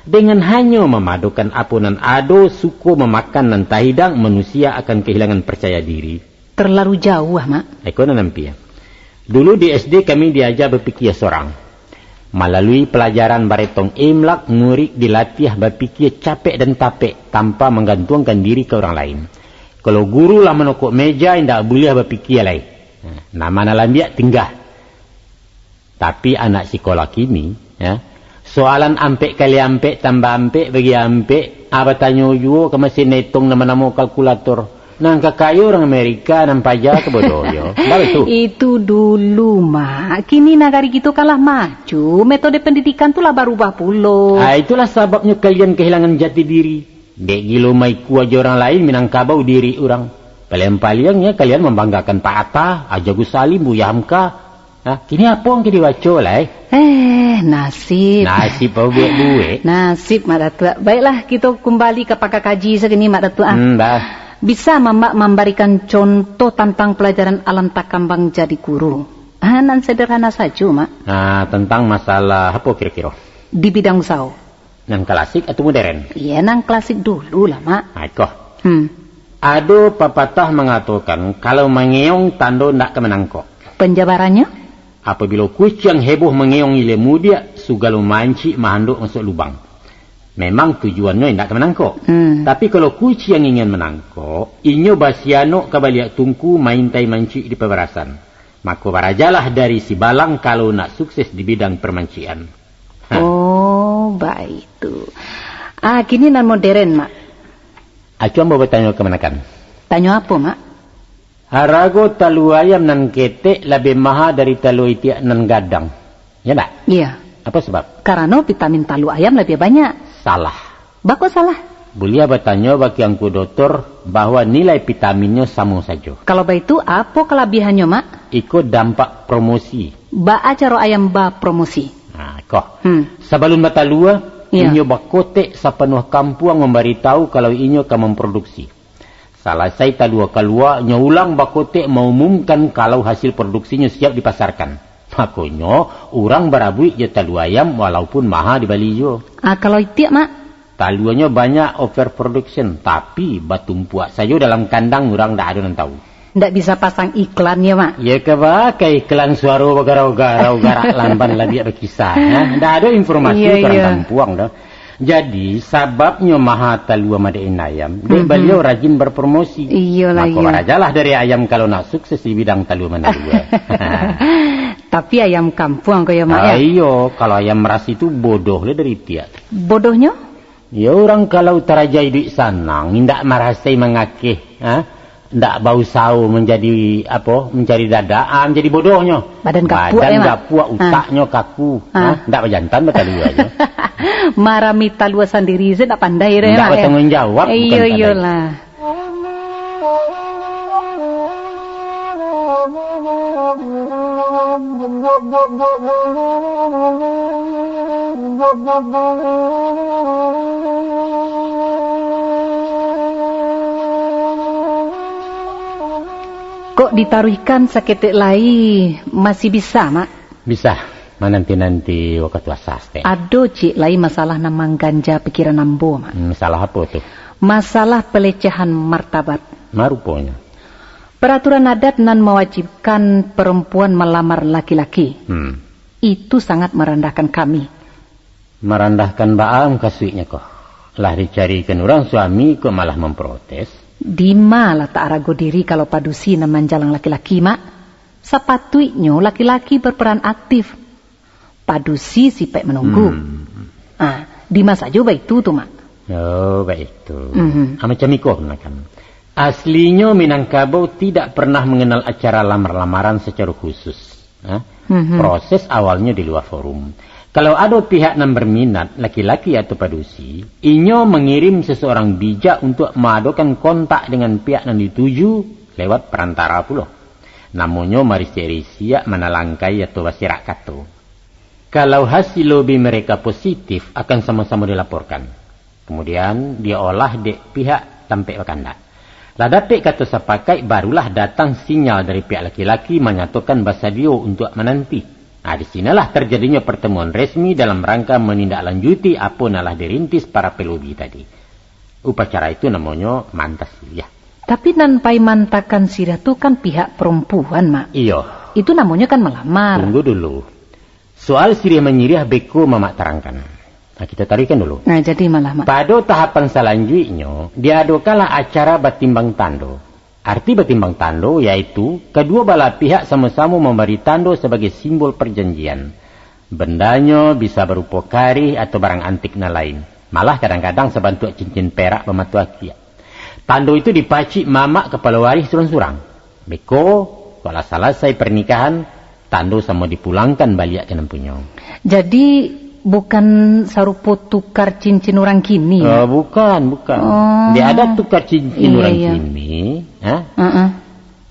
Dengan hanyo mamadokan apo nan ado, suko mamakan nan tahidang, manusia akan kahilangan parcaya diri. Terlalu jauah, Mak. Iko nan ampia. Dulu di S D kami diaja bapikia sorang. Malalui palajaran baretong imlak, murik dilatiah bapikia capek dan tapek tanpa manggantuangkan diri ka urang lain. Kalau guru lah manokok meja, indak buliah bapikia lai. Nah, nama nan lambiak tinggah. Tapi anak sikolah kini, ya, soalan ampek kali ampek tambah ampek bagi ampek, ah, batanyo juo ka masin etong nan banamo kalkulator. Nan kakayo urang Amerika, nan paja ka bodoh yo. Ndak baitu? Itu dulu, Mak. Kini nagari kito kan lah maju, metode pendidikan tu lah barubah pulo. Ah, itulah sababnyo kalian kahilangan jati diri. Dek gilo maikua jo urang lain, Minangkabau diri urang. Paliang-paliang, ya, kalian mambanggakan Pak Atta, Haji Agus Salim, Buya Hamka. Nah, kini apo nan ka dibaco lai? Eh, nasib. Nasib apo buek-buek? Nasib, Mak Datuak. Baiklah, kito kumbali ka paka kaji sakini, Mak Datuak, ah. Hmm, bah. Bisa Mamak mambarikan contoh tantang palajaran alam takambang jadi guru? Ah, nan sederhana sajo, Mak. Nah, tantang masalah apo kiro-kiro? Di bidang usao. Nan klasik atau modern? Iya, nan klasik dulu lah, Mak. Ah, iko. Hmm. Ado papatah mangatokan, kalau mangeong tando ndak ka manangkok. Penjabarannyo? Apabilo kuciang heboh mangeong ilia mudiak, sugalo mancik mahandok masuak lubang. Memang tujuannyo indak ka manangkok. Hmm. Tapi kalau kuciang ingin manangkok, inyo basianok ka baliak tungku maintai mancik di pabarasan. Mako barajalah dari sibalang kalau nak sukses di bidang permancikan. Ha. Oh, baitu. Ah, kini nan modern, Mak. Acuang batanyo kamanakan? Tanyo apo, Mak? Harago talua ayam nan ketek labiah maha dari talua itiak nan gadang. Ya ndak? Iya. Apa sabab? Karano vitamin talua ayam labiah banyak. Salah. Baa kok salah? Buliah batanyo bak Angku Dotor bahwa nilai vitaminnyo samo sajo. Kalau baitu, apo kalabihannyo, Mak? Iko dampak promosi. Baa caro ayam bapromosi? Nah, ko. Hmm. Sabalun batalua, Iya. inyo bakotek sapanuah kampuang mambaritahu kalau inyo ka mamproduksi. Salasai talua kalua, nyo ulang bakotek maumumkan kalau hasil produksinyo siap dipasarkan. Makonyo, urang barabuik jo talua ayam walaupun maha dibali juo. Ah, kalau itiak, Mak? Taluanyo banyak overproduction, tapi batumpuak sajo dalam kandang, urang ndak ado nan tahu. Ndak bisa pasang iklan yo, Mak? Ya ka baa ka iklan suaro bagarau-garau garak lamban labiak bakisah, ha? Ndak ado informasi Iya, urang iya. kampuang doh. Jadi, sababnyo maha talua madek inayam, dek Mhm. baliau rajin berpromosi. Iyolah, Mako iyo. barajalah dari ayam kalau nak sukses di bidang talua manalua. Tapi ayam kampuang ko yo, Mak, Ah, ya? iyo, kalau ayam ras itu bodoh lah dari tiak. Bodohnyo? Ya, urang kalau taraja iduik sanang, indak marasai mangakeh, ha? Ndak bausaho manjadi, apo, mancari dadak, ah, manjadi bodohnyo. Badan gapuak, Badan ya, Mak? gapuak, Ah. utaknyo kaku, Ah. ha? Ndak bajantan bataluanyo. Marami talua sandiri se ndak pandai doh, Ndak Mak, ya? batangguang jawab, bukan Iyo, pandai. iyolah. Kok ditaruihkan saketek lai, masih bisa, Mak? Bisa, mananti-nanti wakatu asa, Stek. Ado ciek lai masalah nan mangganja pikiran ambo, Mak. Hmm, masalah apo tu? Masalah pelecehan martabat. Ma ruponyo? Peraturan adat nan mawajibkan perempuan malamar laki-laki. Hmm. Itu sangat merendahkan kami. Marandahkan baa mukasuiknyo ko? Lah dicarikan urang suami kok malah mamprotes? Dima latak arago diri kalau padusi nan manjalang laki-laki, Mak? Sapatuiknyo laki-laki berperan aktif. Padusi sipaik manunggu. Hmm. Ah, dima sajo baitu tu, Mak? Oh, baitu. Mhm. Ah, macam iko, Mak, kan. Aslinyo Minangkabau tidak pernah mengenal acara lamar-lamaran secara khusus. Ha? Mhm. Proses awalnyo di lua forum. Kalau ado pihak nan berminat, laki-laki atau padusi, inyo mengirim seseorang bijak untuk maadokan kontak dengan pihak nan dituju lewat perantara pulo. Namonyo marisik-risiak, manalangkai atau basirak kato. Kalau hasil lobi mereka positif, akan samo-samo dilaporkan. Kemudian, diolah dek pihak tampek bakandak. Lah dapek kato sapakaik, barulah datang sinyal dari pihak laki-laki manyatokan basadio untuak mananti. Nah, di sinolah terjadinyo pertemuan resmi dalam rangka menindaklanjuti apo nan lah dirintis para pelobi tadi. Upacara itu namonyo maanta siriah. Tapi nan pai maantakan siriah tu kan pihak perempuan, Mak. Iyo. Itu namonyo kan malamar. Tunggu dulu. Soal siriah manyiriah beko Mamak tarangkan. Nah, kita tarikan dulu. Nah, jadi malah, Mak. Pado tahapan salanjuiknyo, diadokanlah acara batimbang tando. Arti batimbang tando, yaitu, kaduo balah pihak samo-samo mambari tando sabagai simbol parjanjian. Bandanyo bisa barupo karih atau barang antik nan lain. Malah kadang-kadang sabantuak cincin perak bamato akiak. Tando itu dipacik mamak kapalo warih surang-surang. Beko, kok lah salasai parnikahan, tando samo dipulangkan baliak ka nan punyo. Jadi, bukan sarupo tukar cincin urang kini, ya? Eh, bukan, bukan. Oh. Ndak ada tukar cincin Iya, urang iya. kini, ha? Heeh.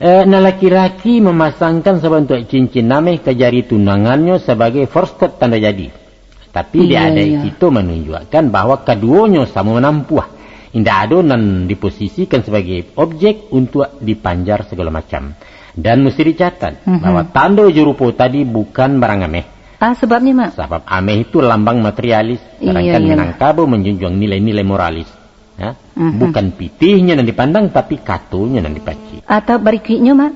Eh, nan laki-laki mamasangkan sabantuak cincin ameh ka jari tunangannyo sabagai forstep tando jadi. Tapi, Iya, di adaik iya. kito manunjuakkan bahwa kaduonyo samo manampuah. Indak ado nan diposisikan sabagai objek untuak dipanjar sagalo macam. Dan musti dicatat Mhm. bahwa tando jo rupo tadi bukan barang ameh. Ah, sababnyo, Mak? Sabab ameh itu lambang materialis, Iya, sadangkan iya. Minangkabau manjunjuang nilai-nilai moralis. Ya? Mhm. Bukan pitihnyo nan dipandang, tapi katonyo nan dipacik. Atau barikuiknyo, Mak?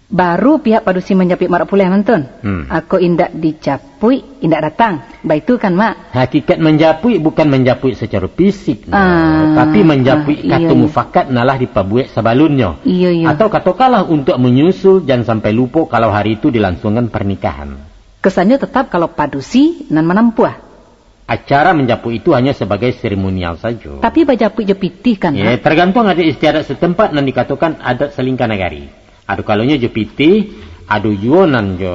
Baru pihak padusi manjapuik marak pulai, mantun. Hmm. Ako indak dijapuik, indak datang. Baitu kan, Mak? Hakikat manjapuik bukan manjapuik sacaro fisik, Ah, tapi manjapuik ah, iyo, kato iyo. mufakat nan lah dipabuek sabalunnyo. Iyo, iyo. Atau katokanlah untuak manyusul, jan sampai lupo kalau hari itu dilansuangkan parnikahan. Kesannyo tetap kalau padusi nan manampuah. Acara manjapuik itu hanyo sabagai seremonial sajo. Tapi bajapuik jo pitih kan, Ya, Mak? tergantung adat istiadat setempat nan dikatokan adat salingka nagari. Ado kalonyo jo pitih, ado juo nan jo,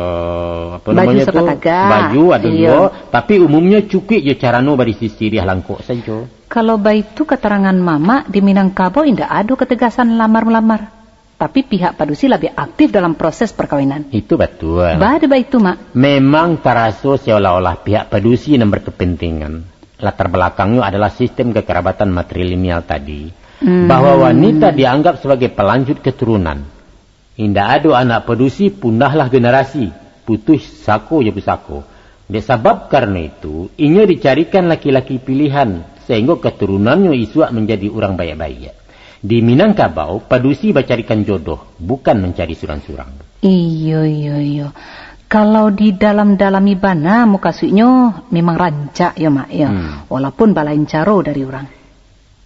apo Baju namonyo tu? sapatagah. Baju ado Iyo. juo, tapi umumnyo cukuik jo carano barisi siriah langkok sajo. Kalau baitu katarangan Mamak, di Minangkabau indak ado kategasan lamar-malamar. Tapi pihak padusi labiah aktif dalam proses perkawinan. Itu batua. Baa dek baitu, Mak? Memang taraso seolah-olah pihak padusi nan berkepentingan. Latar balakangnyo adalah sistem kekerabatan matrilineal tadi, Hmm. bahwa wanita dianggap sebagai pelanjut keturunan. Indak ado anak padusi, pundahlah generasi, putuih sako jo pusako. Dek sabab karano itu, inyo dicarikan laki-laki pilihan, sahinggo katurunannyo isuak manjadi urang baiak-baiak. Di Minangkabau, padusi bacarikan jodoh, bukan mancari surang-surang. Iyo, iyo, iyo. Kalau didalam-dalami bana, mukasuiknyo memang rancak yo, Mak, yo. Hmm. Walaupun balain caro dari urang.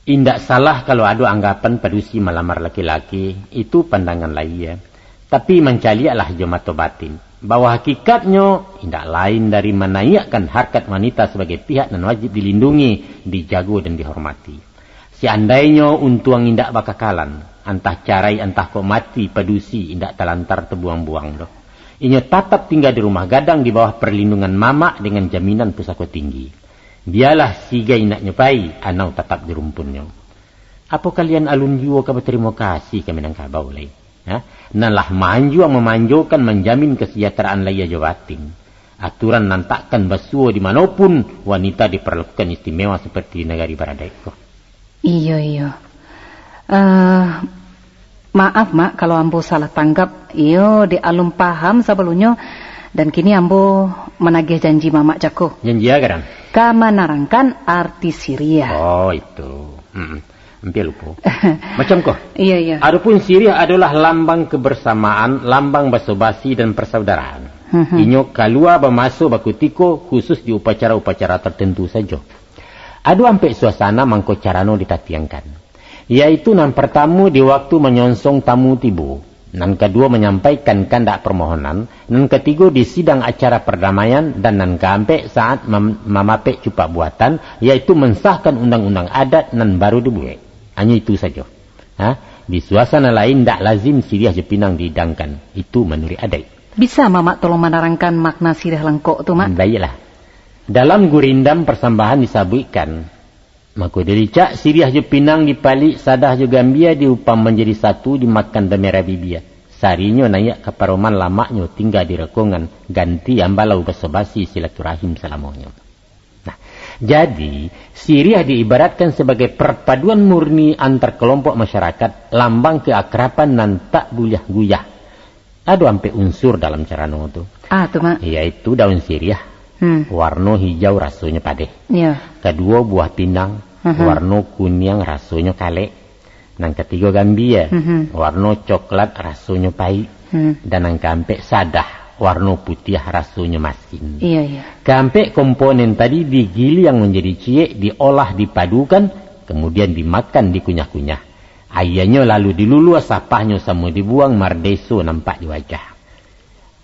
Indak salah kalau ado anggapan padusi malamar laki-laki, itu pandangan lahia. Tapi mancaliaklah jo mato batin, bahwa hakikatnyo indak lain dari manaiakkan harkat wanita sabagai pihak nan wajib dilindungi, dijago, dan dihormati. Seandainyo untuang indak bakakalan, antah carai antah kok mati, padusi indak talantar tabuang-buang doh. Inyo tatap tingga di rumah gadang di bawah parlindungan mamak dengan jaminan pusako tinggi. Bialah sigai naknyo pai, anau tatap di rumpunnyo. Apo kalian alun juo ka batarimo kasih ka Minangkabau lai? Ha? Nan lah maanjuang mamanjokan manjamin kasajahteraan lahia jo batin. Aturan nan takkan basuo di mano pun wanita diperlakukan istimewa seperti di nagari baradaik ko. Iyo, iyo. Eh, maaf, Mak, kalau ambo salah tanggap. Iyo, dek alun paham sabalunnyo, dan kini ambo managih janji Mamak cako. Janji a gadang? Ka manarangkan arti siriah. Oh, itu. Hmm. Ampia lupo. Macam ko. Iyo, iyo. Adopun siriah adolah lambang kebersamaan, lambang baso-basi dan persaudaraan. Mhm. Inyo kalua bamaso bakutiko, khusus di upacara-upacara tertentu sajo. Ado ampek suasana mangko carano ditatiangkan, yaitu nan partamo di waktu manyonsong tamu tibo, nan kaduo manyampaikan kandak parmohonan, nan katigo di sidang acara pardamaian, dan nan kaampek saat mam-, mamapek cupak buatan, yaitu mansahkan undang-undang adat nan baru dibuek. Hanyo itu sajo. Ha? Di suasana lain ndak lazim siriah jo pinang dihidangkan. Itu manuruik adaik. Bisa Mamak tolong manarangkan makna siriah langkok tu, Mak? Baiklah. Dalam gurindam parsambahan disabuikkan, mako dilicak siriah jo pinang, dipalik sadah jo gambia, diupam manjadi satu, dimakan damerah bibia. Sarinyo naiak ka paroman, lamaknyo tingga di rokongan, ganti ambalau baso-basi silaturahim salamonyo. Nah, jadi, siriah diibaratkan sabagai parpaduan murni antar kalompok masyarakat, lambang keakraban nan tak buliah guyah. Ado ampek unsur dalam carano tu. Ah, tu, Mak. Yaitu daun siriah, Hmm. warno hijau rasonyo padeh. Iyo. Kaduo buah pinang, Aha. warno kuniang rasonyo kalek. Nan katigo gambia, Mhm. warno coklat rasonyo paik. Hmm. Dan nan kaampek sadah, warno putiah rasonyo masin. Iyo, iyo. Kaampek komponen tadi digiliang manjadi ciek, diolah, dipadukan, kamudian dimakan, dikunyah-kunyah. Aianyo lalu diluluah, sapahnyo samo dibuang, mardeso nampak di wajah.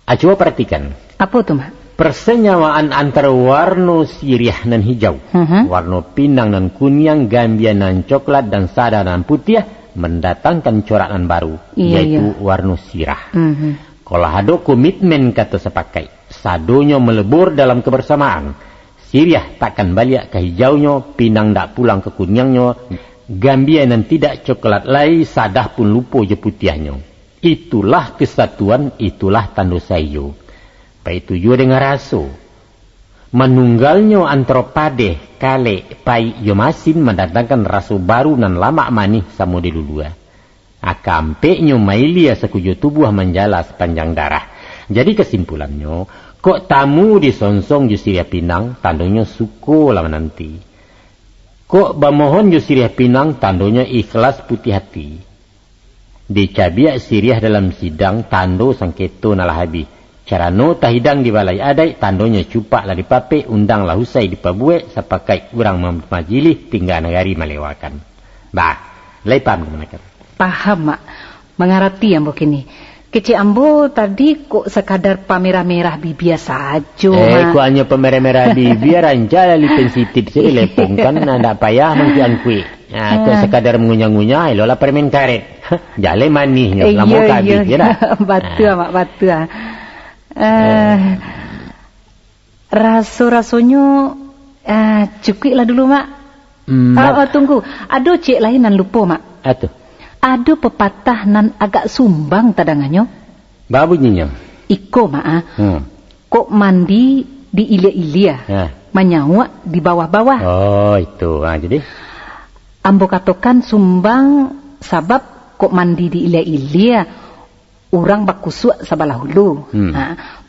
Ah, cubo paratikan. Apo tu, Mak? Persenyawaan antaro warno siriah nan hijau, Mhm. warno pinang nan kuniang, gambia nan coklat, dan sadah nan putiah, mandatangkan corak nan baru, Iyo, yaitu iyo. warno sirah. Mhm. Kalau ado komitmen kato sapakaik, sadonyo malebur dalam kebersamaan. Siriah takkan baliak ka hijaunyo, pinang dak pulang ka kuniangnyo, gambia nan tidak coklat lai, sadah pun lupo jo putiahnyo. Itulah kesatuan, itulah tando saiyo. Baitu juo dengan raso. Manunggalnyo antaro padeh, kalek, paik, jo masin mandatangkan raso baru nan lamak manih samo diluluah. Akampeknyo mailia sakujo tubuah, manjala sapanjang darah. Jadi kasimpulannyo, kok tamu disonsong jo siriah pinang, tandonyo suko lah mananti. Kok bamohon jo siriah pinang, tandonyo ikhlas putiah ati. Dicabiak siriah dalam sidang, tando sangketo nan lah abih. Carano tahidang di balai adaik, tandonyo cupak lah dipapek, undang lah usai dipabuek, sapakaik urang mamajilih, tingga nagari malewakan. Bah, lai paham kamanakan? Paham, Mak. Mangarati ambo kini. Kecek ambo tadi kok sakadar pamerah-merah bibia sajo, Eh, Mak. Kok hanyo pamerah-merah bibia, rancak lah lipen sitip sajo dilepongkan, nah, ndak payah mangkuik-angkuik. Nah, kok Ah. sakadar mangunyah-ngunyah, eloklah paremen karet. Jaleh manihnyo, Eh, lamo iyo, ka iyo, abih je iyo. Dah. Batua, Ah. Mak, batua. Eh, Eh. raso-rasonyo, ah, cukuiklah dulu, Mak. Hmm, Ah, Mak. ah, tunggu. Ado ciek lai nan lupo, Mak. Ah, tu. Ado pepatah nan agak sumbang tadanganyo. Ba bunyinyo? Iko, Mak, ah. Hmm. Kok mandi di ilia-ilia, Ha. manyauak di bawah-bawah. Oh, itu. Ha, jadi? Ambo katokan sumbang sabab kok mandi di ilia-ilia, urang bakusuak sabalah ulu. Hmm. Ha,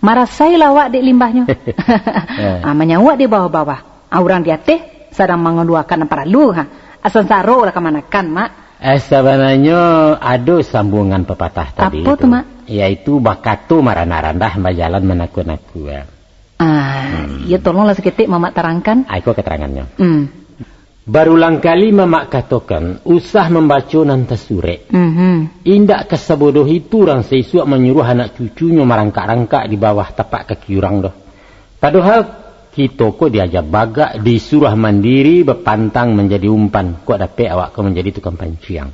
marasai lah awak dek limbahnyo. Ha. Ha, manyauak di bawah-bawah. Ha, urang di ateh sadang mangaluakan nan paralu. Ha, sansaro lah kamanakan, Mak. Eh, sabananyo ado sambuangan papatah tadi Apo tu, tu, Mak? yaitu bakato marandah-randah, bajalan manakua-nakua. Ah, Hmm. iyo, tolonglah saketek Mamak tarangkan. Ah, iko katarangannyo. Hmm. Barulang kali Mamak katokan, usah mambaco nan tasurek. Mhm. Indak ka sabodoh itu urang saisuak manyuruah anak cucunyo marangkak-rangkak di bawah tapak kaki urang doh. Padohal, kito ko diaja bagak, disuruah mandiri, bapantang manjadi umpan, kok dapek awak ko manjadi tukang panciang.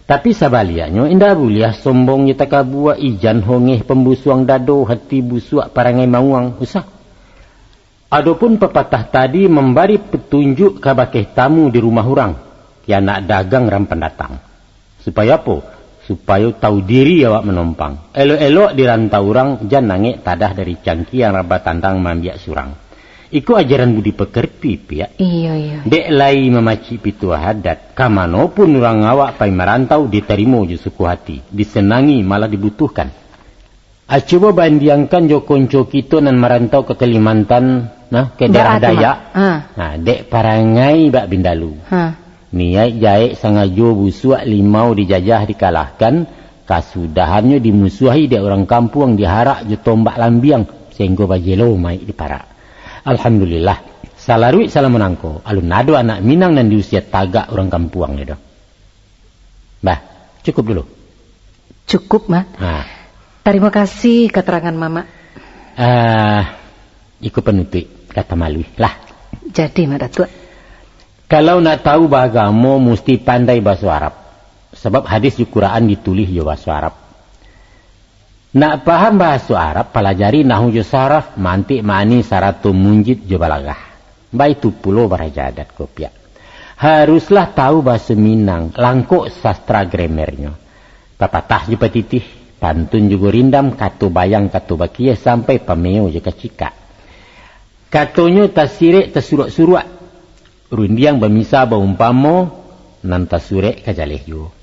Tapi sabaliaknyo, indak buliah sombong jo takabua, ijan hongeh pambusuang dado, hati busuak parangai mauang, usah. Adopun papatah tadi mambari patunjuak kabake tamu di rumah urang, ki anak dagang ran pandatang. Supayo apo? Supayo tahu diri awak manompang. Elok-elok di rantau urang, jan angek tadah dari cangkiang, raba tandang maambiak surang. Iko ajaran budi pakarti, Piak. Iyo, iyo. Dek lai mamacik pituah adat, ka mano pun urang awak pai marantau, ditarimo jo suko hati, disanangi, malah dibutuhkan. Ah, cubo bandiangkan jo konco kito nan marantau ka Kalimantan, nah, ka Daerah Dayak. Ha. Nah, dek parangai bak bindalu. Ha. Niaik jaek sangajo busuak, limau dijajah dikalahkan, kasudahannyo dimusuahi dek urang kampuang, diharak jo tombak lambiang, sainggo bajelo maik diparak. Alhamdulillah, salaruik salamo nangko, alun ado anak Minang nan diusia tagak urang kampuang nyo doh. Bah, cukup dulu. Cukup, Mak. Ha. Tarimo kasih katerangan Mamak. Ah, iko panutuik, kata maluih lah. Jadi, Mak Datuak. Kalau nak tahu baagamo, musti pandai bahaso Arab. Sabab hadis jo Quran ditulih jo bahaso Arab. Nak paham bahaso Arab, palajari nahwu jo saraf, mantik ma'ani, sarato munjid jo balagah. Baitu pulo baraja adat ko, Piak. Haruslah tahu bahaso Minang, langkok sastra grammarnyo. Papatah jo patitih, pantun jo gurindam, kato bayang, kato bakiah, sampai pameo jo kacikak. Katonyo tasirek tasuruak-suruak, rundiang bamisa baumpamo, nan tasurek ka jaleh juo.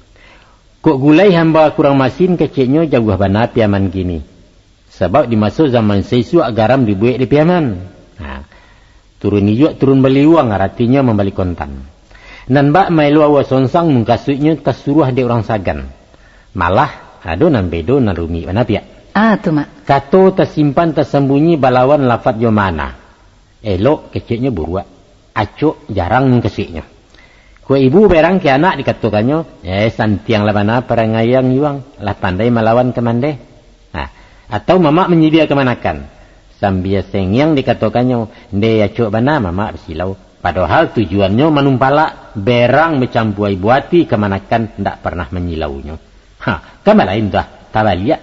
Kok gulai hamba kurang masin, keceknyo jauah bana Piaman kini. Sabab di maso zaman saisuak garam dibuek di Piaman. Ha. Turun ijuak, turun baliuang, aratinyo mambali kontan. Nan bak maelo awa sonsang mukasuiknyo tasuruah dek urang sagan. Malah, ado nan bedo, nan rumik bana, Piak. Ah, tu, Mak. Kato tasimpan tasambunyi balawan lafat jo makna. Elok keceknyo buruak, acok jarang mukasuiknyo. Kok ibu berang ka anak dikatokannyo, "Eh, santianglah bana parangai ang yuang, lah pandai malawan kamande." Nah, atau mamak manyidia kamanakan. Sambia sengiang dikatokannyo, "Ndeh, acok bana mamak basilau." Padohal tujuannyo manumpalak, berang bacampua ibu ati, kamanakan ndak parnah manyilaunyo. Ha, kan balain tu ah, tabaliak.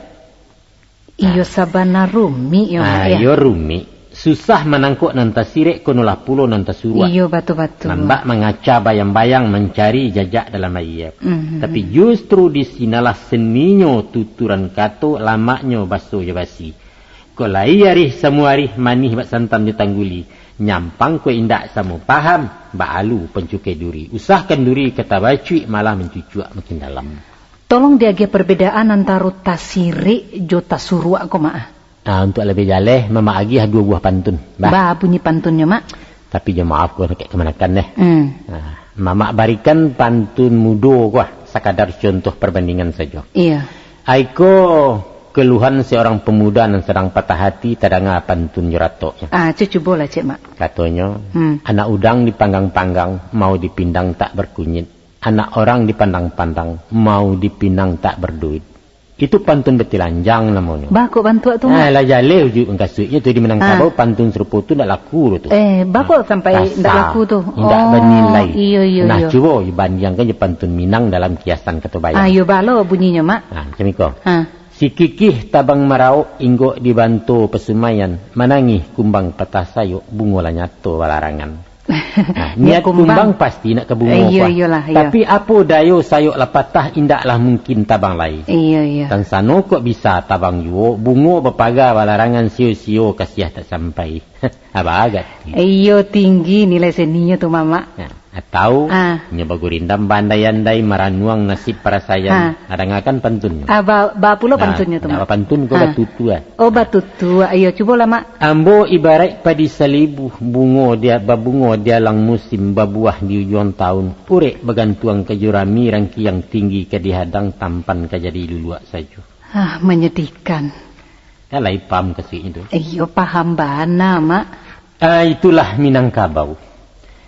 Iyo, sabana rumik yo, Mak, Ah, yo. Iyo rumik. Susah manangkok nan tasirek, konolah pulo nan tasuruak. Iyo, batul-batul. Nan bak mangaca bayang-bayang mancari jajak dalam aia. Mhm. Tapi justru di sinalah seninyo tuturan kato, lamaknyo baso jo basi. Kok lai arih samo arih, manih bak santan jo tangguli. Nyampang kok indak samo paham, bak alu pancukai duri. Usah kanduri ka tabacuik, malah mancucuak makin dalam. Tolong diagiah parbedaan antaro tasirek jo tasuruak ko, Mak, ah. Ah, untuak labiah jaleh, Mamak agiah duo buah pantun. Bah. Ba bunyi pantunnyo, Mak? Tapi jo maaf ko, sakik kamanakan deh. Hmm. Ah, Mamak barikan pantun mudo ko, ah, sakadar contoh perbandingan sajo. Iya. Aiko keluhan seorang pemuda nan sadang patah hati, tadanga pantun jo ratoknyo. Ah, cu-, cubolah cek, Mak. Katonyo, Hmm. anak udang dipanggang-panggang, mau dipindang tak berkunyit. Anak orang dipandang-pandang, mau dipinang tak berduit. Itu pantun batilanjang namonyo. Baa kok bantuak tu, Mak? Ah, lah jaleh ujuik mangkasuiknyo tu, di Minangkabau pantun sarupo tu ndak laku doh tu. Eh, baa kok sampai ndak laku tu? Indak banilai. Iyo, iyo, nah, iyo. Cubo bandiangkan jo pantun Minang dalam kiasan kato bayang. Ah, iyo, baa lo bunyinyo, Mak? Ah, macam iko. Ha. Sikikih tabang marauk inggok di banto pasumaian, manangih kumbang patah sayok, bungo lah nyato balarangan. Nah, niat kumbang pasti nak ka bungo. Iyo, iyolah, iyo. Tapi apo dayo sayok lah patah, indaklah mungkin tabang lai. Iyo, iyo. Tansano kok bisa tabang juo, bungo bapaga balarangan, sio-sio kasiah tak sampai. Aba agak. Iyo, tinggi nilai seninyo tu, Mamak. Nah, atau nyo bagurindam baandai-andai, maranuang nasib parasaian. Ha. Nah, dangakan pantunnyo. Ah, ba-, baa pulo pantunnyo tu, Mak? Nah, pantun ko batutua. Oh, batutua. Iyo, cubolah, Mak. Ambo ibaraik padi salibu, bungo dia, babungo di alang musim, babuah di ujuang taun, urek bagantuang ka jurami, rangkiang tinggi ka dihadang, tampan ka jadi luluak sajo. Ah, manyadihkan. Kan lai paham kasuiknyo tu? Iyo, paham bana, Mak. Ah, itulah Minangkabau.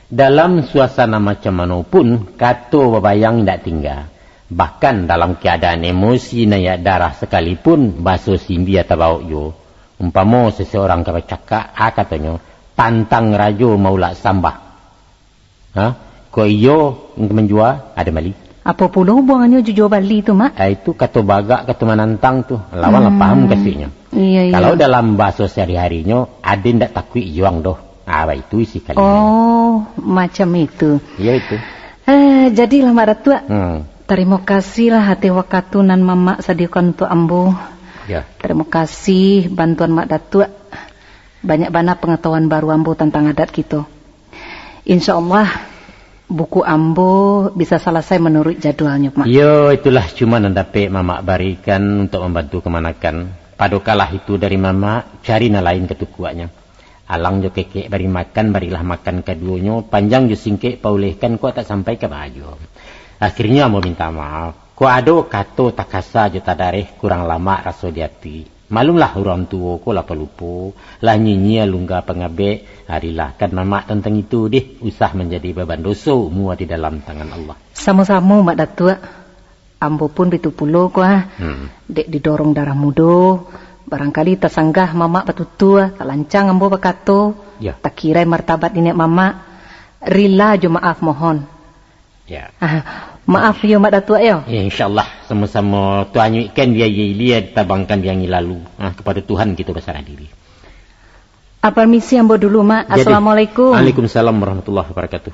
Dalam suasana macam mano pun, kato babayang indak tingga. Bahkan dalam keadaan emosi naiak darah sakalipun, baso simbia tabaok juo. Umpamo seseorang ka bacakak, ah, katonyo, "Pantang rajo maulak sambah." Ha? Kok iyo, manjua, ado mali. Apo pulo hubuangannyo jo jua bali tu, Mak? Ah, itu kato bagak, kato manantang tu. Lawan lah paham kasuiknyo. Iyo, iyo. Kalau dalam bahaso sehari-harinyo, ado ndak takuik juang doh. Ah, baitu isi kalimah. Oh, macam itu. Iyo, itu. Eh, jadilah, Mak Datuak. Hmm. Tarimo kasihlah ateh wakatu nan Mamak sadiokan untuak ambo. Ya. Tarimo kasih bantuan Mak Datuak. Banyak bana pangatahuan baru ambo tantang adat kito. Insya Allah, buku ambo bisa salasai manuruik jadualnyo, Mak. Iyo, itulah cuma nan dapek Mamak barikan untuak mambantu kamanakan. Pado kalah itu dari Mamak, cari nan lain katukuaknyo. Alang jo kekek bari makan, barilah makan kaduonyo, panjang jo singkek paulehkan, kok tak sampai ka baju. Akhirnyo ambo minta maaf. Kok ado kato takasa jo tadareh, kurang lamak raso di ati. Maklumlah urang tuo ko lah palupo, lah nyinyia lungga pangabek, arilah kan Mamak tantang itu deh, usah manjadi baban doso, umua di dalam tangan Allah. Samo-samo, Mak Datuak. Ambo pun bitu pulo ko, ah. Hmm. Dek didorong darah mudo, barangkali tasanggah Mamak batutua, talancang ambo bakato, ya, takirai martabat niniak Mamak. Rila jo maaf mohon. Ya. Ah, maaf yo, Mak Datuak yo. Ya, insya Allah, samo-samo Tuhan nyuikkan di aia ilia, ditabangkan di angin lalu. Ah, kepada Tuhan kito basarah diri. Ah, permisi ambo dulu, Mak. Jadi, assalamualaikum. Waalaikumsalam warahmatullahi wabarakatuh.